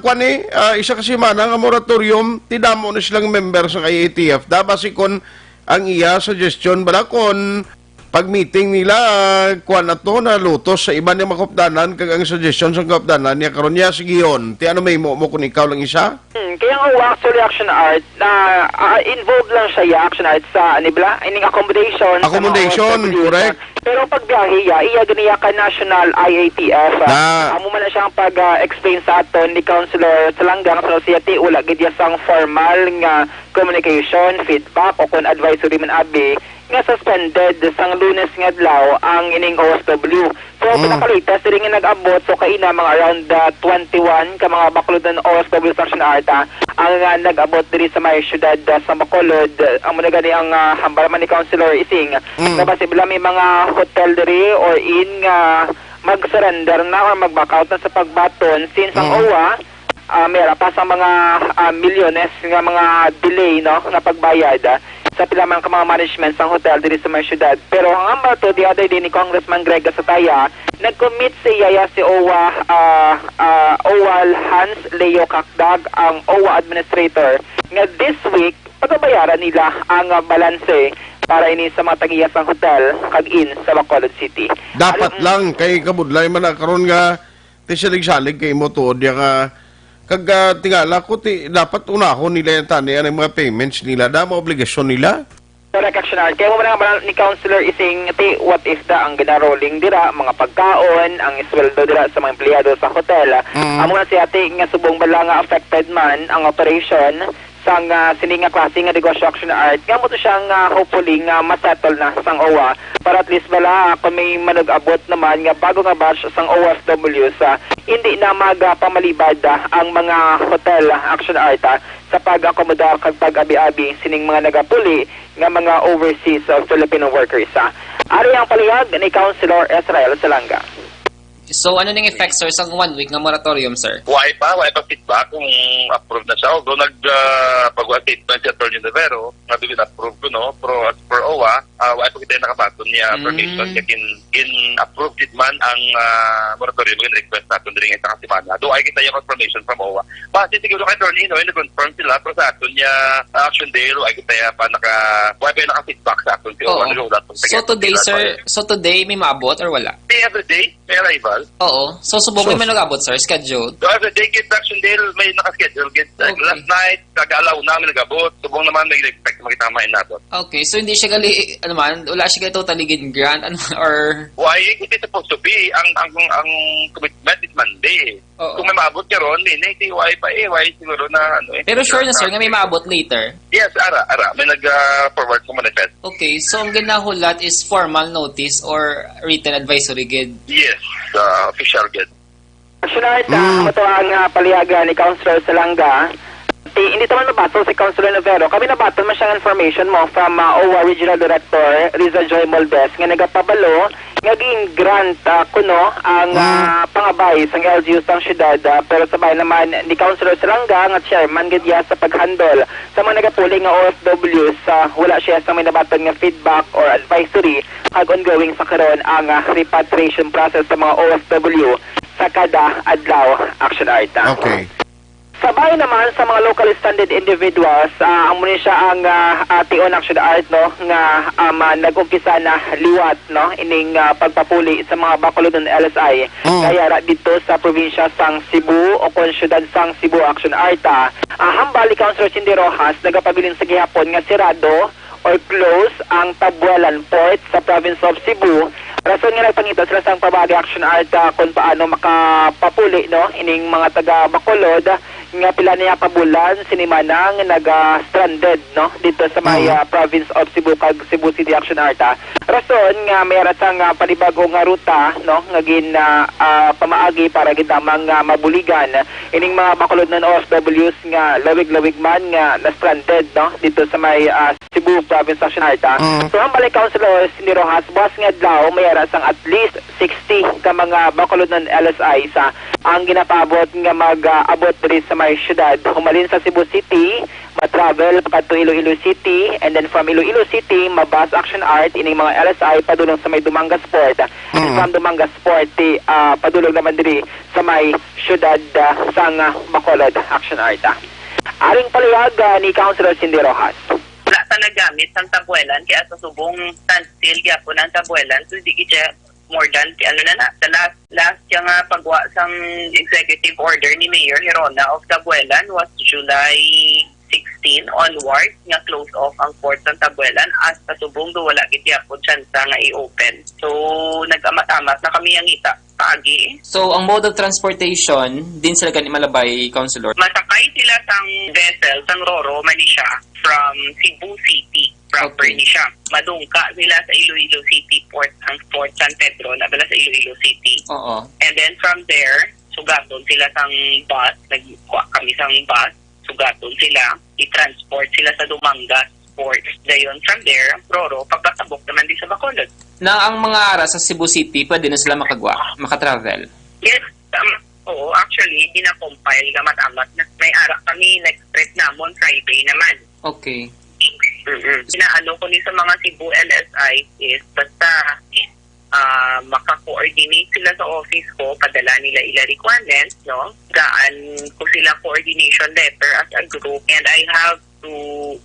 kwan eh, ah, isa ka semana nga moratorium, ti damo na silang member sa I A T F. Da, basi kon ang iya suggestion bala kon pag-meeting nila, ah, kwan ato na lutos sa iban nga mga kaupdanan, kag ang suggestion sa kaupdanan niya karon niya, sige yun. Ti ano may mo, mo kung ikaw lang isa? Hmm, kaya nga, wa, actually, Action Art, na, ah, involved lang siya, ya, Action Art, sa, ano bala, ining accommodation sa mga Accommodation, O F W, correct. Pero pagbiyahe, ya, iya ganiya ka national I A T F. Na. Amo man na siyang pag, ah, explain sa aton ni Councilor Salanga, nga sa siya, ti, wala gid ya sang formal nga communication, feedback, o kon advisory man abi, nga suspended sang Lunes nga adlaw ang ining O F W. So, Mm. pinaka-latest diri nga nag-abot, so, kaina mga around, ah, twenty-one ka mga Bacolodon O F W sa Action Art, ah, ang, ah, nag-abot diri sa may siyudad, ah, sa Bacolod. Amo na gani ang, ah, hambal man ni Councilor Ising, Mm. nga basi bala may mga hotel diri or inn nga mag-surrender na or mag-back out na sa pagbaton since ang Mm. O W A, ah, may ara pa sa mga, ah, milyones nga mga delay, no, nga pagbayad, ah, sa pila man ka mga management sang hotel diri sa may syudad. Pero ang hambal to the other day ni Congressman Greg Gasataya, nag-commit si Yaya, si O W A, ah, ah, O W A Hans Leo Cacdag, ang O W A administrator, nga this week pagabayaran nila ang, ah, balanse para ini sa mga tag-iya sang hotel kag inn sa Bacolod City. Dapat Aron lang kay kabudlay man na karon nga ti salig-salig kay mo tuod niya ka, kag, ah, tingala ko, ti, dapat unahon nila yan tani, ang mga payments nila, da, mga obligasyon nila. Correct, Action Art. Kaya mo na nga ni Councilor Ising, ti, what if da ang ginarolling dira, mga pagkaon, ang isweldo dira sa mga empleyado sa hotel? Mm. Amo na si ate nga subong bala nga affected man ang operation, sang, ah, sini nga klase nga negosyo, Action Art, nga mo to siya nga hopefully nga masettle na sang O W A para at least bala kung may manug-abot naman nga bago nga batch sang O F W sa hindi na magapamalibad, ah, ang mga hotel, ah, Action Art, ah, sa pag-akomodar kag pag-abi-abi sining mga nagapuli nga mga overseas, ah, Filipino workers, ah. Ari ang palihag ni Councilor Israel Salanga. So, ano ning effect, sir, sa one week nga moratorium, sir? Wa pa, wa pa feedback kung approve na siya. Although nag, ah, pag-, statement si Attorney Rivero, nga doon approve ko, no? Pero as per O W A, ah, wa pa kita nakabaton niya Mm. permission. Kaya kin-, kin-approve gid man ang, ah, moratorium nga request natin diri nga isa ka semana. Do ay kita yung confirmation from O W A. Base siguro kay Attorney, no, yung confirm sila, pero sa aton niya, ah, action day, wa kita pa naka, wa pa naka-feedback sa aton si O W A. Oo. Nagawala pa sa So, kanya today, sila sir, pa. So today, may maabot or wala? Day every day. May arrival. Oo. So, subong So, may manugabot, sir, scheduled? So, every day, gid, action day, may naka-schedule, gid. Like, Okay. last night, kag-alaw na, may nagabot. Subong naman, may expect makita may inabot. Okay, so hindi siya gali, ano man, wala siya gali totally gin-grant, ano man, or Why, it is supposed to be. Ang, ang, ang commitment is Monday. Oo. Kung may maabot karon, meaning, di, why pa eh, why siguro na, ano eh, Pero sure na, sir, nga may maabot later? Yes, ara, ara. May nag, ah, forward sa manifest. Okay, so ang ginahulat is formal notice or written advisory gid? Yes, ah, official gid. Actually, ah, Mm. amo to ang, ah, paliyagan ni Councilor Salanga. Ti-, hindi naman nabasa si Councilor Novero. Kami nabaton man siyang information mo from, ah, O W A Regional Director Riza Joy Moldes nga nagapabalo nga gin-grant, ah, kuno ang, Mm. ah, pangabay sang L G U sang syudad, ah, pero sa bahin naman ni Councilor Salanga nga chairman gid iya sa pag-handle sa mga nagapuli nga O F Ws, ah, wala siya sa may nabaton nga feedback or advisory kag ongoing sa karon ang, ah, repatriation process sa mga O F W sa kada adlaw, Action Art. Okay. Sa bahin naman sa mga locally stranded individuals, ah, amo ni siya ang, ah, ah, tion, Action Art, no, nga, um, ah, nag-umpisa na liwat, no, ining, ah, pagpapuli sa mga Bacolodon L S I. Mm. Kaya ra dito sa probinsya sang Cebu o kon siyudad sang Cebu, Action Art, ah, ah, hambal ni Councilor Cindy Rojas, nagapabilin sa gihapon nga sirado or close ang Tabuelan Port sa province of Cebu. Rason nga nagpangita sila sang pamaagi, Action Art, ah, kung paano makapapuli, no, ining mga taga Bacolod nga pila niya ka bulan sini man ang naga-stranded, no, dito sa may, Mm. ah, province of Cebu kag Cebu City, Action Art, ah. Rason nga may ara sang, ah, panibago nga ruta, no, nga gin, ah, ah, pamaagi para gid lamang nga mabuligan ining mga Bacolodnon O F Ws nga lawig-lawig man nga na-stranded, no, dito sa may, ah, Cebu Province, Action Art, ah. Mm. So, ang balay Councilor Cindy Rojas, buwas nga adlaw, may ara sang at least sixty ka mga Bacolodnon L S Is, ah, ang ginapaabot nga mag-abot diri sa may syudad. Humalin sa Cebu City, ma-travel pakadto Iloilo City, and then from Iloilo City, ma-bus, Action Art, ining mga L S I padulong sa may Dumangas Port, and Mm. from Dumangas Port, ti, ah, padulong naman diri sa may syudad, ah, sang, ah, Bacolod, Action Art, ah. Aring palihag, ah, ni Councilor Cindy Rojas. Wala ta nagamit sang Tabuelan, kay sa subong standstill gyapon ang Tabuelan, so di gid siya more than, ano na na, the last, last siya nga pagwa sang executive order ni Mayor Gerona of Tabuelan was July sixteen onwards nga close off ang port sang Tabuelan, hasta subong do wala gid gyapon tsansa nga i-open. So, nag-amat-amat na kami ang ngita paagi. So, ang mode of transportation, din sila gani malabay, Councilor? Masakay sila sang vessel, sang Roro, man ni siya, from Cebu City. Proper Okay. ni siya. Madungka sila sa Iloilo City Port, ang Port San Pedro, na bala sa Iloilo City. Oo. And then from there, sugaton sila sang bus, nagkuha kami sang bus, sugaton sila, i-transport sila sa Dumangas Port. Dayon from there, Roro, pagpasabok naman di sa Bacolod. Na ang mga ara sa Cebu City, pwede na sila makagwa, makatravel? Yes, um, oo, actually, gina-compile nga matamat na. May ara kami next trip namon Friday naman. Okay. Mm-mm. Inaano ko ni sa mga Cebu L S I is basta, ah, maka-coordinate sila sa office ko, padala nila ila requirements, no? Gaan ko sila coordination letter as a group, and I have to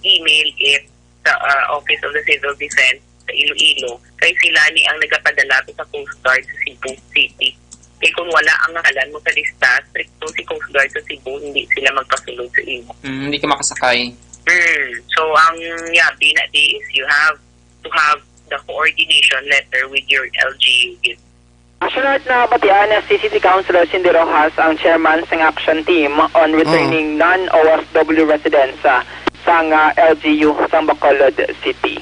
email it sa, ah, Office of the Civil Defense sa Iloilo. Kay sila ni ang nagapadala to sa Coast Guard sa Cebu City. Kay kung wala ang ngalan mo sa lista, stricto si Coast Guard sa Cebu, hindi sila magpasulod sa imo. Mm, hindi ka makasakay. Mm. So, ang yabi na di is you have to have the coordination letter with your L G U. Action Art, nabatian na si City Councilor Cindy Rojas, ang chairman sang Action Team on Returning Non-O F W Residents, ah, sang, ah, L G U sang Bacolod City.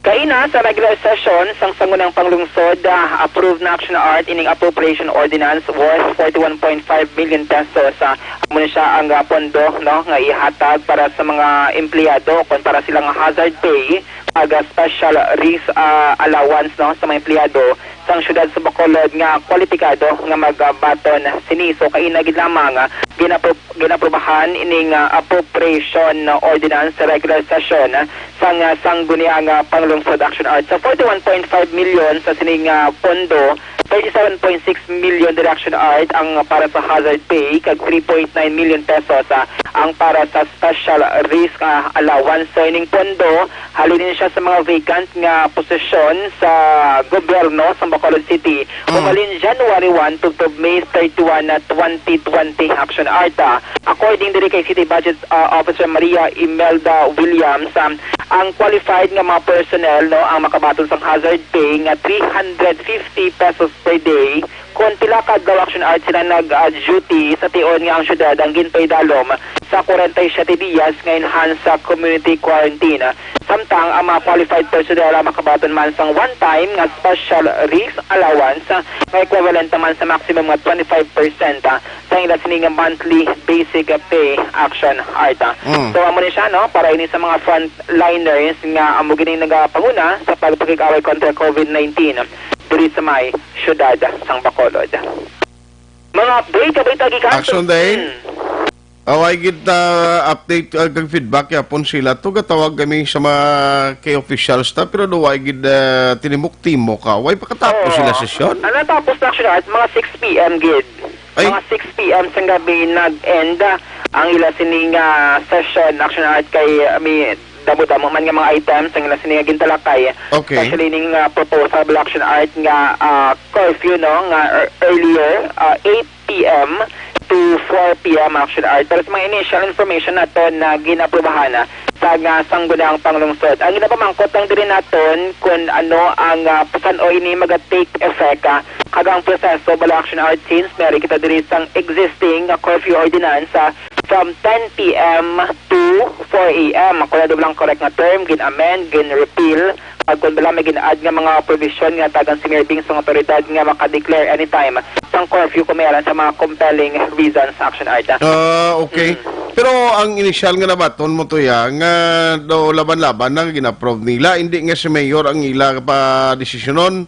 Kaina sa regular session sang Sangguniang Panglungsod, ah, approve na, Action Art, ining appropriation ordinance worth forty-one point five million pesos. Ah, amo na siya ang, ah, pondo, no, nga ihatag para sa mga empleyado kon para sila nga hazard pay kag, ah, special risk, ah, allowance, no, sa mga empleyado sang siyudad sa Bacolod nga kwalipikado nga magabaton sini. So, kaina gid lamang, ah, ginapro-, ginaprubahan ining, ah, appropriation ordinance sa regular session, ah, sang, ah, Sangguniang, ah, Panglungsod, Action Art. Sa forty-one point five million sa sining, ah, pondo, thirty-seven point six million diri, Action Art, ang para sa hazard pay, kag three point nine million pesos, ah, ang para sa special risk, ah, allowance. So, ining pondo, halin siya sa mga vacant nga posisyon sa gobyerno sa Bacolod City, Mm. humalin January one tubtob May thirty-one na twenty twenty, Action Art. Ah, according diri kay City Budget, ah, Officer Maria Imelda Williams, um, ang qualified nga mga personnel, no, ang makabaton sang hazard pay nga three hundred fifty pesos per day, kon pila ka adlaw, Action Art, sila nag-, ah, duty sa tion nga ang syudad ang ginpaidalom sa kwarenta y siyete diyas nga enhanced sa community quarantine. Samtang ang mga qualified personnel ang makabaton man sang one-time nga special risk allowance, ah, nga equivalent naman sa maximum nga twenty-five percent, ah, sa ila sini nga monthly basic pay, Action Art. Mm. So, amo ni siya, no, para ini sa mga frontliners nga amo gini nagapanguna sa pagpakig-away kontra COVID nineteen diri sa may siyudad sang Bacolod. Mga update, update lagi ka. Action Day. Hmm. Away gid na update, uh, kag feedback yapon sila. To gatawag kami sa mga kay officials ta, pero do way gid, uh, tinimok-timok ka. Way pakatapos Oo. sila sesyon? Ang natapos na, Action Art, mga six P M gid. Ay. Mga six P M sang gabi nag-end, ah, ang ila sining, ah, session, Action Art, kay, ah, may damo-damo man nga mga items ang ila sini nga gintalakay. Okay. Especially ning, ah, proposal, Action Art, nga, ah, curfew, no, nga ear-, earlier, ah, eight P M to four P M, Action Art. Pero sa mga initial information nato na ginaprobahan, ah, sa nga Sangguniang Panglungsod. Ang ginapamangkot lang diri naton kung ano ang, ah, pasan-o ini maga-take effect, ah, kag ang proseso bala, Action Art, since may kita diri sang existing nga curfew ordinance, ah, from ten p m to four a m. Kung ano lang correct nga term, gin-amend, gin-repeal, kag kung bala may gin-add nga mga provision nga tagan si Mayor Bing sang otoridad nga maka-declare anytime sang curfew kung may aran sa mga compelling reasons, Action Art. Ah, okay. Mm. Pero ang inisyal nga nabaton mo to ya, nga daw laban-laban na gina-approve nila, hindi nga si Mayor ang ila pa desisyonon.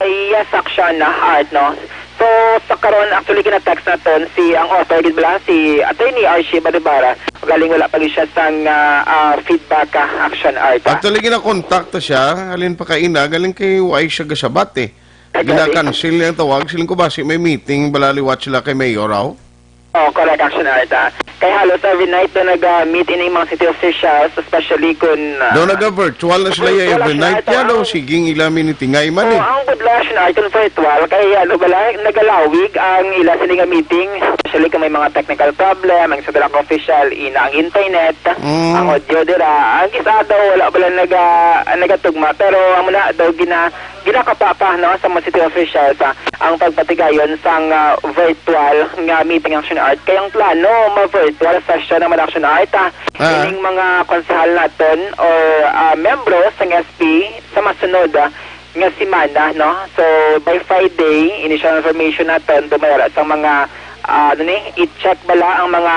Ay, yes, Action Art, no? So, sa karon, actually, gina-text naton si, ang author, gid bala, si Attorney Archie Baribara. Galing wala pa gid siya sang, ah, ah, feedback, ah, Action Art, ah. Actually, gina-contact ta siya, halin pa kaina, galing kay wala siya gasabat, eh. Ay, galing. Gina-cancel niya ang tawag, siling ko ba, si may meeting, bala liwat sila kay Mayor, aw? Oh, correct, Action Art, ah. Kay halos every night daw nag-meet ini mga city officials, especially kun, ah, daw naga-virtual na sila ya virtual, every Action night. Art, Ya, ah. Daw, siging ila minitingay man, Oh, eh. Ang budlo, Action Art, kun virtual, kay ano bala, nagalawig ang ila sini nga meeting, especially kung may mga technical problem, ang sa dalak official, ina ang internet, Mm. ang audio dira, ang isa daw, wala bala naga-, nagatugma, pero amo na daw gina-, ginakapa pa, no, sa mga city officials, ah, ang pagpatigayon sang, ah, virtual nga meeting, Action Art. Kay ang plano, ma-virtual session naman, Action Art, ah. Ah. Ining mga konsehal naton or, ah, membro sang S P sa masunod, ah, nga semana, no? So, by Friday, initial information naton, dumay wala sang mga, ah, ano ni, i-check bala ang mga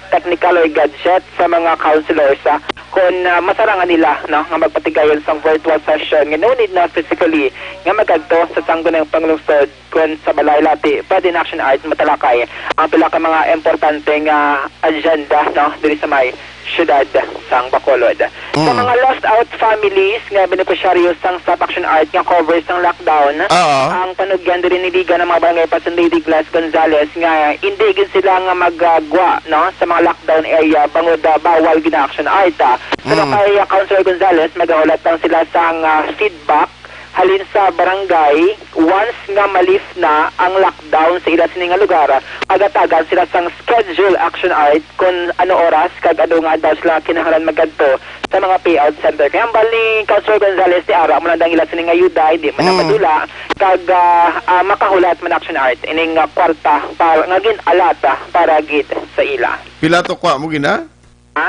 technical or gadget sa mga councilors, ah, kung, ah, masarangan nila, no, nga magpatigayon sang virtual session nga no need na physically nga magadto sa Sangguniang Panglungsod, kung sa balay lati, pwede na, Action Art, matalakay ang pila ka mga importante nga agenda, no, diri sa may siyudad sang Bacolod. Sa Mm. mga left out families nga benepisyaryo sang SAP Action Art nga cover sang lockdown, Oo. ang panugyan diri ni Liga ng mga Barangay President Lady Glass Gonzales nga hindi gid sila nga magagwa, no, sa mga lockdown area bangod, ah, bawal gina, Action Art, ah. Pero Mm. kay, ah, Councilor Gonzales, magahulat lang sila sang, ah, feedback halin sa barangay once nga ma-lift na ang lockdown sa ila sini nga lugar, agatagan sila sang schedule, Action Art, kung ano oras kag ano nga adlaw sila kinahanglan magadto sa mga payout center. Kay hambal ni Councilor Gonzales, ti ara mo lang ang ila sini nga ayuda, hindi man na Mm. madula, kag, ah, ah, makahulat man, Action Art, ining, ah, kwarta para nga gin-alata para gid sa ila. Pila to kwa mo gina? Ha?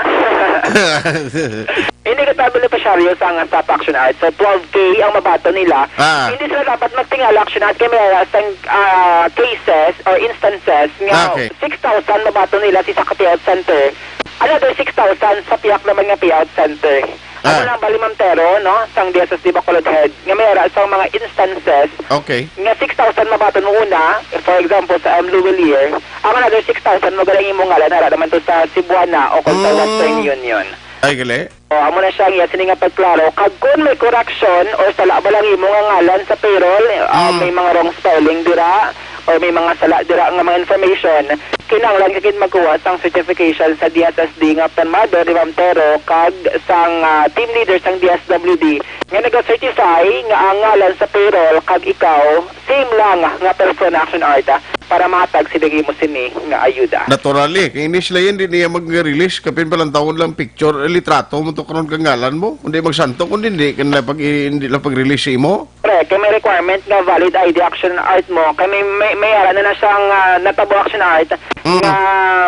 Hindi ka tabi ni Pasyaryo sa nga SAP Action Art. So, twelve K ang mabaton nila. Ah. Hindi sila dapat magtingala, Action Art, kay may, ah, sang, ah, cases or instances nga Okay. six thousand mabaton nila sa isa ka payout center. Another six thousand sa pihak naman nga payout center. Ano Ah. lang, bali, Ma'am Tero, no? Sang D S S D Bacolod Head, nga may ara sang mga instances Okay. nga six thousand mabaton mo una, for example, sa M. Luwilier, ang another six thousand mo galing imo ngalan, ara naman to sa Cebuana o kung sa Mm. Western Union. Ay, gali. O, amo na siya ang iya sini nga pagklaro. Kag kung may correction or sala ba lang imo nga ngalan sa payroll, ah, Mm. may mga wrong spelling dira, or may mga sala dira nga mga information, kinahanglan ka gid magkuha sang certification sa D S S D nga pirmado ni Ma'am Tero kag sang, ah, team leader sang D S W D nga nag-certify nga ang ngalan sa payroll kag ikaw same lang nga persona, Action Art, ah, para mahatag sila imo sini nga ayuda. Naturally, kay ini sila yan, di niya mag-release, kapin pa lang taon lang picture, eh, litrato mo to karon kang ngalan mo, kundi magsanto, kundi hindi, kanila pag, hindi lang pag-release sa imo. Pre, kay may requirement nga valid I D, Action Art, mo. Kay may, may, may ara na na siyang, ah, natabo, Action Art, Mm. nga,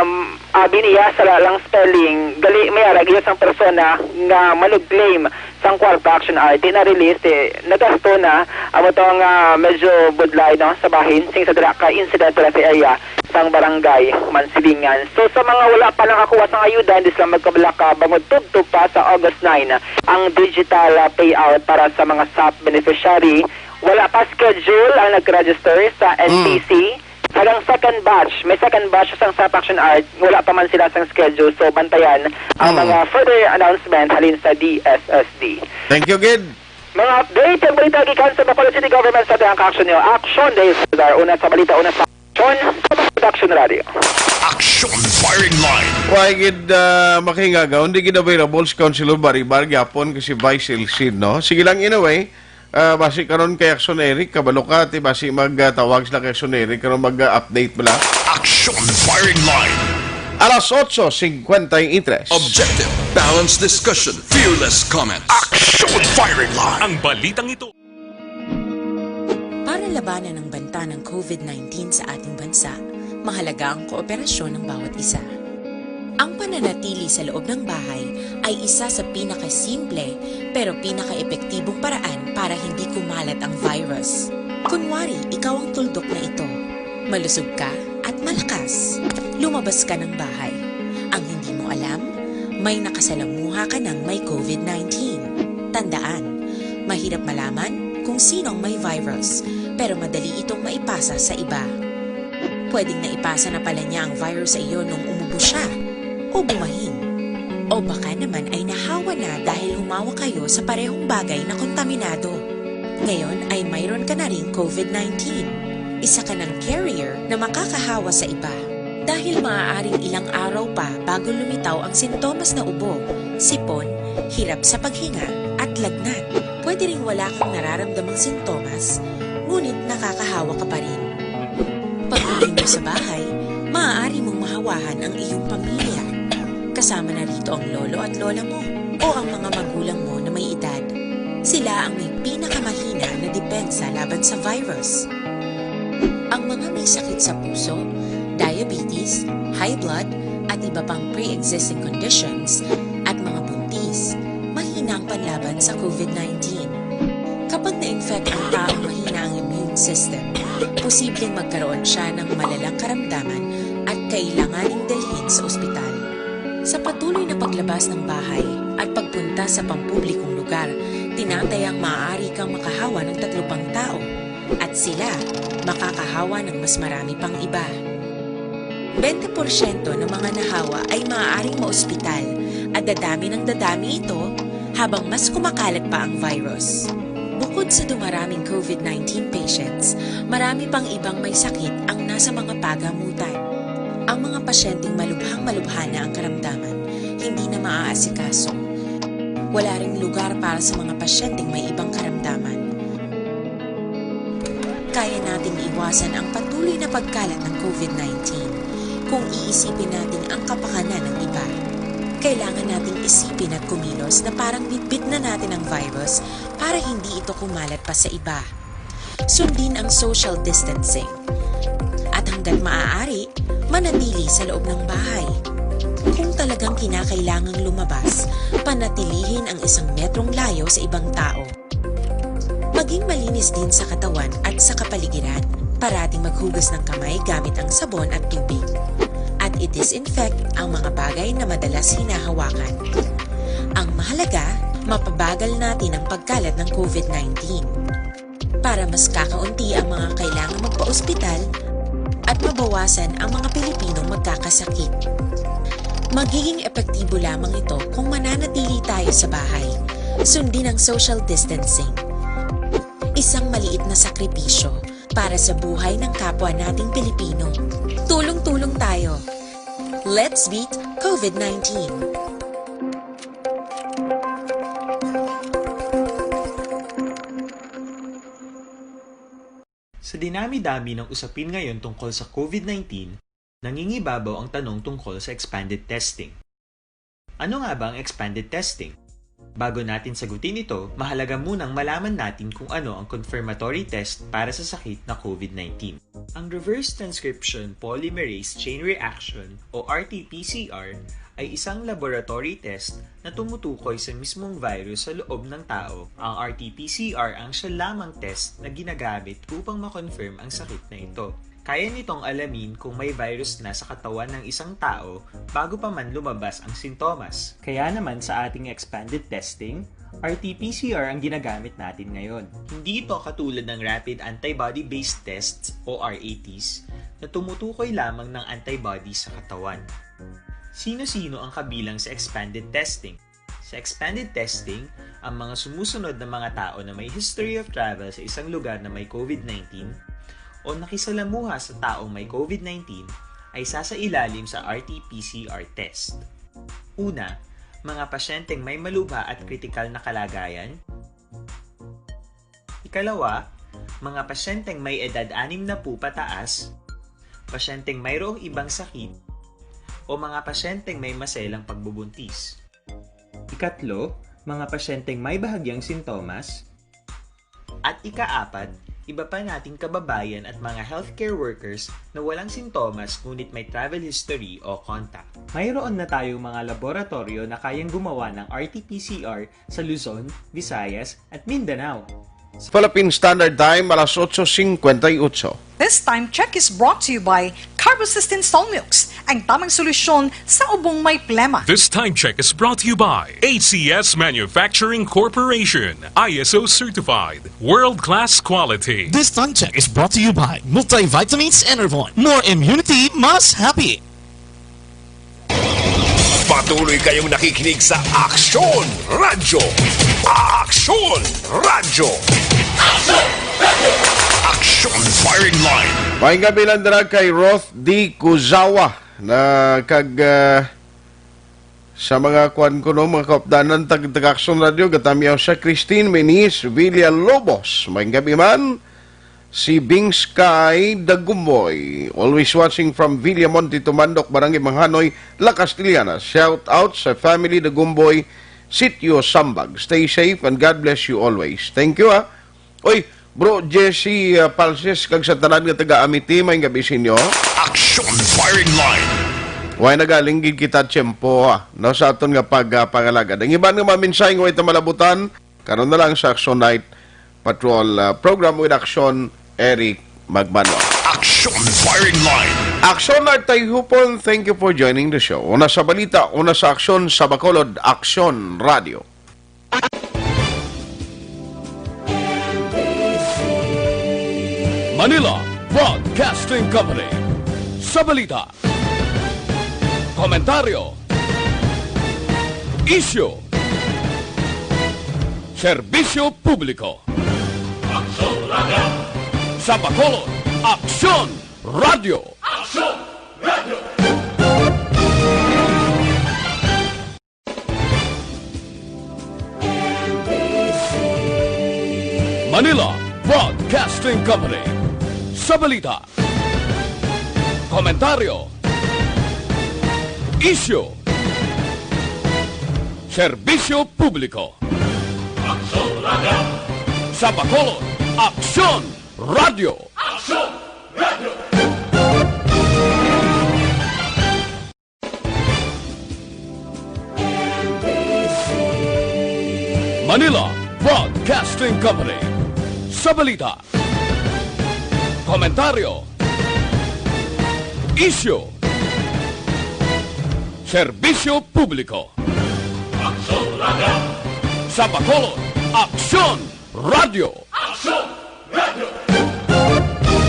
um, abi niya sa lalang spelling, gali may ara gyud sang persona nga manug-claim sang kwarta, Action Art. Di na release, eh, nagasto na, amo to nga medyo budlay, no, sa bahin, sing sa dira ka incident sa area sang Barangay Mansilingan. So, sa mga wala pa nakakuha sang ayuda, hindi sila magkabalaka, bangod tubtob pa sa August nine ang digital, ah, payout para sa mga SAP beneficiary. Wala pa schedule ang nag-register sa Mm. N T C. Sa second batch, may second batch sang SAP Action Art, wala pa man sila sang schedule. So, bantayan ang Mm. mga further announcement halin sa D S S D. Thank you, Gid. Mga update ang balita gikan sa Bacolod City Government sa Dihang Kaaksyon niyo. Aksyon, Dave Salazar. Una sa balita, una sa Aksyon, sa Production Radio. Action Firing Line. Why gid, ah, makahingagaw, hindi gid available si Councilor Baribar gyapon kasi Vice Elcid, no? Sige lang, anyway, ah, basi karon kay Action Eric, kabalo ka, ti basi magtawag sila kay Action Eric, karon mag-update bala. Action Firing Line. Alas otso cincuenta y tres. Objective. Balanced discussion, fearless comments. Action firing line. Ang balitang ito. Para labanan ang banta ng COVID nineteen sa ating bansa, mahalaga ang kooperasyon ng bawat isa. Ang pananatili sa loob ng bahay ay isa sa pinakasimple pero pinakaepektibong paraan para hindi kumalat ang virus. Kunwari, ikaw ang tuldok na ito. Malusog ka at malakas. Lumabas ka ng bahay. Ang hindi mo alam, may nakasalamuha ka ng may COVID nineteen. Tandaan, mahirap malaman kung sino ang may virus, pero madali itong maipasa sa iba. Pwedeng naipasa na pala niya ang virus sa iyo nung umubo siya, o bumahin. O baka naman ay nahawa na dahil humawak kayo sa parehong bagay na kontaminado. Ngayon ay mayroon ka na ring COVID nineteen. Isa ka ng carrier na makakahawa sa iba. Dahil maaaring ilang araw pa bago lumitaw ang sintomas na ubo, sipon, hirap sa paghinga, at lagnat. Pwede ring wala kang nararamdamang sintomas, ngunit nakakahawa ka pa rin. Pag-uwi mo sa bahay, maaari mong mahawahan ang iyong pamilya. Kasama na rito ang lolo at lola mo o ang mga magulang mo na may edad. Sila ang may pinakamahina na depensa laban sa virus. Ang mga may sakit sa puso, diabetes, high blood, at iba pang pre-existing conditions, at mga buntis, mahina ang panlaban sa COVID nineteen. Kapag na-infect ang taong mahina ang immune system, posibleng magkaroon siya ng malalang karamdaman at kailanganing dalhin sa ospital. Sa patuloy na paglabas ng bahay at pagpunta sa pampublikong lugar, tinatayang maaari kang makahawa ng tatlo pang tao at sila makakahawa ng mas marami pang iba. Bente porsyento ng mga nahawa ay maaaring maospital at dadami ng dadami ito habang mas kumakalat pa ang virus. Bukod sa dumaraming COVID nineteen patients, marami pang ibang may sakit ang nasa mga pagamutan. Ang mga pasyenteng malubhang-malubha na ang karamdaman, hindi na maaasikaso. Wala ring lugar para sa mga pasyenteng may ibang karamdaman. Kaya nating iwasan ang patuloy na pagkalat ng COVID nineteen kung iisipin natin ang kapakanan ng iba. Kailangan nating isipin at kumilos na parang bitbit na natin ang virus para hindi ito kumalat pa sa iba. Sundin ang social distancing. At hanggat maaari, manatili sa loob ng bahay. Kung talagang kinakailangang lumabas, panatilihin ang isang metrong layo sa ibang tao. Maging malinis din sa katawan at sa kapaligiran. Parating maghugas ng kamay gamit ang sabon at tubig. At i-disinfect ang mga bagay na madalas hinahawakan. Ang mahalaga, mapabagal natin ang pagkalat ng COVID nineteen. Para mas kakaunti ang mga kailangan magpa-ospital at mabawasan ang mga Pilipinong magkakasakit. Magiging epektibo lamang ito kung mananatili tayo sa bahay. Sundin ang social distancing. Isang maliit na sakripisyo para sa buhay ng kapwa nating Pilipino. Tulong-tulong tayo. Let's beat COVID nineteen. Sa dinami-dami ng usapin ngayon tungkol sa COVID nineteen, nangingibabaw ang tanong tungkol sa expanded testing. Ano nga ba ang expanded testing? Bago natin sagutin ito, mahalaga munang malaman natin kung ano ang confirmatory test para sa sakit na COVID nineteen. Ang reverse transcription polymerase chain reaction o R T P C R ay isang laboratory test na tumutukoy sa mismong virus sa loob ng tao. Ang R T P C R ang siya lamang test na ginagamit upang ma-confirm ang sakit na ito. Kaya nitong alamin kung may virus na sa katawan ng isang tao bago pa man lumabas ang sintomas. Kaya naman sa ating expanded testing, R T P C R ang ginagamit natin ngayon. Hindi ito katulad ng rapid antibody-based tests o R A Ts na tumutukoy lamang ng antibody sa katawan. Sino-sino ang kabilang sa expanded testing? Sa expanded testing, ang mga sumusunod na mga tao na may history of travel sa isang lugar na may COVID nineteen o nakisalamuha sa taong may COVID nineteen ay sasailalim sa R T P C R test. Una, mga pasyenteng may malubha at kritikal na kalagayan. Ikalawa, mga pasyenteng may edad anim na po pataas, pasyenteng mayroong ibang sakit, o mga pasyenteng may maselang pagbubuntis. Katlo, mga pasyenteng may bahagyang sintomas. At ikaapat, iba pa nating kababayan at mga healthcare workers na walang sintomas ngunit may travel history o contact. Mayroon na tayong mga laboratoryo na kayang gumawa ng R T P C R sa Luzon, Visayas, at Mindanao. Philippine Standard Time, alas otso cincuenta y ocho. This time check is brought to you by Carbocystin Solmux, ang tamang solusyon sa ubong may plema. This time check is brought to you by A C S Manufacturing Corporation, I S O certified, world-class quality. This time check is brought to you by Multivitamins Enervon. More immunity, mas happy. Patuloy kayong nakikinig sa Aksyon Radyo. Aksyon Radyo. Aksyon Firing Line. Maayong gabi lang dira kay Roth D. Kuzawa na kag, ah, sa mga kuan kuno, mga kaupdanan, tag-, taga Aksyon Radyo, gatamiyaw sa Christine Menis Villalobos. Maayong gabi man. Si Bing Sky Dagumboy, always watching from Villamonte, Tumandok, Barangay Manghanoy, La Castellana. Shout out sa family Dagumboy, Sitio Sambag. Stay safe and God bless you always. Thank you, ah. Oy, Bro Jesse, ah, Palsis, kag sa tanan nga taga Amity, maayong gabi sa inyo. Action Firing Line. Way nagaling gid kita tiyempo, ah, no, sa aton nga pagpangalagad. Ang iban nga mga mensahe nga way ta malabutan, karon na lang sa Action Night Patrol, ah, Program with Action, Eric Magbanwa. Action Firing Line. Action Night Tayhupon, thank you for joining the show. Una sa balita, una sa aksyon, sa Bacolod, Aksyon Radio. Manila Broadcasting Company. Sa balita, komentaryo, isyu, serbisyo publiko. Aksyon Radio. Sa Bacolod, Aksyon Radio. Aksyon Radio. Manila Broadcasting Company. Sa balita, komentaryo, isyu, serbisyo publiko. Aksyon Radio. Sa Bacolod, Aksyon Radio. Aksyon Radio. Manila Broadcasting Company. Sa balita, komentaryo, isyu, serbisyo publiko. Aksyon Radio. Sa Bacolod, Aksyon Radio. Aksyon